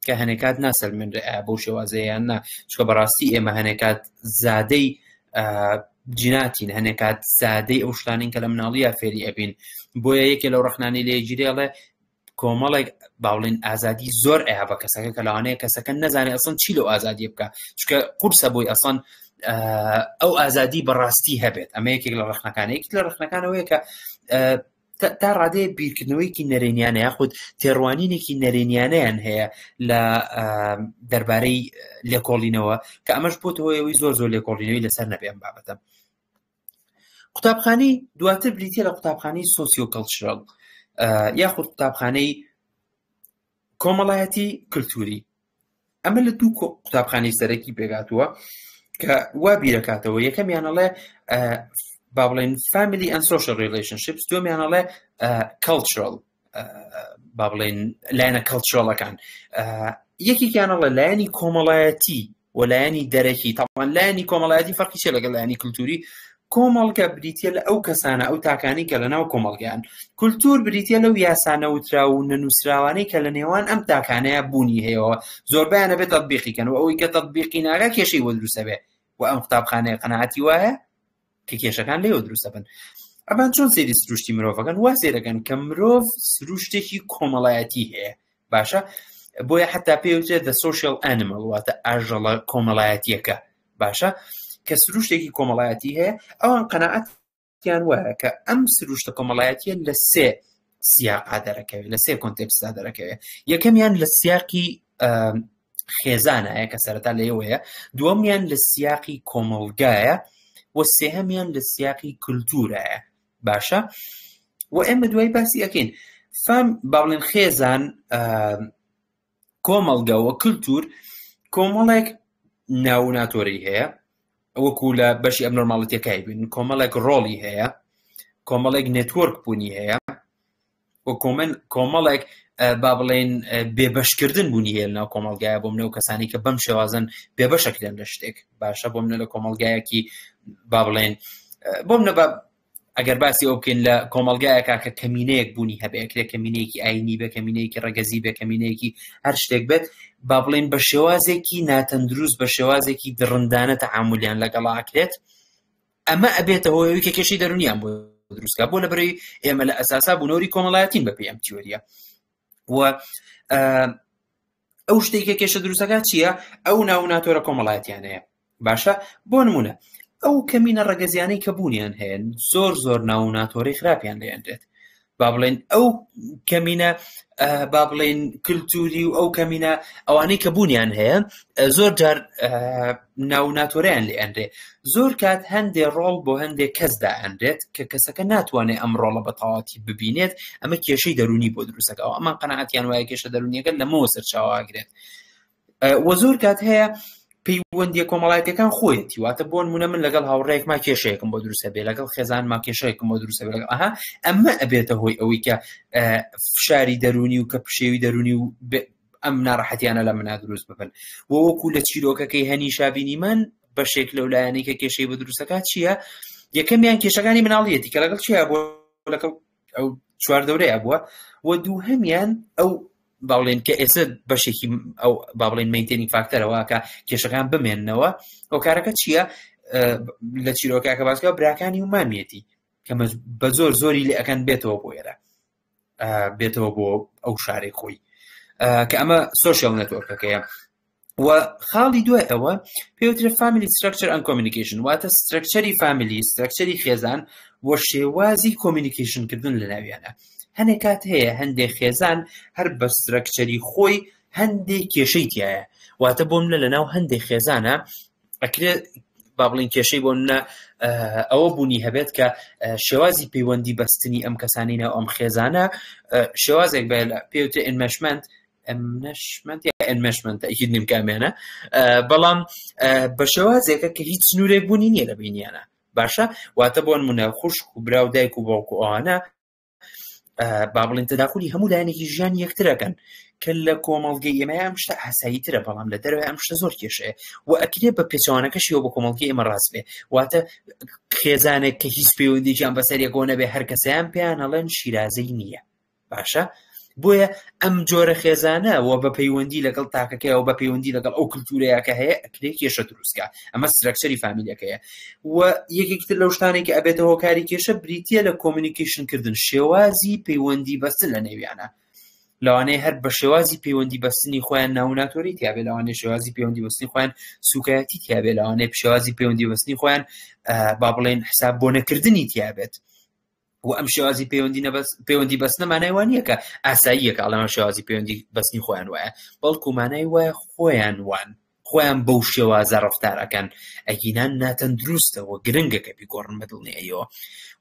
[SPEAKER 2] کە هەنێکات ناسەلمێنرێ ئایا بەو شێوازەیان نا چکە بەڕاستی ئێمە هەنێکات زادەی جیناتین هەنێکات زادەی ئەو شتانین کە لە مناڵیە فێری ئەبین بۆیە یەکێ لەو ڕخنانی لێ گیرێڵێ کۆمەڵێک باڵێن ئازادی زۆر ئەیا بە کەسەکە کە لەوانەیە کەسەکە نەزانێت ئەسڵەن چی لەو ئازادیە بکە چکە قورسە بۆی ئەسڵەن ئەو ئازادی بەڕاستی هەبێت ئەمە یەکێک لە ڕخنەکان یەکێک لە ڕخنەکانەوەیە کە تا ڕادەیە بیرکردنەوەیکی نەرێنیانە یاخود تێڕوانینێکی نەرێنیانەیان هەیە لە دەربارەی لێکۆڵینەوە کە ئەمەش بۆتەوە ئەوەی زۆر زۆر لێکۆڵینەوەی لەسەر نەبێ ئەم بابەتە قوتابخانەی دواتر بریتە لە قوتابخانەی sociocultural یاخود قوتابخانەی کۆمەڵایەتی کللتوری ئەمە لە دوو قوتابخانەی سەرەکی پێکهاتووە کە وا بیرەکاتەوە یەکەمیانەڵێ با بڵێن family and social relationships دومیانەڵێ cultural با بڵێن لایەنە cultural ەکان یەکێکیانەڵێ لایەنی کۆمەڵایەتی و لایەنی دەرەکی تاوان لایەنی کۆمەڵایەتی فەرقی چیە لەگەڵ لایەنی کللتوری کۆمەڵگە بریتە لە ئەو کەسانە ئەو تاکانی کە لە ناو کۆمەڵگەیان کولتور بریتە لەو یاسا نەوتراو و نەنووسراوانەی کە لە نێوان ئەم تاکانەیە بوونی هەیەەوە زۆربیانە بێت تطببیقی کەن و ئەوەی کە تطببیقی ناگا کێشەی بۆ دروستە بێ و ئەم قوتابخانەیە قەناعەتی وایە کە کێشەکان لێوە دروستە بن ئەمان چۆن سەیری سروشتی مرۆڤەکەن وا سێرەکەن کە مرۆڤ سروشتێکی کۆمەڵایەتی هەیە باشە بۆیە حتا پێوترێت the social animal واتە ئاژەڵە کۆمەڵایەتیەکە باشە کە سروشتێکی کۆمەڵایەتی هەیە ئەوان قەناعەتیان وایە کە ئەم سروشتە کۆمەڵایەتیە لە سێ سیاقا دەرەکەوێت لە سێ context دا دەرەکەوێت یەکەمیان لە سیاقی خێزانایە کە سەرەتا لەوەیە دووەمیان لە سیاقی کۆمەڵگایە و سێهەمیان لە سیاقی کولتورایە باشە و ئێمە دوای باسی ئەەکەین فام باڵێن خێزان کۆمەڵگە و کللتور کۆمەڵێک ناو و ناتۆرەی هەیە وەکو لە بەشی abnormality ەکای بین کۆمەڵێک ڕۆڵی هەیە کۆمەڵێک network بوونی هەیە و کۆمن کۆمەڵێک با بڵێن بێبەشکردن بوونی هەیە ناو کۆمەلگایە بۆ منەوە کەسانی کە بەم شێوازن بێبەشەکرێن لە شتێک باشە بۆ منە لە کۆمەلگایەکی با بڵێن بۆ منە بە ئەگەر باسی ئەو بکەین لە کۆمەلگایەکە کە کەمینەیەک بوونی هەبێ کرێ کەمینەیەکی ئاینی بێ کەمینەیەکی ڕەگەزی بێ کەمینەیەکی هەر شتێک بێت با بڵێن بە شێوازێکی ناتەندروست بە شێوازێکی دڕندانە تەعاملیان لەگەڵا ئەکرێت ئەمە ئەبێتە هۆی ئەوەی کە کێشەی دەرونیان بۆ دروستکە بۆ لەبەرەی ئێمە لە ئەساسا بوونەوەری کۆمەڵایەتین بە پێی ئەم تیۆریە و ئەو شتێک کە کێشە دروستەکە چییە ئەو ناو ناتۆرە کۆمەڵایەتیانەیە باشە بۆ نمونە ئەو کەمینە ڕەگەزیانەی کە بوونیان هەیە زۆر زۆر ناو ناتۆرەی خراپیان لێنرێت با بڵێن ئەو کەمینە با بڵێن کللتوری و ئەو کەمینە ئەوانەی کە بوونیان هەیە زۆر جار ناو ناتۆریان لێ ئەنرێ زۆر کات هەندێ ڕۆڵ بۆ هەندێک کەس دائەنرێت کە کەسەکە ناتوانێت ئەم ڕۆڵە بە تەواتی ببینێت ئەمە کێشەی دەرونی بۆ دروستەکەەوە ئەمان قەنەعەتیان وایە کێشە دەرونیەکە لەمەوە سەرچاوەگرێت وە زۆر کات هەیە پەیوەندیە کۆمەڵایەتەکان خۆیەتی واتە بۆ نمونە من لەگەڵ هاوڕێکما کێشەیەکم بۆ دروستە بێ لەگەڵ خێزانما کێشەیەکم بۆ دروستە بێ لەگەڵ ئەها ئەمە ئەبێتە هۆی ئەوەی کە فشاری دەرونی و کە پشێوی دەرونی و ئەم ناڕەحەتیانە لە منا دروست ببن وە وەکو لە چیرۆکەکەی هەنیشا بینیمان بەشێک لەو لایەنەی کە کێشەی بە دروستەکە چییە؟ یەکەمیان کێشەکانی مناڵیەتی کە لەگەڵ چیا بووە لەگەڵ ئەو چوار دەورەیە بووە و دووهەمیان ئەو با بڵێن کە ئێستا بەشێکی ئەو با بڵێن maintaining factor ەوە کە کێشەکان بمێننەوە هۆکارەکە چییە لە چیرۆکەکە باسکە براکانی و مامیەتی کە بە زۆر زۆری لێ ئەکەن بێتەوە بۆ ئێرە بێتەوە بۆ ئەو شارەی خۆی کە ئەمە social network ەکەیە و خاڵی دوای ئەوە پێوترە family structure and communication واتە structure ی family structure ی خێزان و شێوازی communication کردن لە ناویانە هەنێک کات هەیە هەندێک خێزان هەر بە structure ی خۆی هەندێک کێشەی تایە واتە بۆ منە لە ناو هەندێک خێزانە ئەکرێت با بڵین کێشەی بۆ منە ئەوە بوونی هەبێت کە شێوازی پەیوەندی بەستنی ئەم کەسانی ناو ئەم خێزانە شێوازێک بە پێوتێ enmeshment enmeshment یا enmeshment ئەکید نیم کامێنە بەڵام بە شێوازێکە کە هیچ سنوورێک بوونی نییە لە بینیانە باشە واتە بۆ نمونە خوشک و برا و دایک و باوک و ئەوانە با بڵێن تەداخلی هەموو لایەنێکی ژیان یەکترەکەن کە لە کۆمەڵگەی ئێمە ئەم شتە ئاسایی ترە بەڵام لە دەرەوەی ئەم شتە زۆر کێشەیە و ئەکرێ بە پێچەوانەکەشیەوە بە کۆمەڵگەی ئێمە ڕاست بێ واتە خێزانێک کە هیچ پەیوەندییان بەسەر یەکەوە نەبێ هەر کەسیان پێیان ئەڵێن شیرازەی نییە باشە بۆیە ئەم جۆرە خێزانە و بە پەیوەندی لەگەڵ تاکەکەی و بە پەیوەندی لەگەڵ ئەو کللتورەیە کە هەیە ئەکرێ کێشە دروستکە ئەمە structure ی family ەکەیە و یەکێکتر لەو شتانێک کە ئەبێتە هۆکاری کێشە بریتە لە communication کردن شێوازی پەیوەندی بەستن لە نێویانە لەوانەیە هەر بە شێوازی پەیوەندی بەستنی خۆیان ناوناتۆری تیاابێ لەوانەیە شێوازی پەیوەندی بەستنی خۆیان سوکایەتی تیاابێ لەوانەیە شێوازی پەیوەندی بەستنی خۆیان با بڵێن حساب بۆ نەکردنی تیاابێت و ئەم شێوازی پەیوەندی نەبەس پەیوەندی بەستنە مانای وانە کە ئاساییەکە ئەڵێ شێوازی پەیوەندی بەستنی خۆیان وایە بەڵکو مانای وایە خۆیان وان خۆیان بەو شێوازە ڕفتار ئەکەن ئەگینان ناتەندروستەوە گرنگە کە بیگۆڕن بە دڵنیاییەوە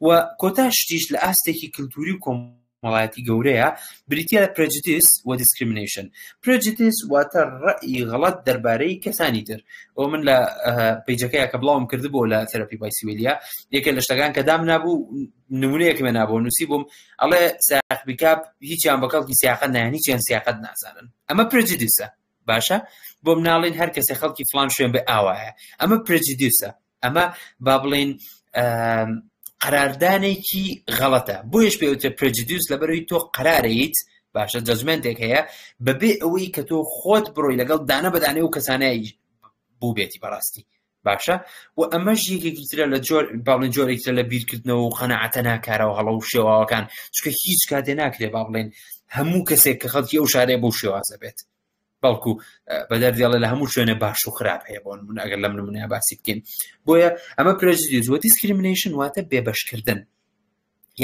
[SPEAKER 2] و کۆتا شتیش لە ئاستێکی کللتوری و کۆمەڵایەتی گەورەیە بریتە لە prejudice و discrimination. Prejudice واتە ڕەئی غەڵەت دەربارەی کەسانی تر. ئەو من لە page ەکەیە کە بڵاوم کردبوو لە Therapy by سویلیا یەکێ لە شتەکان کە دامنابوو نمونەیەکم نابوو نووسی بووم ئەڵێ ساق پیکاپ هیچیان بە کەڵکی سیاقەت نایەن هیچیان سیاقەت نازانن ئەمە prejudice ە باشە بۆ مناڵین هەر کەسێ خەڵکی فلان شوێن بێ ئاوایە ئەمە prejudice ە ئەمە با بڵین قەراردانێکی غەڵەتە بۆیش پێوترێ prejudice لەبەرەوەی تۆ قەرارەیت باشە judgment ێک هەیە بەبێ ئەوەی کە تۆ خۆت بڕۆی لەگەڵ دانە بەدانێ و کەسانەی بوو بێتی بەڕاستی باشە و ئەمەش یەکێکی ترە لە جۆر باڵێن جۆرێک ترە لە بیرکردنەوە و قەنەعەتە ناکارەوە هەڵە و شێواوەکان چونکە هیچ کاتێ ناکرێ با بڵێن هەموو کەسێک کە خەڵکی ئەو شارەیە بەو شێوازە بێت بەڵکو بە دەردێڵێ لە هەموو شوێنێ باش و خراپ هەیە بۆ نمونە ئەگەر لەم نمونەیە باسی بکەین بۆیە ئەمە prejudice و discrimination واتە بێبەشکردن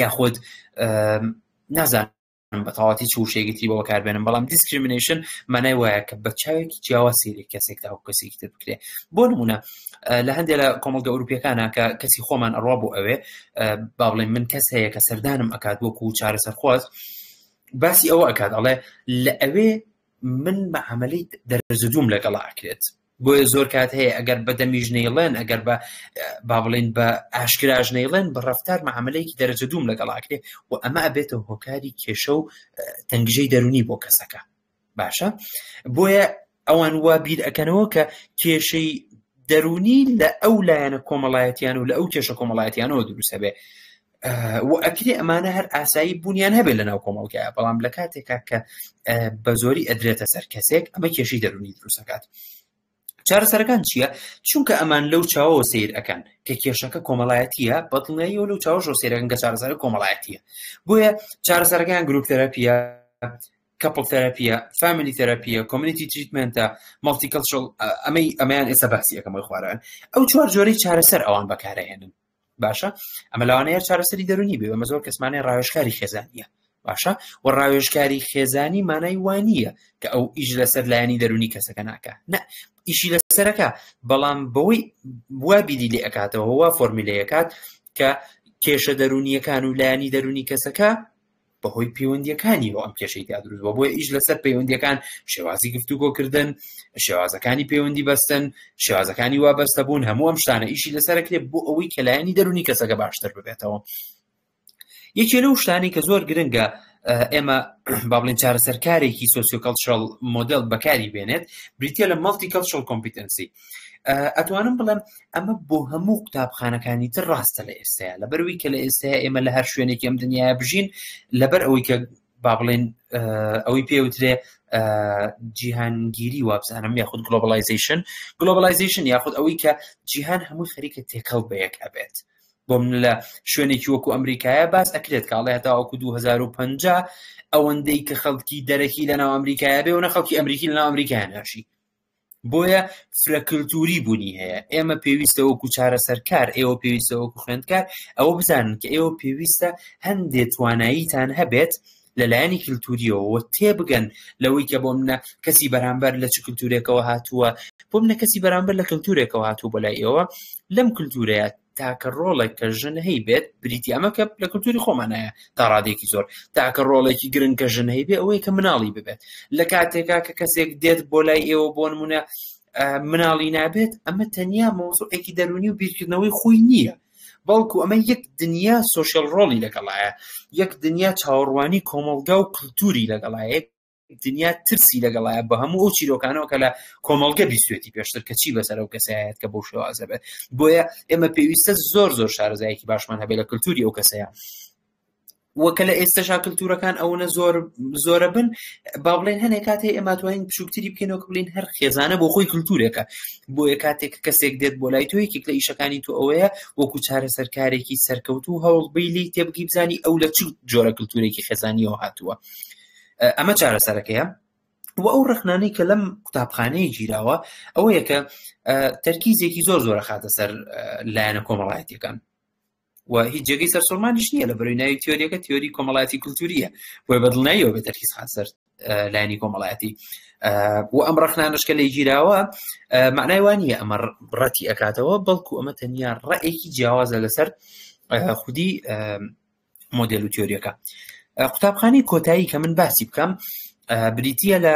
[SPEAKER 2] یاخود نازانم بە تەواوەتی چ وشەیەکی تری بۆ بەکاربێنم بەڵام discrimination مانای وایە کە بە چاوێکی جیاواز سەیری کەسێک تا کەسێکی تر بکرێ بۆ نمونە لە هەندێک لە کۆمەڵگە ئەوروپیەکانە کە کەسی خۆمان ئەڕوا بۆ ئەوێ با بڵێن من کەس هەیە کە سەردانم ئەکات وەکو چارەسەرخواز باسی ئەوە ئەکات ئەڵێ لە ئەوێ من مەعامەلەی دەرەجە دووم لەگەڵا ئەکرێت بۆیە زۆر کات هەیە ئەگەر بە دەمیش نەیڵێن ئەگەر بە با بڵێن بە ئاشکراش نەیڵێن بە ڕفتار مەعامەلەیەکی دەرەجە دووم لەگەڵ ئەکرێ و ئەمە ئەبێتە هۆکاری کێشە و تەنگژەی دەرونی بۆ کەسەکە باشە بۆیە ئەوان وا بیر ئەکەنەوە کە کێشەی دەرونی لە ئەو لایەنە کۆمەڵایەتیان و لە ئەو کێشە کۆمەڵایەتیانەوە دروستە بێ و ئەکرێ ئەمانە هەر ئاسایی بوونیان هەبێت لە ناو کۆمەڵگایە بەڵام لە کاتێکا کە بە زۆری ئەدرێتە سەر کەسێک ئەمە کێشەی دەرونی دروستەکات چارەسەرەکان چییە؟ چونکە ئەمان لەو چاوەوە سیر ئەکەن کە کێشەکە کۆمەڵایەتیە بەدڵنیاییەوە لەو چاوەشەوە سیرەکەن کە چارەسەرە کۆمەڵایەتیە بۆیە چارەسەرەکان group therapy ە couple therapy ە family therapy ە community treatment ە multicultural ئەمەی ئەمەیان ئێستا باسی ئەەکەمەوەی خوارەوەن ئەو چوار جۆرەی چارەسەر ئەوان بەکارەهێنن باشە ئەمە لەوانەیە چارەسەری دەرونی بێ ئەمە زۆر کەسمانەی ڕاوێژکاری خێزانیە باشە و ڕاوێژکاری خێزانی مانای وانە کە ئەو ئیش لەسەر لایەنی دەرونی کەسەکە ناکە نە ئیشی لەسەرەکە بەڵام بەوەی وا بیری لێ ئەکاتەوە وا فۆرمیلەیەکات کە کێشە دەرونیەکان و لایەنی دەرونی کەسەکە بەهۆی پەیوەندیەکانیەوە ئەم کێشەی تیا دروست بووە بۆیە ئیش لەسەر پەیوەندیەکان شێوازی گفتوگۆکردن شێوازەکانی پەیوەندی بەستن شێوازەکانی وابەستە بوون هەموو ئەم شتانە ئیشی لەسەرکرێ بۆ ئەوەی کە لایەنی دەرونی کەسەکە باشتر ببێتەوە یەکێ لەو شتانی کە زۆر گرنگە ئێمە با بڵێن چارەسەرکارێکی sociocultural model بەکاری بێنێت بریتە لە multicultural competency ئەتوانم بڵێم ئەمە بۆ هەموو قوتابخانەکانی تر ڕاستە لە ئێستایا لەبەروی کە لە ئێستایا ئێمە لە هەر شوێنێکی ئەم دنیاە بژین لەبەر ئەوەی کە با بڵێن ئەوەی پێوترێ جیهانگیری وابزانم یاخود globalization globalization یاخود ئەوەی کە جیهان هەمووی خەریکە تێکەڵ بە یەک ئەبێت بۆ من لە شوێنێکی وەکو ئەمریکایە باس ئەکرێت کاڵێ هەتاوەکو 2050 ئەوەندەی کە خەڵکی دەرەکی لە ناو ئەمریکایە بێ و نە خەڵکی ئەمریکی لە ناو ئەمریکای ناشی بۆیە فرە کللتوری بوونی هەیە ئێمە پێویستە وەکو چارەسەرکار ئێوە پێویستە وەکو خوێندکار ئەوە بزانن کە ئێوە پێویستە هەندێ تواناییتان هەبێت لەلایەنی کللتوریەوە تێبگەن لەوەی کە بۆ منە کەسی بەرامبەر لە چ کللتورێکەوە هاتووە بۆ منە کەسی بەرامبەر لە کللتورێکەوە هاتوو بەلای ئێوە لەم کللتورەیە تاکە ڕۆڵێک کە ژن هەی بێت بریتی ئەمە کە لە کللتوری خۆمانایە تا ڕادێکی زۆر تاکە ڕۆڵێکی گرنگ کە ژن هەی بێ ئەوەیە کە مناڵی ببێت لە کاتێکا کە کەسێک دێت بۆ لای ئێوە بۆ نمونە مناڵی نابێت ئەمە تەنیا مەوزوعێکی دەرونی و بیرکردنەوەی خۆی نییە بەڵکو ئەمە یەک دنیا social role ی لەگەڵایە یەک دنیا چاوەڕوانی کۆمەڵگا و کللتوری لەگەڵایە دنیا ترسی لەگەڵایە بە هەموو ئەو چیرۆکانەوە کە لە کۆمەڵگە بیستێتی پێشتر کە چی بەسەر ئەو کەسایەت کە بۆ شێوازە بێت بۆیە ئێمە پێویستە زۆر زۆر شارەزایەکی باشمان هەبێت لە کللتوری ئەو کەسەیە وەکە لە ئێستەشا کللتورەکان ئەوەنە زۆر زۆرە بن با بڵێن هەنێک کاتێ ئێمە توانین بچووکتری بکەینەوە کە بڵێن هەر خێزانە بۆ خۆی کللتورێکە بۆیە کاتێک کە کەسێک دێت بۆ لای تۆ یەکێک لە ئیشەکانی تۆ ئەوەیە وەکو چارەسەرکارێکی سەرکەوتوو هەوڵ بەی لێی تێبگی بزانی ئەو لە چ جۆرە کللتورێکی خێزانیەوە هاتووە ئەمە چارەسەرەکەیە و ئەو ڕخنانەی کە لەم قوتابخانەیە گیراوە ئەوەیە کە تەرکیزێکی زۆر زۆرە خاتە سەر لایەنە کۆمەڵایەتیەکان و هیچ جێگەی سەرسوڕمانیش نییە لە بەروی ناوی تیۆریەکە تیۆری کۆمەڵایەتی کولتوریە بۆیە بەدڵنیاییەوە بێ تەرکیز خات سەر لایەنی کۆمەڵایەتی و ئەم ڕخنانش کە لێ گیراوە معنای وان نییە ئەمە ڕەتی ئەکاتەوە بەڵکو ئەمە تەنیا ڕێکی جیاوازە لەسەر خودی مۆدێل و تیۆریەکە قوتابخانەی کۆتایی کە من باسی بکەم بریتە لە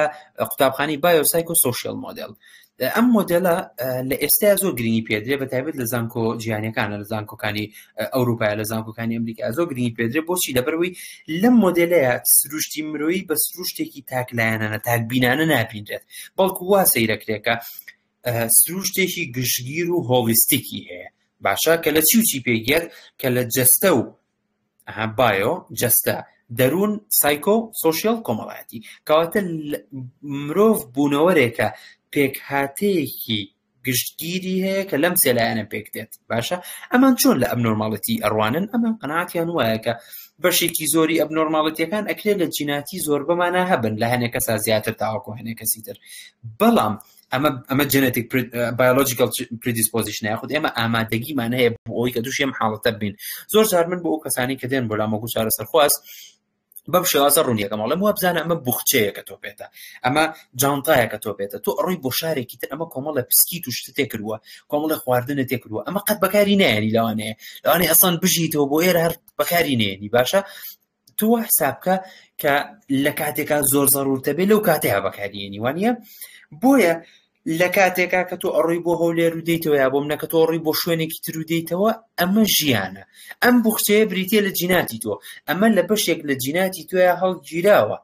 [SPEAKER 2] قوتابخانی biopsychosocial model ئەم مۆدلە لە ئێستا زۆر گرنگی پێدرێ بە تایبەت لە زانکۆ جیهانەکانە لە زانکۆکانی ئەوروپا لە زانکۆکانی ئەمریکا زۆر گرنگی پێدرێ بۆچی لەبەرەوەی لەم مۆدلەیە سروشتی مرۆیی بە سروشتێکی تاکلایەنانە تاکبینانە نابینرێت بەڵکو وا سەیرەکرێکە سروشتێکی گشتگیر و holistic ی هەیە باشە کە لە چی و چی پێگێت کە لە جەستە و bio جەستە دەروون psycho social کۆمەڵایەتی کەواتە مرۆڤ بوونەوەرێکە پێکهاتەیەکی گشتگیری هەیە کە لەم سێلایەنە پێک دێت باشە ئەمان چۆن لە abnormality ئەڕوانن ئەمان قەناعەتیان وایە کە بەشێکی زۆری abnormality ەکان ئەکرێت لە جیناتی زۆر بەمانە هەبن لە هەنێک کەسا زیاتر تاوەکو هەنێک کەسی تر بەڵام ئەمە ئەمە genetic biological predisposition یاخود ئێمە ئامادەگیمان هەیە بۆ ئەوەی کە تووشی ئەم حاڵەتە بین زۆر جار من بۆ ئەو کەسانی کە دێن بۆ لام وەکو چارەسەرخواز بەم شێوازە ڕوونیەکەم ئەڵێم وا بزانە ئەمە بوخچەیەکە تۆ پێتە ئەمە جانتایەکە تۆ پێتە تۆ ئەڕۆی بۆ شارێکی تر ئەمە کۆمەڵە پسکیت و شتە تێکردووە کۆمەڵە خواردنە تێکردووە ئەمە قەت بەکاری نایەنی لەوانەیە لەوانەیە ئەسڵەن بژیتەوە بۆ ئێرە هەر بەکاری نێنی باشە تۆ وا حساب بکە کە لە کاتێکا زۆر زەرورتە بێ لەو کاتەیە بەکاریێنی وانە بۆیە لە کاتێکا کە تۆ ئەڕۆی بۆ هەولێر و دێیتەوە یا بۆ منە کە تۆ ڕووی بۆ شوێنێکی تر و دێیتەوە ئەمە ژیانە ئەم بوخچەیە بریتە لە جیناتی تۆ ئەمە لە بەشێک لە جیناتی تۆیا هەڵگیراوە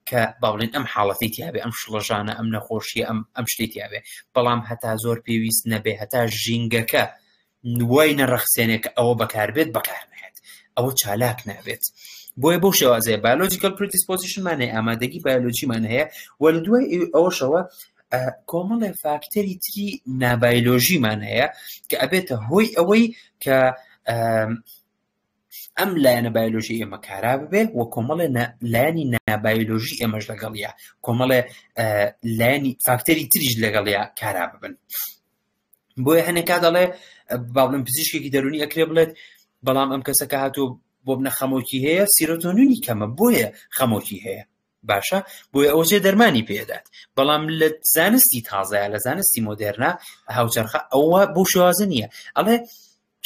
[SPEAKER 2] کە با بڵێن ئەم حاڵەتی تیاابێ ئەم شڵەژانە ئەم نەخۆشیە ئەم ئەم شتێ تیاابێ بەڵام هەتا زۆر پێویست نەبێ هەتا ژینگەکە وای نەڕەخسێنێ کە ئەوە بەکاربێت بەکار نایەت ئەوە چالاک نابێت بۆیە بەو شێوازەیە biological predisposition مان هەیە ئامادەگی بایۆلۆجیمان هەیە و لە دوای ئەوەشەوە کۆمەڵێ فاکتەری تری نابایلۆژیمان هەیە کە ئەبێتە هۆی ئەوەی کە ئەم لایەنە بایۆلۆژی ئێمە کارا ببێ و کۆمەڵێ لایەنی نابایۆلۆژی ئێمەش لەگەڵیا کۆمەڵێ لایەنی فاکتەری تریش لەگەڵیا کارا ببن بۆیە هەنێک کات دەڵێ با بڵێم پزیشکێکی دەرونی ئەکرێ بڵێت بەڵام ئەم کەسە کە هاتوو بۆ بنە خەمۆکی هەیە سیرۆتۆنینی کەمە بۆیە خەمۆکی هەیە باشە بۆیە ئەو جێ دەرمانی پێدات بەڵام لە زانستی تازەیە لە زانستی مۆدێرنا هاوچەرخە ئەوە بۆ شێوازە نییە ئەڵێ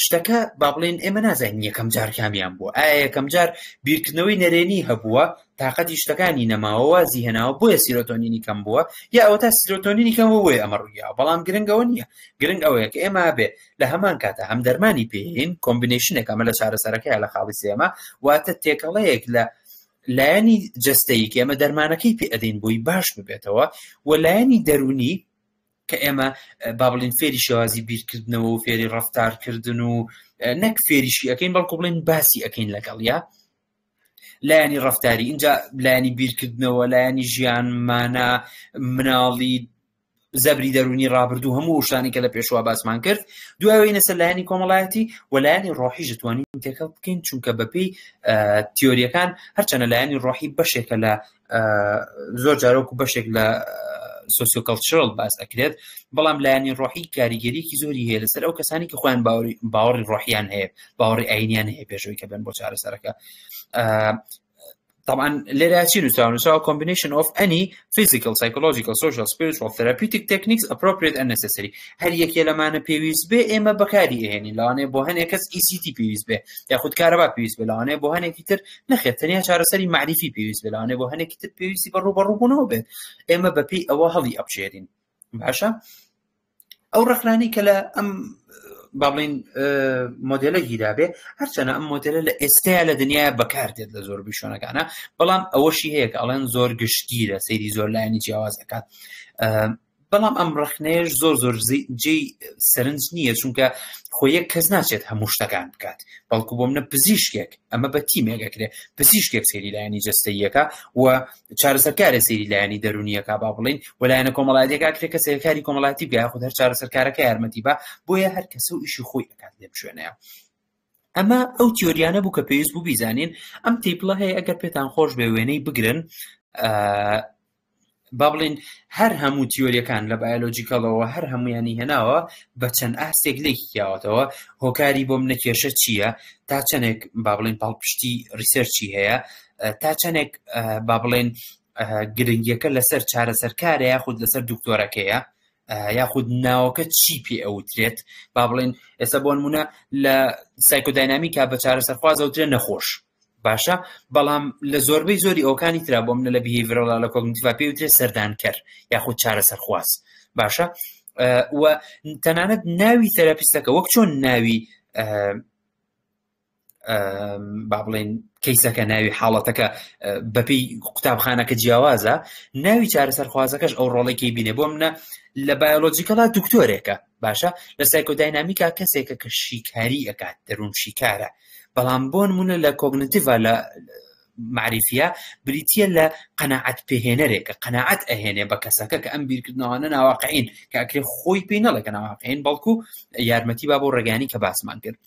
[SPEAKER 2] شتەکە با بڵێین ئێمە نازانین یەکەم جار کامیان بووە ئایا یەکەم جار بیرکردنەوەی نەرێنی هەبووە تاقەتی شتەکانی نەماوە وازی هێناوە بۆیە سیرۆتۆنینی کەم بووە یا ئەوە تا سیرۆتۆنینی کەم بوو بۆیە ئەمە ڕوویاوە بەڵام گرنگەوە نییە گرنگ ئەوەیە کە ئێمە بێ لە هەمان کاتە هەم دەرمانی پێین combination ێک ئەمە لە چارەسەرەکەی لە خاڵی سێمە واتە تێکەڵەیەک لە لایەنی جەستەیی کە ئێمە دەرمانەکەی پێ ئەدەین بۆی باش ببێتەوە و لایەنی دەروونی کە ئێمە با بڵین فێری شێوازی بیرکردنەوە و فێری ڕفتارکردن و نەک فێریشی ئەەکەین بەڵکو بڵین باسی ئەەکەین لەگەڵ یا لایەنی ڕفتاری اینجا لایەنی بیرکردنەوە لایەنی ژیان مانا مناڵی زەبری دەروونی ڕابردوو هەموو ئەو شتانەی کە لە پێشوە باسمان کرد دوایەوەی نەسەر لایەنی کۆمەڵایەتی و لایەنی ڕۆحی دەتوانین تێکەڵ بکەین چونکە بەپێی تیۆریەکان هەرچەنە لایەنی ڕۆحی بەشێکە لە زۆر جارۆک و بەشێک لە sociocultural باس ئەکرێت بەڵام لایەنی ڕۆحی کاریگەریکی زۆری هەیە لەسەر ئەو کەسانی کە خۆیان باوەڕی ڕۆحیان هەیە باوەڕی ئاینیان هەیە پێشەوەی کە بن بۆ چارەسەرەکە طبعا لێرە چی نووسراوە؟ نووسراوە combination of any physical, psychological, social, spiritual, therapeutic techniques appropriate and necessary. هەر یەکێ لەمانە پێویست بێ ئێمە بەکاری ئەهێنین. لەوانەیە بۆ هەنێک کەس ECT پێویست بێ یاخود کارەبا پێویست بێ، لەوانەیە بۆ هەنێکی تر نەخێر تەنیا چارەسەری مەعریفی پێویست بێ، لەوانەیە بۆ هەنێکی تر پێویستی بە ڕووبەڕووبوونەوە بێت. ئێمە بەپێی ئەوە هەڵی ئەبژێرین. باشە ئەو ڕەخنانەی کە لە ئەم با بڵین مۆدلە گیرابێ هەرچەنە ئەم مۆدلە لە ئێستایا لە دنیاە بەکاردێت لە زۆربەی شوێنەکانە بەڵام ئەوەشی هەیە کە ئەڵێن زۆر گشتگیرە سەیری زۆر لایەنی جیاواز دەکات بەڵام ئەم ڕخنەیەش زۆر زۆر جێی سەرنج نییە چونکە خۆ یەک کەس ناچێت هەموو شتەکان بکات بەڵکو بۆ منە پزیشکێک ئەمە بە تیمێک ئەکرێ پزیشکێک سەیری لایەنی جەستەییەکە و چارەسەرکارێ سەیری لایەنی دەرونیەکە با بڵین و لایەنە کۆمەڵایەتیەکە ئەکرێ کەسێک کاری کۆمەڵایەتی بکە یاخود هەر چارەسەرکارەکە یارمەتی با بۆیە هەر کەسە و ئیشی خۆی ئەکات لێم شوێنەیە ئەمە ئەو تیۆریانە بوو کە پێویست بوو بیزانین ئەم table ە هەیە ئەگەر پێتان خۆش بێ وێنەی بگرن با بڵێین هەر هەموو تیۆریەکان لە biological ەوە هەر هەمویانی هێناوە بە چەند ئاستێک لێکی کیاوەتەوە هۆکاری بۆ منە کێشە چییە تا چەندێک با بڵێن پاڵپشتی research ی هەیە تا چەندێک با بڵێن گرنگیەکە لەسەر چارەسەرکارە یاخود لەسەر دکتۆرەکەیە یاخود ناوەکە چی پێ ئەوترێت با بڵێن ئێستا بۆ نمونە لە psychodynamic ا بە چارەسەرخوازەوترێ نەخۆش باشە بەڵام لە زۆربەی زۆری ئەوکانی ترا بۆ منە لە behavioral ا لە cognitive ا پێ وترێ سەردانکەر یاخود چارەسەرخواز باشە و تەنانەت ناوی therapist ەکە وەک چۆن ناوی با بڵێن case ەکە ناوی حاڵەتەکە بەپی قوتابخانەکە جیاوازە ناوی چارەسەرخوازەکەش ئەو ڕۆڵێکی بینێ بۆ منە لە biological ا دکتۆرێکە باشە لە psychodynamic ا کەسێکە کە شیکاری ئەکات دەروون شیکارە بەڵام بۆ نمونە لە cognitive ا لە معریفە بریتە لە قەنەعەت پێهێنەرێکە قەنەعەت ئەهێنێ بە کەسەکە کە ئەم بیرکردنەوانە ناواقعین کە ئەکرێ خۆی پێی نەڵێ کە ناواقعین بەڵکو یارمەتی با بۆ ڕێگانی کە باسمان کرد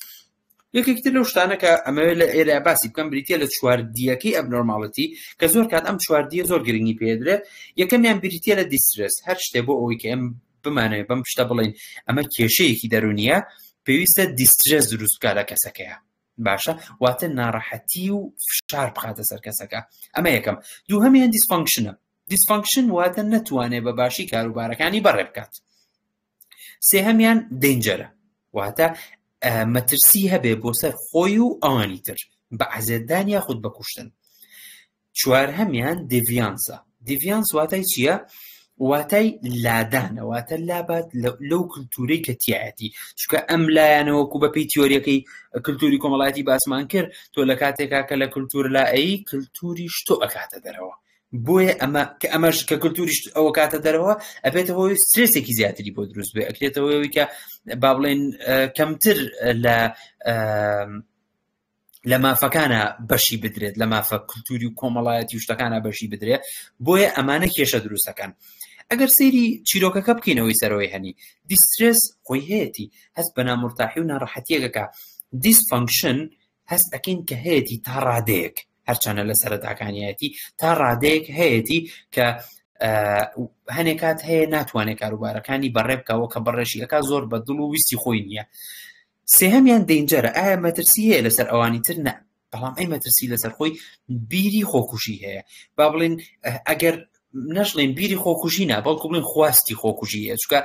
[SPEAKER 2] یەکێکتر لەو شتانە کە ئەمەوێت لە ئێرە باسی بکەم بریتە لە چواردیەکەی abnormality کە زۆر کات ئەم چواردیە زۆر گرنگی پێدرێت یەکەمیان بریتە لە distress هەر شتێ بۆ ئەوەی کە ئەم بمانەوێت بەم شتە بڵێین ئەمە کێشەیەکی دەرونیە پێویستە distress دروست بکە لە کەسەکەیە باشە واتە ناڕەحەتی و فشار بخاتە سەر کەسەکە ئەمە یەکەم دووهەمیان dysfunction ە dysfunction واتە نەتوانێت بە باشی کاروبارەکانی بەڕێ بکات سێهەمیان danger ە واتە مەترسی هەبێ بۆ سەر خۆی و ئەوانی تر بە عەزێتدان یاخود بە کوشتن چوارهەمیان deviance ە deviance واتای چییە؟ واتای لادانە واتە لابات لەو کللتورەی کە تایەتی چونکە ئەم لایەنەوەکو بە پێی تیۆریەکەی کللتوری کۆمەڵایەتی باسمان کرد تۆ لە کاتێکا کە لە کللتور لائەی کللتوری شتۆ ئەکاتە دەرەوە بۆیە ئەمە کە ئەمەش کە کللتوریش ئەوە کاتە دەرەوە ئەبێتە هۆی سترێسێکی زیاتری بۆ دروست بێ ئەکرێتەوەی کە با بڵێن کەمتر لە لە مافەکانە بەشی بدرێت لە مافە کللتوری و کۆمەڵایەتی و شتەکانە بەشی بدرێت بۆیە ئەمانە کێشە دروستەکەن ئەگەر سەیری چیرۆکەکە بکەینەوەی سەرەوەی هەنی distress خۆی هەیەی هەست بە نامرتاحی و ناڕەحەتیەکەکە dysfunction هەست ئەکەین کە هەیەی تا ڕادەیەک هەرچەنە لە سەرەتاکانیەتی تا ڕادەیەک هەیەی کە هەنێک کات هەیە ناتوانێت کاروبارەکانی بەڕێ بکەوە کە بەڕێشیەکە زۆر بە دڵ و ویستی خۆی نییە سێهەمیان danger ە، ئایا مەترسی هەیە لەسەر ئەوانی تر؟ نا، بەڵام ئەی مەترسی لەسەر خۆی بیری خۆکوژی هەیە. با بڵێن ئەگەر نەشڵێن بیری خۆکوژی نا، بەڵکو بڵێن خواستی خۆکوژی هەیە، چونکە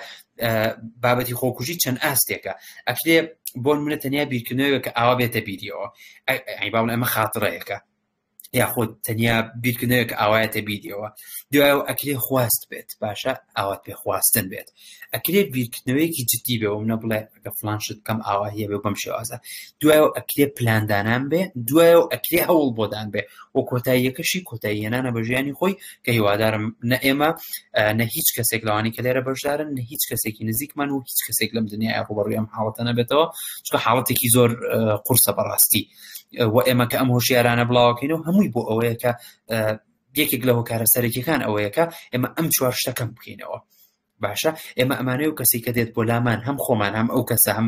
[SPEAKER 2] بابەتی خۆکوژی چەند ئاستێکە. ئەکرێ بۆ نمونە تەنیا بیرکردنەوەیە کە ئاوا بێتە بیریەوە، ئەی با بڵێن ئەمە خاتڕەیەکە. یاخود تەنیا بیرکردنەوەک ئاوایەتە بیریەوە دوایەوە ئەکرێ خواست بێت باشە ئاوات پێ خواستن بێت ئەکرێ بیرکردنەوەیەکی جدی بێ وم نەبڵێ ئەگە فلان شت بکەم ئاوا هەیە بێ بەم شێوازە دوایەوە ئەکرێ پلاندانان بێ دوایەوە ئەکرێ هەوڵ بۆدان بێ و کۆتاییەکەشی کۆتاییەنانە بە ژیانی خۆی کە هیوادارم نە ئێمە نە هیچ کەسێک لەوانی کە لێرە بەشدارن نە هیچ کەسێکی نزیکمان و هیچ کەسێک لەم دنیای ڕوبەڕوی ئەم حاڵەتە نەبێتەوە چونکە حاڵەتێکی زۆر قورسە بەڕاستی و ئێمە کە ئەم هۆشیارانە بڵاوەکەینەوە هەمووی بۆ ئەوەیە کە یەکێک لە هۆکارە سەرەکیەکان ئەوەیە کە ئێمە ئەم چوار شتەکەم بکەینەوە باشە ئێمە ئەمانەیە و کەسی کە دێت بۆ لامان هەم خۆمان هەم ئەو کەسە هەم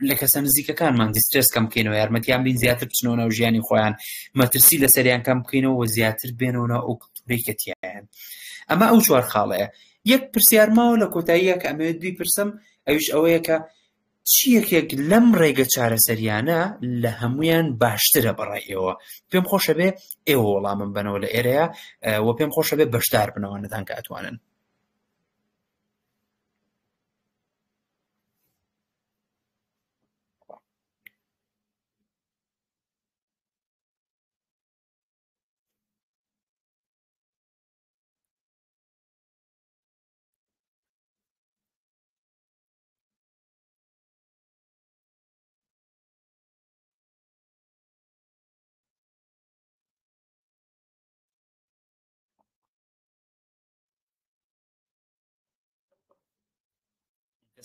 [SPEAKER 2] لە کەسە نزیکەکانمان distress کەم بکەینەوە یارمەتیان بین زیاتر بچنەوە ناو ژیانی خۆیان مەترسی لەسەریان کەم بکەینەوە و زیاتر بێنەوە ناو ئەو کلتورەی کە تیایان ئەمە ئەو چوار خاڵەیە یەک پرسیار ماوە لە کۆتاییە کە ئەمەوێت بیپرسم ئەویش ئەوەیە کە چ یەکێک لەم ڕێگە چارەسەریانە لە هەمویان باشترە بەڕای ئێوە پێم خۆشە بێ ئێوە وەڵامم بەنەوە لە ئێرەیە و پێم خۆشە بێ بەشدار بنەوە نەتان کە ئەتوانن.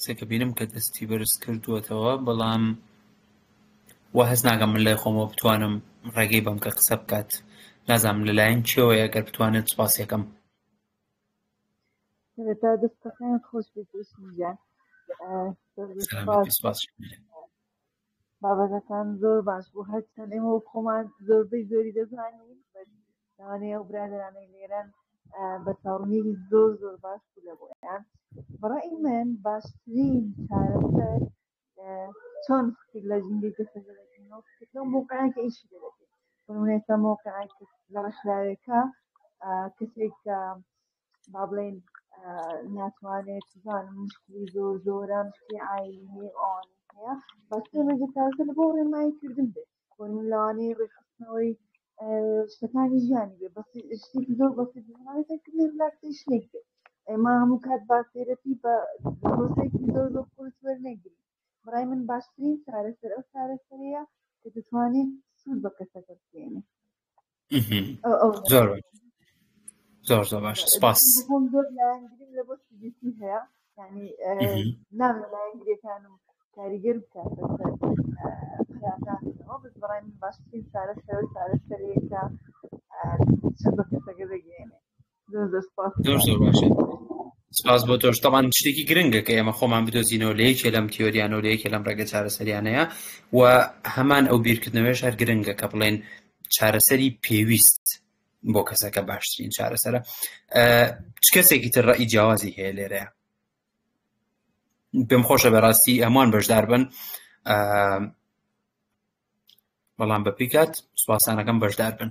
[SPEAKER 2] کەسێکە بینم کە دەستی بەرز کردووەتەوە بەڵام وا هەست ناکەم من لای خۆمەوە بتوانم ڕێگەی بەم کە قسە بکات نازانم لەلایەن کێوەیە گەر بتوانێت سوپاسیەکەم
[SPEAKER 3] سەرەتا دەستەکانت خۆش بێت وشم گیان
[SPEAKER 2] سپاس
[SPEAKER 3] بابەتەکان زۆر باش بوو هەرچەند ئێمە وەک خۆمان زۆربەی زۆری دەزانین لەوانەیە ئەو برادەرانەی لێرەن بە چاوەڕوانییەکی زۆر زۆر باش بوو لە بۆیان بەڕای من باشترین چارەسەر چۆن فکر لە ژینگەی کەسەکە دەکەینەوە فکر لەو موقعیان کە ئیشی لێ دەکەین بۆ نمونە ئێستا موقعێک لە ڕێکخراوێکە کەسێک کە با بڵێین ناتوانێت چزانم مشکلی زۆر زۆرە مشکلی عایلی هەیە ئەوانەی هەیە باشترین ڕێگە چارەسەر بۆ ڕێنماییکردن بێت بۆ نمونە لەوانەیە ڕێکخستنەوەی شتەکانی ژیانی بێ بەس شتێکی زۆر بەسیط لەوانەیە relaxation ێک بێت ئێمە هەموو کات با therapy بە پرۆسەیەکی زۆر زۆر قورس وەرنەگرین بەڕای من باشترین چارەسەر ئەو چارەسەرەیە کە دەتوانێت سوود بە کەسەکە بگەیەنێت
[SPEAKER 2] زۆر زۆر زۆر باش سپاس
[SPEAKER 3] خۆم زۆر لایەنگریم لە بۆ CBT هەیە یعنی نام لە لایەنگرەکانم کاریگەر بکات لەسەر قەرارناسەوە بەس بەڕای من باشترین چارەسەر و چارەسەرێکە سوود بە کەسەکە دەگەیەنێ زۆر زۆر سپاس
[SPEAKER 2] زۆر زۆر باشە سپاس بۆ تۆش تەبان شتێکی گرنگە کە ئێمە خۆمان بدۆزینەوە لە یەکێ لەم تیۆریانە و لە یەکێ لەم ڕێگە چارەسەریانەیە و هەمان ئەو بیرکردنەوەش هەر گرنگە کە بڵێن چارەسەری پێویست بۆ کەسەکە باشترین چارەسەرە چ کەسێکی تر ڕئی جیاوازی هەیە لێرەیە پێم خۆشە بەڕاستی هەمووان بەشدار بن بەڵام بە پیکات سوپاسانەکەم بەشدار بن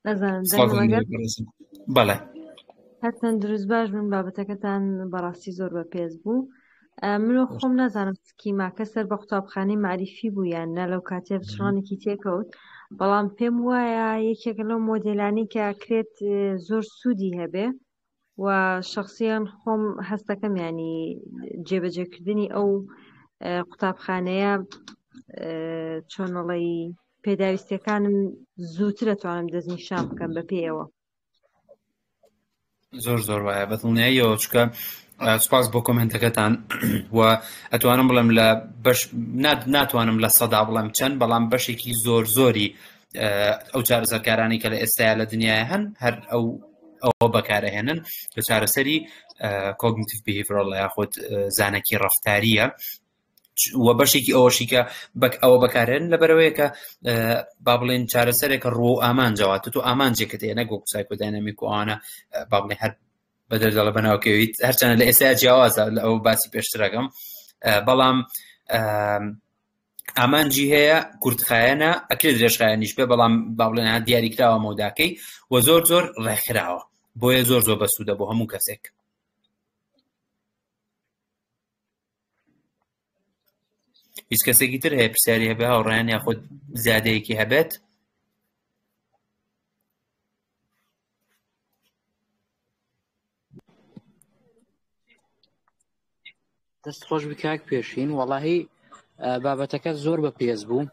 [SPEAKER 4] نازانم
[SPEAKER 2] بەڵێ
[SPEAKER 4] هەرچەند دروست باش بوون بابەتەکەتان بەڕاستی زۆر بە پێز بوو منۆ خۆم نازانم سکیماکە سەر بە قوتابخانەی معریفی بوو یان نا لەو کاتێ بچڕانێکی تێکەوت بەڵام پێم وایە یەکێکە لەو مۆدێلانی کە کرێت زۆر سوودی هەبێ و شخصیان خۆم هەستەکەم ینی جێبەجێکردنی ئەو قوتابخانەیە چۆنەڵی پێداویستیەکانم زووتر ئەتوانم دەستنیشان بکەم بە پێیەوە.
[SPEAKER 2] زۆر زۆر وایە بە دڵنیاییەوە چکە سپاس بۆ کۆمنتەکەتان و ئەتوانم بڵێم لە بەش ناتوانم لە سەدا بڵێم چەند بەڵام بەشێکی زۆر زۆری ئەو چارەسەرکارانی کە لە ئێستایا لە دنیای هەن هەر ئەو ئەوە بەکارەهێنن لە چارەسەری cognitive behavioral یاخود زانەکی ڕفتاریە و بەشێکی ئەوەشی کە بەک ئەوە بەکارێن لەبەرەوەیە کە با بڵێن چارەسەرێکە ڕوو ئامانجەوە تۆ ئامانجێکت هەیە نەک وەکو psychodynamic و ئەوانە با بڵێن هەر بەدەر دەڵە بەناوکەویت هەرچەنە لە ئێستا جیاوازە لە ئەو باسی پێشترەکەم بەڵام ئامانجی هەیە کورتخایەنە ئەکرێت درێژخایەنیش بێ بەڵام با بڵێن دیاریکراوە مەوداکەی و زۆر زۆر ڕێکخراوە بۆیە زۆر زۆر بەسوودە بۆ هەموو کەسێک. هیچ کەسێکی تر هەیە پرسیاری هەبێ هاوڕێیان یاخود زیادەیەکی هەبێت؟
[SPEAKER 1] دەست خۆش بی کاک پێشین وەڵاهی بابەتەکە زۆر بە پێز بوو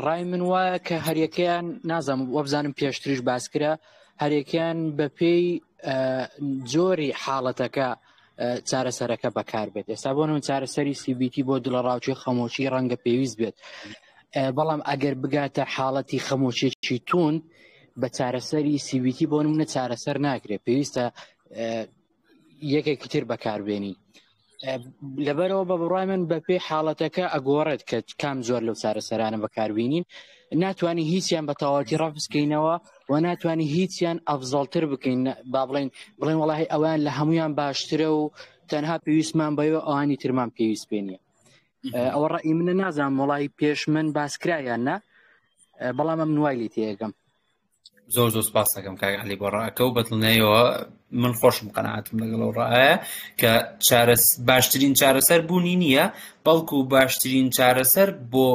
[SPEAKER 1] ڕای من وایە کە هەریەکەیان نازانم وەبزانم پێشتریش باسکرا هەرێکیان بەپێی جۆری حاڵەتەکە چارەسەرەکە بەکاربێت ئێستا بۆ من چارەسەری CBT بۆ دڵەڕاوکی خەمۆکی ڕەنگە پێویست بێت بەڵام ئەگەر بگاتە حاڵەتی خەمۆکیەکی توند بە چارەسەری CBT بۆ منە چارەسەر ناکرێت پێویستە یەکێکی تر بەکاربێنی لەبەرەوە بە بڕای من بەپێی حاڵەتەکە ئەگۆڕێت کە کام زۆر لەو چارەسەرانە بەکاربیینین ناتوانانی هیچیان بە تەواوەتی ڕەفزکەینەوە و ناتوانانی هیچیان ئەفزەڵتر بکەین با بڵێن بڵێن وڵی ئەویان لە هەمویان باشترە و تەنها پێویستمان بەوە ئەوانی ترمان پێویست پێ نیە ئەوە ڕئی منە نازانم وڵی پێش من باسکرایان نا بەڵام ئەم نوای لی تێگەم
[SPEAKER 2] زۆر زۆر سپاس دەکەم کاک علی بۆ ڕاکە و بەدڵنیایەوە من خۆشم قەناعەتم لەگەڵ ئەو ڕایە کە چارەس باشترین چارەسەر بوونی نییە بەڵکو باشترین چارەسەر بۆ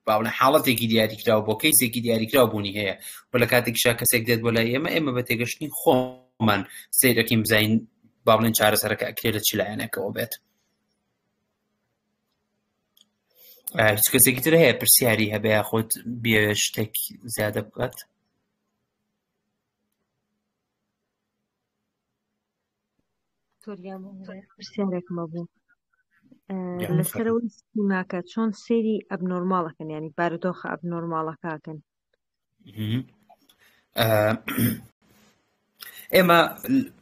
[SPEAKER 2] باڵە حاڵەتێکی دیاریکراو بۆ کەیسێکی دیاریکراو بوونی هەیە و لە کاتێکیشا کەسێک دێت بۆ لای ئێمە ئێمە بە تێگەشتنی خۆمان سەیرەکەین بزانین با بڵێن چارەسەرەکە ئەکرێ لە چ لایەنێکەوە بێت. هیچ کەسێکی تر هەیە پرسیاری هەبێ یاخود بێوێت شتێک زیادە بکات؟
[SPEAKER 4] پرسیارێکم هەبوو لەسەرەوەی سیماکە چۆن سەیری ئەبنۆرماڵەکەن ینی بارودۆخە ئەبنۆرماڵەکەکەن
[SPEAKER 2] ئێمە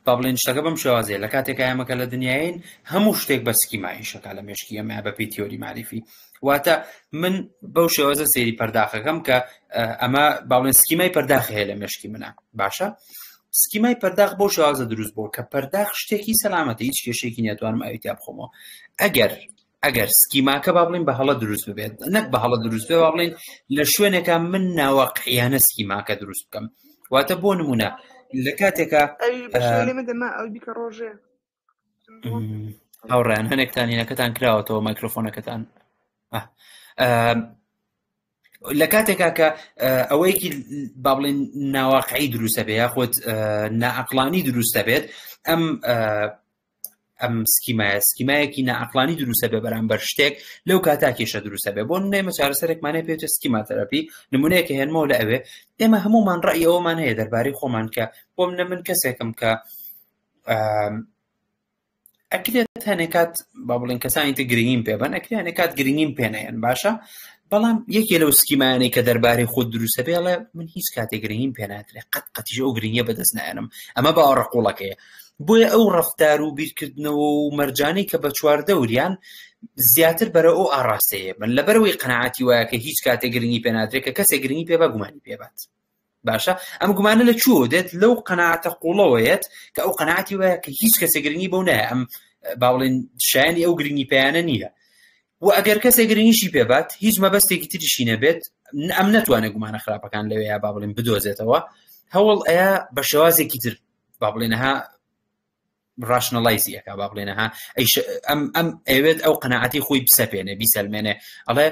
[SPEAKER 2] با بڵێن شتەکە بەم شێوازەیە لە کاتێکا ئێمە کە لە دنیاین هەموو شتێک بە schema ئیشەکە لە مێشکی ئێمە بە پێی تیۆری مەعریفی واتە من بەو شێوازە سەیری پەرداخەکەم کە ئەمە با بڵێن schema ی پەرداخ هەیە لە مێشکی منە باشە schema ی پەرداخ بۆ شێوازە دروست بووە کە پەرداخ شتێکی سەلامەتە هیچ کێشێکی ناتوانم ئاوی تیا بخۆمەوە ئەگەر ئەگەر schema کە با بڵین بە هەڵە دروست ببێت نەک بە هەڵە دروست بێ با بڵین لە شوێنێکە من ناواقعیانە schema کە دروست بکەم واتە بۆ نمونە لە کاتێکە هاوڕیان هەنێکتان هینەکەتان کراوەتەوە مایکرۆفۆنەکەتان لە کاتێکا کە ئەوەیەکی با بڵێن ناواقعی دروستە بێ یاخود نائەقلانی دروستە بێت ئەم ئەم schema یە schema یەکی نائەقلانی دروستە بێ بەرامبەر شتێک لەو کاتا کێشە دروستە بێ بۆ نمونە ئێمە چارەسەرێکمانەیە پێوتە schema therapy نمونەیەکە هێنمەوە لە ئەوێ ئێمە هەمومان ڕأی ئەومان هەیە دەربارەی خۆمان کە بۆ منە من کەسێکم کە ئەکرێت هەنێک کات با بڵێن کەسانی تر گرنگیم پێ بن ئەکرێ هەنێک کات گرنگیم پێ نەیەن باشە بەڵام یەکێ لەو schema یانەی کە دەربارەی خۆت دروستە بێڵێ من هیچ کاتێک گرنگیم پێ نادرێ قەت قەتیش ئەو گرنگیە بەدەست نایەنم ئەمە باوەڕە قوڵەکەیە بۆیە ئەو ڕەفتار و بیرکردنەوە و مەرجانەی کە بە چواردەوریان زیاتر بەرە ئەو ئاڕاستەیە بن لەبەرەوەی قەناعەتی وایە کە هیچ کاتێک گرنگی پێ نادرێت کە کەسێک گرنگی پێ بە گومانی پێبات باشە ئەم گومانە لە کوێوە دێت لەو قەناعەتە قوڵەوەیەت کە ئەو قەناعەتی وایە کە هیچ کەسێک گرنگی بەو نایە ئەم با بڵێن شایانی ئەو گرنگی پێیانە نییە و ئەگەر کەسێک گرنگیشی پێبات هیچ مەبەستێکی تریشی نەبێت ئەم نەتوانێت گومانە خراپەکان لەوەیە با بڵێن بدۆزێتەوە هەوڵ ئەیا بە شێوازێکی تر با بڵێنەها rationalize ی ئەکا با بڵێنە ها ئەم ئەم ئەوێت ئەو قەناعەتی خۆی بسەپێنێ بیسەلمێنێ ئەڵێ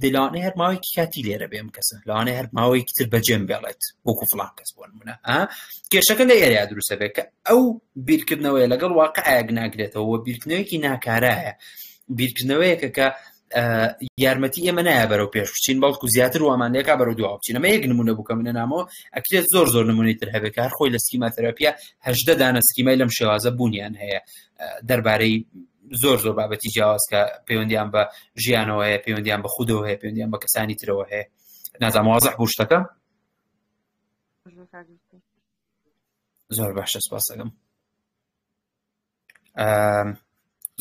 [SPEAKER 2] دلانێ هەر ماوەیەکی کاتی لێرە بێم کەسە لەوانەیە هەر ماوەیەکی تر بەجێم بێڵێت وەکو فلان کەس بۆ نمونە کێشەکە لە ئێرەیا دروستە بێت کە ئەو بیرکردنەوەیە لەگەڵ واقعەیەک ناگرێتەوە بیرکردنەوەیەکی ناکارایە بیرکردنەوەیەکە کە یارمەتی ئێمە نایە بەرەو پێش بچین بەڵکو زیاتر وامان لێکا بەرەو دوا بچین ئەمە یەک نمونە بوو کە منە نامەوە ئەکرێت زۆر زۆر نمونەی تر هەبێت کە هەر خۆی لە schema therapy یا 18 دانە schema ی لەم شێوازە بوونیان هەیە دەربارەی زۆر زۆر بابەتی جیاواز کە پەیوەندیان بە ژیانەوە هەیە پەیوەندیان بە خودەوە هەیە پەیوەندیان بە کەسانی ترەوە هەیە نازانم وازح بوو شتەکە زۆر باشە سپاسەکەم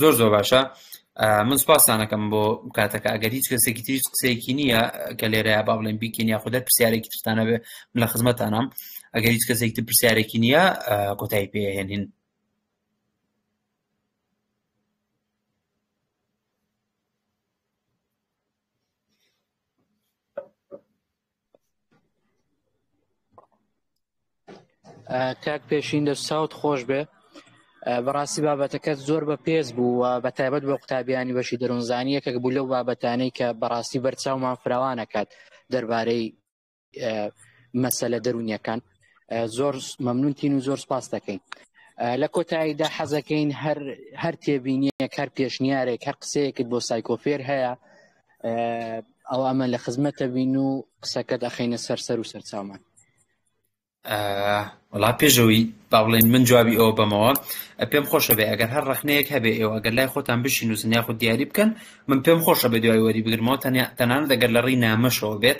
[SPEAKER 2] زۆر زۆر باشە من سپاسانەکەم بۆ کاتەکە ئەگەر هیچ کەسێکی تریش قسەیەکی نییە کە لێرە با بڵێن بیکەین یاخود هەر پرسیارێکی ترتانە بێ من لە خزمەتانم ئەگەر هیچ کەسێکی تر پرسیارێکی نییە کۆتایی پێهێنین
[SPEAKER 1] کاک پێشین دە ساوت خۆش بێ. بەڕاستی بابەتەکەت زۆر بە پێز بوو و بە تایبەت بۆ قوتابیانی بەشی دەروونزانی یەکێک بوو لەو بابەتانەی کە بەڕاستی بەرچاومان فراوانەکات دەربارەی مەسەلە دەروونیەکان زۆر مەمنونتین و زۆر سپاس دەکەین لە کۆتاییدا حەزەکەین هەر هەر تێبینیەک هەر پێشنیارێک هەر قسەیەکت بۆ سایکۆفێر هەیە ئەو ئەمە لە خزمەتە بین و قسەکەت ئەخینە سەر سەر و سەرچاومان
[SPEAKER 2] وەڵا پێشەوەی با بڵێن من جوابی ئەوە بەمەوە پێم خۆشە بێ ئەگەر هەر ڕخنەیەک هەبێ ئێوە ئەگەر لای خۆتان بشی نووسن یاخود دیاری بکەن من پێم خۆشە بە دوای وەری بگرمەوە تەنانەت ئەگەر لە ڕێی نامەشەوە بێت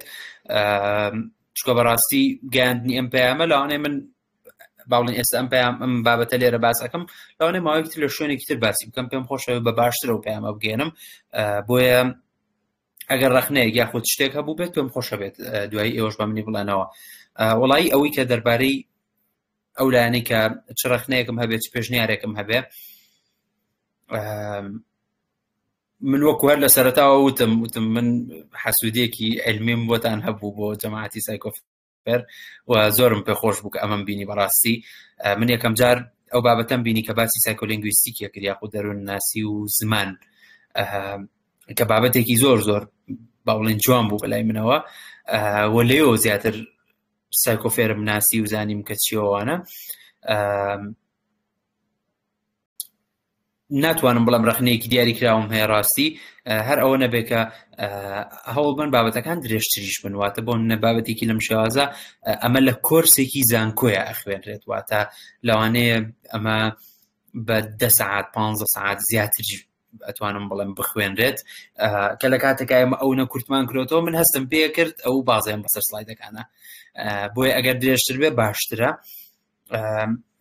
[SPEAKER 2] چکە بەڕاستی گەیاندنی ئەم پەیامە لەوانەیە من با بڵێن ئێستا ئەم پەیام ئەم بابەتە لێرە باس ئەەکەم لەوانەیە ماوەیەکی تر لە شوێنێکی تر باسی بکەم پێم خۆشە بە باشترەوە پەیامە بگەێنم بۆیە ئەگەر ڕەخنەیەک یاخود شتێک هەبوو بێت پێم خۆشە بێت دوایی ئێوەش بە منی بڵێنەوە وەڵایی ئەوەی کە دەربارەی ئەو لایەنەی کە چ ڕەخنەیەکم هەبێت چ پێشنیارێکم هەبێ من وەکو هەر لە سەرتاوە وتم وتم من حەسوودێکی علمیم بۆتان هەبوو بۆ جەماعەتی سایکۆف فێر و زۆرم پێ خۆش بوو کە ئەمەم بینی بەڕاستی من یەکەم جار ئەو بابەتەم بینی کە باسی psycholinguistic کرد یاخود دەروونناسی و زمان کە بابەتێکی زۆر زۆر با بڵێن جوان بوو بەلای منەوە و لێەوە زیاتر سایکۆفێرم ناسی و زانیم کە چیەوانە ناتوانم بڵێم ڕەخنەیەکی دیاری کراوم هەیە ڕاستی هەر ئەوە نەبێ کە هەوڵ بن بابەتەکان درێژتریش بن واتە بۆ نە بابەتێکی لەم شێوازە ئەمە لە کۆرسێکی زانکۆیە ئەخوێنرێت واتە لەوانەیە ئەمە بە دە سەعات پ سەعات زیاتر ئەتوانم بڵێم بخوێنرێت کە لە کاتێکا ئێمە ئەو نە کورتمان کرۆتەوە من هەستم پێ کرد ئەو بازیان بەسەر سلایدەکانە بۆیە ئەگەر درێژتر بێ باشترە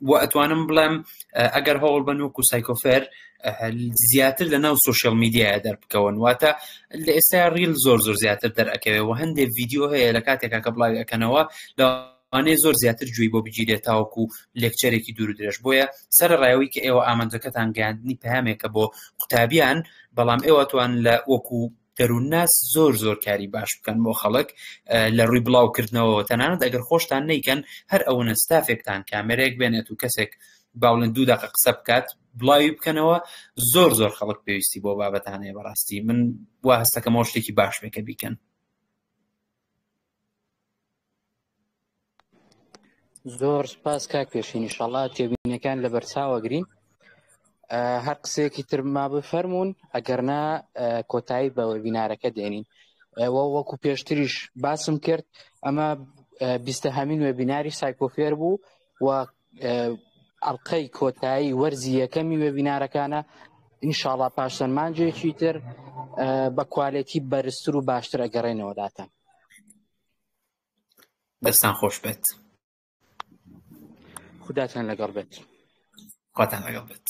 [SPEAKER 2] و ئەتوانم بڵێم ئەگەر هەوڵ بن وەکو سایکۆفێر زیاتر لە ناو social media یە دەربکەون واتە لە ئێستا reel زۆر زۆر زیاتر دەرەکەوێ و هەندێک ڤیدیۆ هەیە لە کاتێکا کە بڵاوی ئەەکەنەوە لەوانەیە زۆر زیاتر گوێی بۆ بگیرێت تاوەکو lecture ێکی دوور درێژ بۆیە سەر ڕایەوەی کە ئێوە ئامانجەکەتان گەیاندنی پامێکە بۆ قوتابیان بەڵام ئێوە توان لە وەکو دەروونناس زۆر زۆر کاری باش بکەن بۆ خەڵک لە ڕووی بڵاوکردنەوە تەنانەت ئەگەر خۆشتان نیکەن هەر ئەوەنە ستافێکتان کامێرێک بێنێت و کەسێک باڵێن دوو دقە قسە بکات بڵاوی بکەنەوە زۆر زۆر خەڵک پێویستی بۆ بابەتانەیە بەڕاستی من وا هەستەکەمەوە شتێکی باش بێ کە بیکەن.
[SPEAKER 1] زۆر سپاس کاک پێشین ئیشەڵا تێبینەکان لە بەرچاوە گرین هەر قسەیەکی تر ما بفەرمونون ئەگەرنا کۆتایی بە وێبینارەکە دێنین وەکو پێشتریش باسم کرد ئەمە بیستە هەمین وێبیناری سایکۆفێر بوو و ئەڵلقەی کۆتایی وەرزی یەکەمی وێبینارەکانە ئینشاڵا پاش چەند مانجێکی تر بە کوالێتی بەرزتر و باشتر ئەگەڕێنەوە لاتان.
[SPEAKER 2] دەستان خۆش بێت.
[SPEAKER 1] خوداتان لەگەڵ بێت.
[SPEAKER 2] خواتان لەگەڵ بێت.